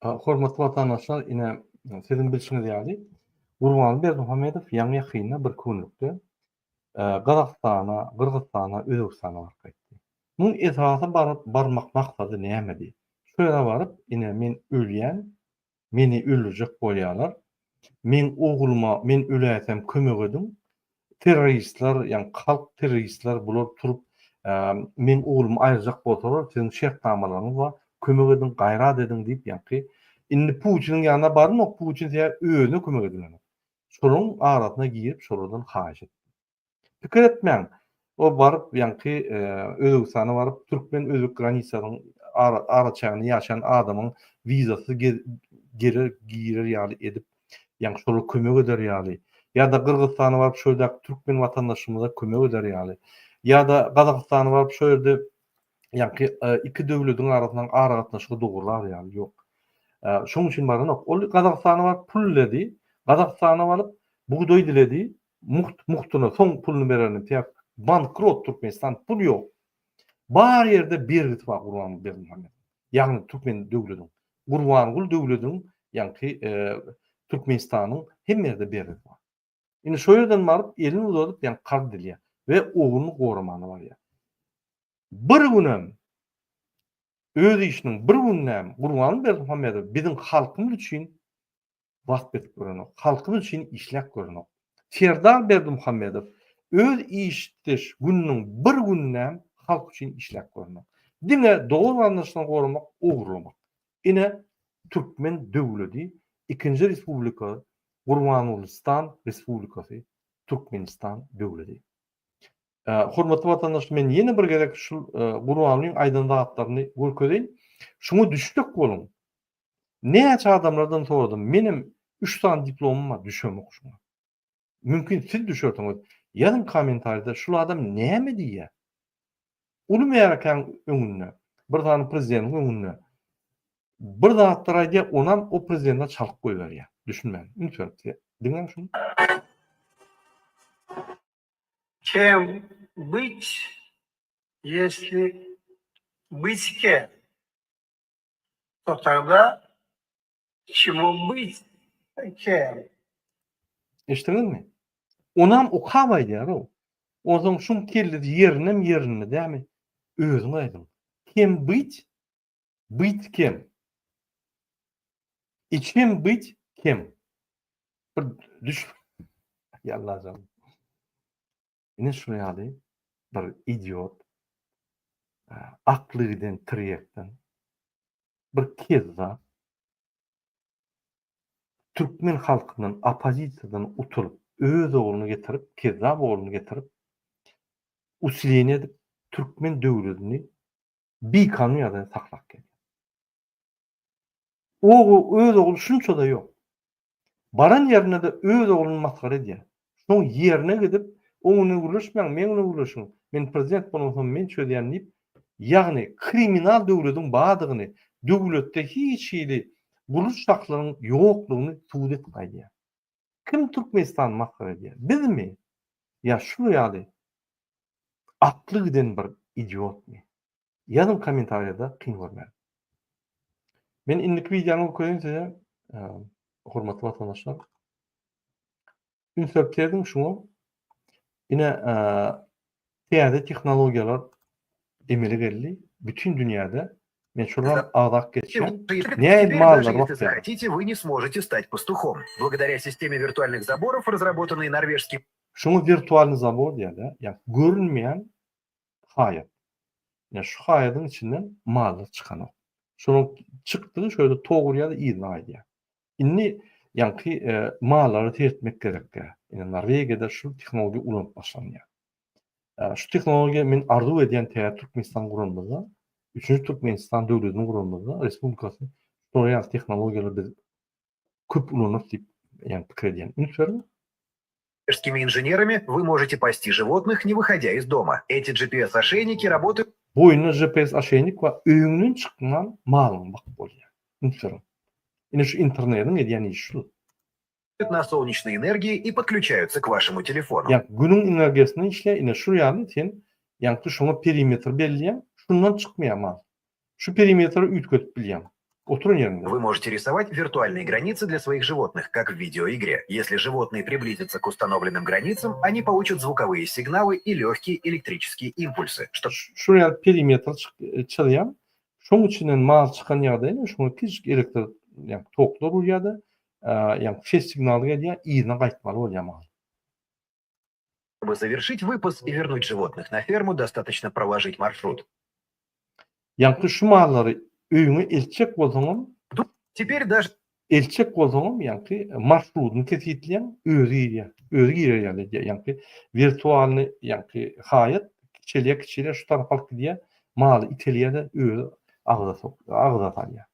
Hormatly watandaşlar, ine, siziň bilşiňiz ýaly, Gurbanguly Berdimuhamedow ýaňy-ýakynda bir günlükde Gazagystana, Gyrgyzystana, Özbegistana baryp gaýtdy. Muň esasy baryp barmak maksady nämedi? Şu ýere baryp, ine, men ölýän, Meni öldürjek bolýarlar. Meň ogluma men öläýsem kömek ediň. Terroristler, ýagny halk terroristler bular turup meň oglumy aýyrjak bolsalar siziň şertnamalaryňyz bar, kömek ediň, gaýrat ediň diýip ýaňky indi Putiniň ýanyna barmok, Putin sebäbi özüne kömek edilenok. Şolaryň arasyna girip şolardan haýyş etdi. Pikir etmäň, o baryp ýaňky Özbegistana baryp türkmen-özbek granisasynyň araçäginde ýaşaýan adamyň wizasyz geler girer ýaly edip, ýaňky şolara kömek eder ýaly, ýa-da Gyrgyzystana baryp şo ýerdäki türkmen watandaşymyza kömek eder ýaly, ýa-da Gazagystana baryp şo ýerde ýaňky iki döwlediň arasyndaky aragatnaşygy dogrular ýaly ýok. Şoň üçin baranok. Ol Gazagystana baryp pul diledi, Gazagystana baryp bugdaý diledi, Mugt mugtuna soň puluny bererin sebäp bankrot Türkmenistan pul ýok. Bar ýerde bergisi bar Gurbanguly Berdimuhamedowyň. Ýagny türkmen döwlediň. Gurbanguly döwlediň ýaňky Türkmenistanyň hemme ýerde bergisi bar. Indi şo ýerden baryp elini uzadyp ýaňky karz dilýär we ogluny goramana barýar. Bir günem öz işiniň bir gününem Gurbanguly Berdimuhamedow biziň halkymyz üçin wasp edip görenok. Halkymyz üçin işläp görenok. Serdar Berdimuhamedow öz işdeş gününiň bir gününem halk üçin işläp görenok. Diňe dogan garyndaşlaryny goramak, ogurlamak. Ine türkmen döwledi, ikinji respublika Gurbangulistan respublikasy, Türkmenistan döwledi. Hormatly watandaş men ýene bir gezek şul Gurbangulyň aýdan zatlaryny görkezeýin. Şuňa düşjek boluň. Näçe adamlardan soradym, menem üç sany diplomym bar, düşemok şuňa. Mümkin siz düşersiňiz. Ýazyň kommentariýada şul adam näme diýýär? Uly märekäň öňünde, bir sany prezidentiň öňünde bir zatlar aýdýar, onam o prezidente çalyp goýberýär. Düşünmän, üns berip diňläň şuny. Kem byt, ýesli byt kem. To tagda çemu byt kem. Eşitdiňizmi? Onam okap aýdýar-ow. Onsoň şuň kellesi ýerindemi ýerinde dämi? Özüňiz aýdyň. Kem byt, byt kem. I çem byt kem. Bir düş Aý Allajan. Ine şular ýaly bir idiot, akly giden tirýekden bir kezzap türkmen halkyndan oppozisiýadan utulyp öz ogluny getirip kezzap ogluny getirip usileniýe edip türkmen döwletini bikanun ýagdaýda saklap gelýär. Ogul öz ogly şunça-da ýok. Baran ýerinde-de öz ogluny masgara edýär. Şoň ýerine gidip, oň bilen gürleşmäň, meň bilen gürleşiň, men prezident bolansoň men çözýän diýip, ýagny kriminal döwlediň bardygyny, döwletde hiç hili gurluş şahslaryň ýoklugyny subut edip gaýdýar. Kim Türkmenistany masgara edýär? Bizmi? Ýa şul ýaly akly giden bir idiotmy? Ýazyň kommentariýada kyn görmän. Men indiki wideony görkezeýin size hormatly watandaşlar. Üns berip serediň şuňa. Ine täze tehnologiýalar emele geldi. Bütin dünýäde men şolam agzap geçýän. Теперь Nähili даже mallar если bakýar? захотите, вы не сможете стать пастухом. Благодаря системе виртуальных заборов, разработанной норвежским Şuňa wirtualny zabor diýýärler. Ýa görünmeýän haýat. Ýa şu haýadyň içinden mallar çykanok. Şonuň çykdygy şu ýerde tok urýar-da yzyna gaýdýar. Indi ýaňky mallara seretmek gerekkä. Indi Norwegiýada şu tehnologiýa ulanyp başlanýar. Şu tehnologiýa men arzuw edýän täze Türkmenistan guranymyzda, üçünji Türkmenistan döwletini guranymyzda, respublikasyny şolar ýaly tehnologiýalary biz köp ulanarys diýip ýaňky pikir edýän. Üns beriň. инженерами вы можете пасти животных, не выходя из дома. Эти GPS-ошейники работают Boýnunda GPS oşeýnik bar, öýüňden çykman malyňy bakyp bolýar. Üns beriň. Ine şu internediň edýän işi şul. на солнечной энергии и подключаются к вашему телефону. Ýa günüň energiýasynda işleýär, ine şu ýaly sen ýaňky şoňa perimetr belleýäň, şundan çykmaýar mal. Şu perimetri üýtgedip bilýäň. Oturan ýeriňde. Вы можете рисовать виртуальные границы для своих животных, как в видеоигре. Если животные приблизятся к установленным границам, они получат звуковые сигналы и легкие электрические импульсы, что Şu ýaly perimetr çyzýaň. Şoň içinden mal çykan ýagdaýynda şoňa kiçijik elektrik ýa toklar urýar-da, ýa ses signaly gelýär, yzyna gaýtmaly bolýar mal. Чтобы завершить выпас и вернуть животных на ферму, достаточно проложить маршрут. Ýaňky şu mallary öýüňe eltjek bolsaňam, Теперь даже eltjek bolsaňam ýaňky marşrudyny kesgitleýäň, özi girýär. Özi girer ýaly edýär. Ýaňky wirtualny ýaňky haýat kiçelýär, kiçelýär, şu tarapa alyp gidýär, maly itelýär-de özi agza sok, agza salýar.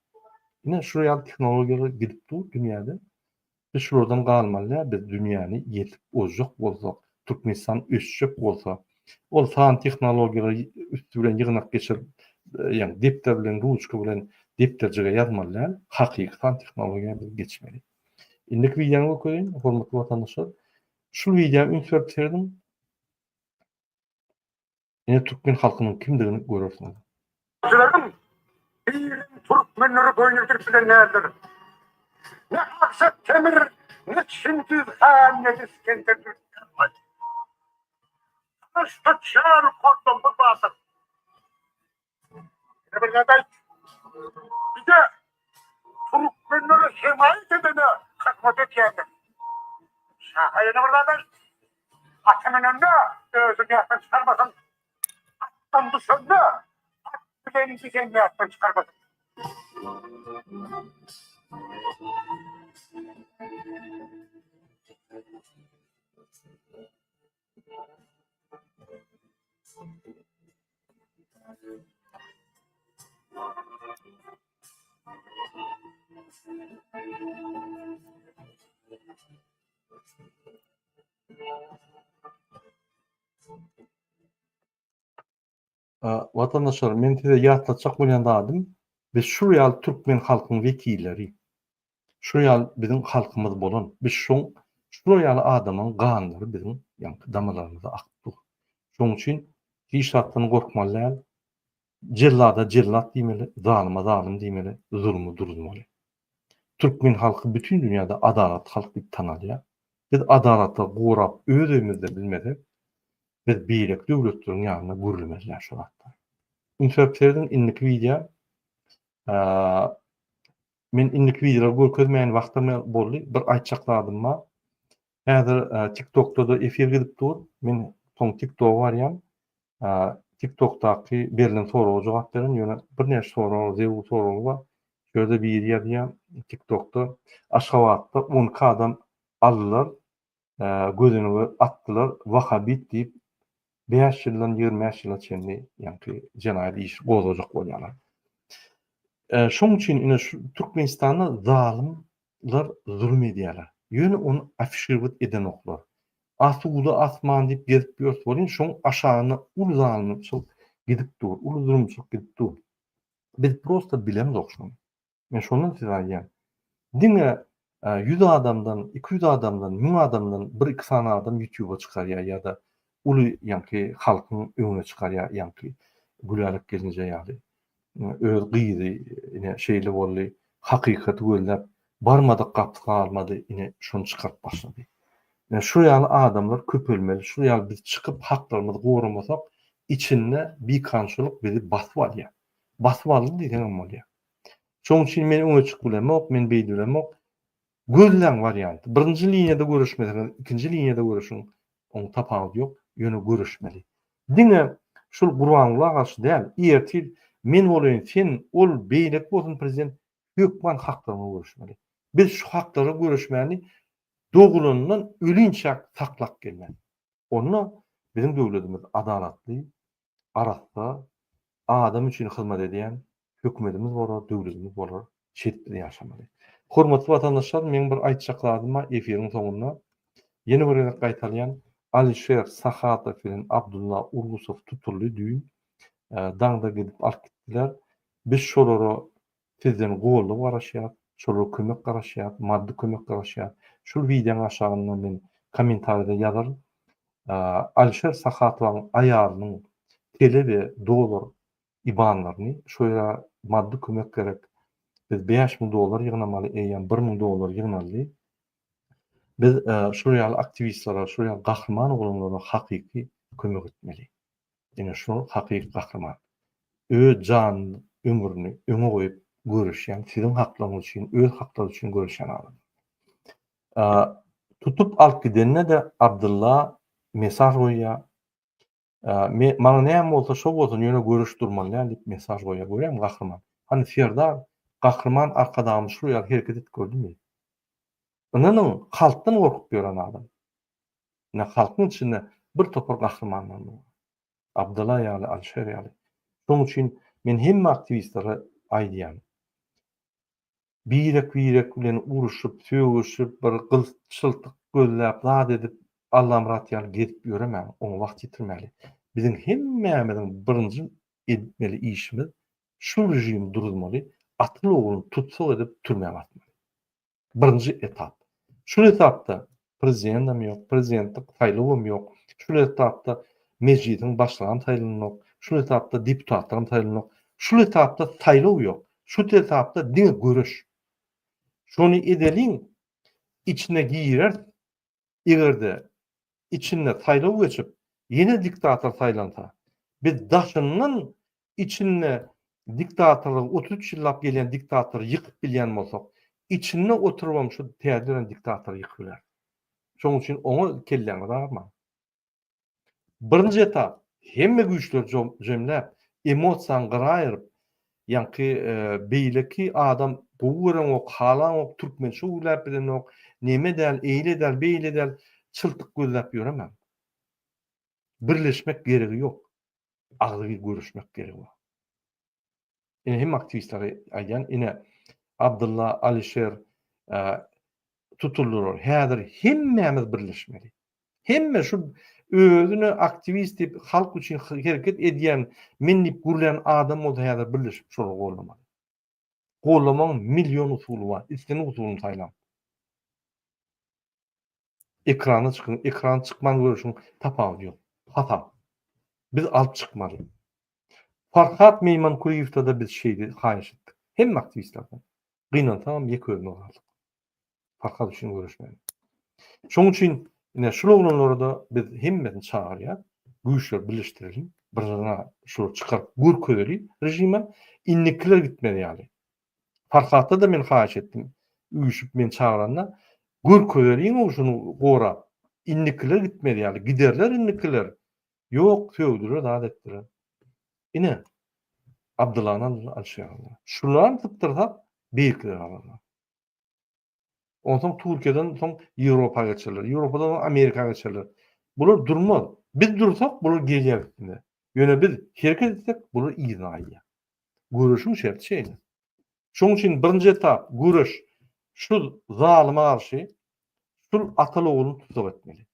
Ine şu ýaly tehnologiýalar gidip dur dünýäde. Biz şulardan galmaly däl, biz dünýäni ýetip ozjak bolsak, Türkmenistan ösjek bolsa, ol san tehnologiýalary üsti bilen ýygnak geçirip, ýagny depder bilen, ruçka bilen depderjige ýazmaly däl, hakyky san tehnologiýa biz geçmeli. Indiki wideony görkezeýin, hormatly watandaşlar. Şul wideoa üns berip serediň. Ine türkmen halkynyň kimdigini görersiňiz. Gylyň birem türkmenleri boýun egdirip bilen däldir. Ne Aksak Temir, ne Çingiz han, ne-de Isgender Dürkmen. Gylyç tutýan goldanmaz batyr. Ýene bir zat aýt. Bize türkmenlere hemaýat edene hyzmat edýändir. Şaha ýene bir zat aýt. Ata münende özüni ýatdan çykarmasyn. Atdan düşende at bilen gidenini ýatdan çykarmasyn. Watandaşlar, men size ýatlatjak bolýan zadym, biz şul ýaly türkmen halkyň wekilleri, şul ýaly biziň halkymyz bolan, biz şoň şular ýaly adamlaryň ganlary biziň ýaňky damarlarymyzda akyp dur. Şonuň üçin hiç zatdan gorkmaly däl, jellada jellat diýmeli, zalyma zalym diýmeli, zulmy duruzmaly. Türkmen halky bütin dünýäde adalatly halk diýip tanalýar. Biz adalaty gorap öz öýümizde bilmesek, biz beýleki döwletleriň ýanynda gürlemezler şu zatlar. Üns berip serediň indiki wideo men indiki wideolary görkezmeýän wagtam boldy. Bir aýtjak zadym bar. Häzir TikTokda-da efir gidip dur. Men soň TikToka barýan. TikTokdaky berlen soraga jogap beren, ýöne birnäçe sorag, zerur soraglar bar. Şu ýerde biri ýazýar TikTokda, Aşgabatda 12 adam aldylar, gözenege atdylar, wahabit diýip, bäş ýyldan 25 ýyla çenli ýaňky jenaýat işi gozgajak bolýarlar. Şonuň üçin ine şu Türkmenistanda zalymlar zulum edýärler. Ýöne ony afişirowat edenoklar. Asuda asman diýip gezip ýörüs welin şoň aşagynda uly zalymçylyk gidip dur, uly zulumçylyk gidip dur. Biz prosta bilemzok şony. Men şondan size aýdýan. Diňe 100 adamdan, 200 adamdan, 1000 adamdan bir-iki sany adam ýutuba çykarýar ýa-da uly ýaňky halkyň öňüne çykarýar ýaňky Gülälek gelinje ýaly. Öz gyzy ine şeýle boldy, hakykaty gözläp barmadyk gapysy galmady, ine şony çykaryp başlady. Ine şu ýaly adamlar köpelmeli, şu ýaly biz çykyp haklarymyzy goramasak, Içinde bikanunçylyk bizi basyp alýar. Basyp aldy diýseňem bolýar. Şonuň üçin men öňe çykyp bilemok, men beýdip bilemok. Gözläň warianty. Birinji liniýada göreşmeseňiz, ikinji liniýada göreşiň, oň tapawudy ýok, ýöne göreşmeli. Diňe şul Gurbangula garşy däl, ertir men bolaýyn, sen, ol, beýleki bolsun prezident, hökman haklaryňa göreşmeli. Biz şu haklara göreşmäni dogulanyndan ölinçäk saklap gelmeli. Onda biziň döwletimiz adalatly, arassa, adam üçin hyzmat edýän hökümetimiz bolar, döwletimiz bolar, şeýdip biz ýaşamaly. Hormatly watandaşlar, meň bir aýtjak zadym bar efiriň soňunda. Ýene bir gezek gaýtalýan, Alişer Sahatow bilen Abdulla Urgusow tutuldy düýn. Daňda gidip alyp gitdiler. Biz şolara sizden goldaw garaşýas, şolara kömek garaşýas, maddy kömek garaşýas. Şul wideoň aşagynda men kommentariýada ýazaryn. Alişer Sahatowyň aýalynyň tele we dollar ibanlaryny şo ýere maddy kömek gerek. Biz 5000 dollar ýygnamaly, eýýäm 1000 dollar ýygnaldy. Biz şol ýaly aktiwistlere, şol ýaly gahryman oglanlara hakyky kömek etmeli. Ine şol hakyky gahryman. Öz janyny, ömrüni öňe goýup göreşýän, siziň haklaryňyz üçin, öz haklary üçin göreşýän adam. Tutup alyp gidende-de Abdylla mesaj goýýar. Me, maňa näme bolsa şo bolsun, ýöne göreş durmaly däl diýip mesaj goýýar. Görýäňmi gahryman. Hany Serdar, Gahryman Arkadagymyz şul ýaly hereket edip gördümi? Ynanyň, halkdan gorkup ýören adam. Ine halkyň içinde bir topar gahrymanlar bar. Abdylla ýaly, Alişer ýaly. Şonuň üçin men hemme aktiwistlere aýdýan. Birek-birek bilen uruşyp, sögüşip, bir gylt-çyltyk gözläp, zat edip, Allamyrat ýaly gezip ýöremäň, oňa wagt ýitirmäli. Biziň hemmämiziň birinji etmeli işimiz şu režimi duruzmaly, atyl ogluny tussag edip türmä basmaly. Birinji etap. Şul etapda prezidendem ýok, prezidentlik saýlawam ýok. Şul etapda mejlisiň başlygam saýlanok, şul etapda deputatlaram saýlanok. Şul etapda saýlaw ýok. Şu etapda diňe göreş. Şony edeliň, içine gireris. Eger-de içinde saýlaw geçip, ýene diktator saýlansa, biz daşyndan içinde diktatorlygy 33 ýyllap gelýän diktatory ýykyp bilýän bolsak, içinde oturybam şu täze dörän diktatory ýykyp bileris. Şonuň üçin oňa kelläňizi agyrmaň. Birinji etap, hemme güýçleri jemläp, emosiýaňy gyra aýyryp, ýaňky beýleki adam gowy göreňok, halaňok, türkmençe gürläp bilenok, neme däl, eýle däl, beýle däl, çyltyk gözläp ýöremäň. Birleşmek geregi ýok. Agzybir göreşmek geregi bar. Ine hemme aktiwistlere aýdýan, ine Abdylla, Alişer tutuldylar. Häzir hemmämiz birleşmeli. Hemme şu özüne aktiwist diýip halk üçin hereket edýän, men diýip gürlän adam bolsa häzir birleşip şolary goldamaly. Goldamagyň million usuly bar. Islendik usulyny saýlaň. Ekrana çykyň, ekrana çykman göreşiň tapawudy ýok. Hasap. Biz alyp çykmaly. Farhat Meýmankulyýewde-de biz şeýle haýyş etdik. Hemme aktiwistlerden. Gynansagam ýeke özümiz galdyk. Farhat üçin göreşmäge. Şonuň üçin ine şul oglanlara-da biz hemmesini çagyrýas. Güýçleri birleşdireliň. Bir zyna şulary çykaryp görkezeli režime. Indikiler gitmez ýaly. Farhatda-da men haýyş etdim. Üýşüp meni çagyranda görkezeliň-ow şuny gorap. Indikiler gitmez ýaly. Giderler indikiler. Ýok, sögdüler, zat etdiler. Ine, Abdyllany aldylar, Alişeri aldylar. Şularam sypdyrsak, beýlekileri alarlar. Onsoň Türkiýeden soň Ýewropa geçerler. Ýewropadan soň Amerika geçerler. Bular durmaz. Biz dursak, bular gelýär üstüne. Ýöne biz hereket etsek, bular yzyna gaýdýar. Göreşiň şerti şeýle. Şonuň üçin birinji etap göreş şu zalyma garşy şul ataly ogluny tussag etmeli.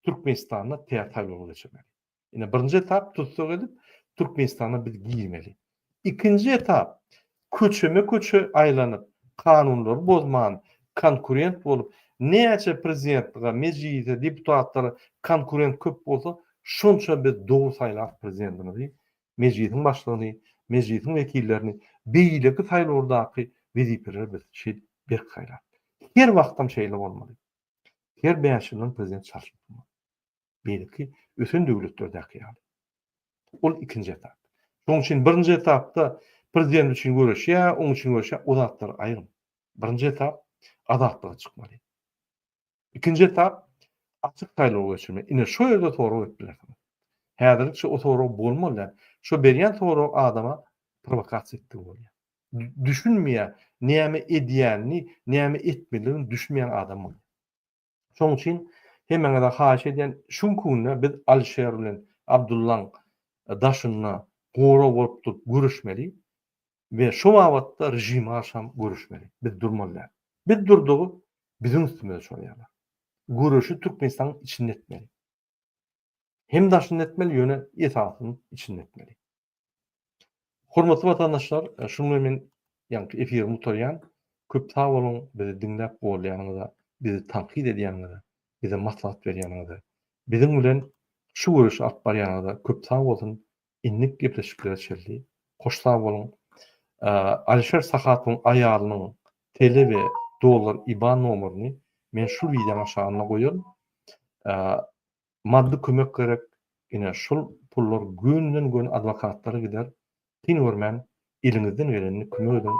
Türkmenistanda täze saýlawlar geçirmeli. Ine birinji etap tussag edip Türkmenistana biz girmeli. Ikinji etap köçeme köçe aýlanyp kanunlary bozman konkurent bolup näçe prezidentlige, mejlise, deputatlara konkurent köp bolsa şonça biz dogry saýlap prezidentimizi, mejlisiň başlygyny, mejlisiň wekillerini, beýleki saýlawlardaky wezipeleri biz şeýdip berk saýlap. Her wagtam şeýle bolmaly. Her bäş ýyldan prezident çalşyp durmaly. Beýleki ösen döwletlerdäki ýaly. Ol ikinji etap. Şonuň üçin birinji etapda prezident üçin göreşýär, oň üçin göreşýär, o zatlary aýryň. Birinji etap azatlyga çykmaly. Ikinji etap açyk saýlaw geçirmek. Ine şo ýerde sorag berip bilersiňiz. Häzirlikçe o sorag bolmaly däl. Şo berýän sorag adama prowokasiýa etdigi bolýar. Düşünmeýär, näme edýänini, näme etmelidigini düşünmeýän adam bolýar. Şonuň üçin hemmäňize haýyş edýän, şu günki günde biz Alişer bilen Abdullaň daşynda gorag bolup durup göreşmeli we şo babatda režime garşam göreşmeli. Biz durmaly däl. Biz durdugy biziň üstümize çozýarlar. Göreşi Türkmenistanyň içinde etmeli. Hem daşynda etmeli, ýöne esasyny içinde etmeli. Hormatly watandaşlar, şunuň bilen men ýaňky efirimi gutarýan. Köp sag boluň bizi diňläp goldaýanyňyza, bizi tankyt edýäniňize, bize maslahat berýäniňize, biziň bilen şu göreşi alyp barýanyňyza köp sag bolsun. Indiki gepleşiklere çenli hoş sag boluň. Alişer Sahatowyň aýalynyň TL we dollar IBAN nomerini men şu wideoň aşagynda goýaryn. Maddy kömek gerek, ine şul pullar gönden göni adwokatlara gider, kyn görmän eliňizden gelenini kömek ediň,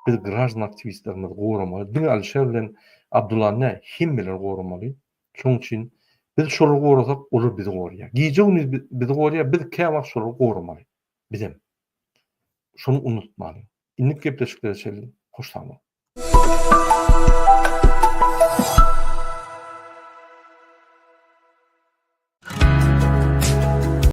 biz graždan aktiwistlerimizi goramaly, diňe Alişer bilen Abdullany däl hemmeleri goramaly, şoň üçin biz şolary gorasak olar bizi goraýar, gije gündiz bizi goraýar, biz käwagt şolary goramaly bizem, şony unutmalyň. Indiki gepleşiklere çenli hoş sag boluň.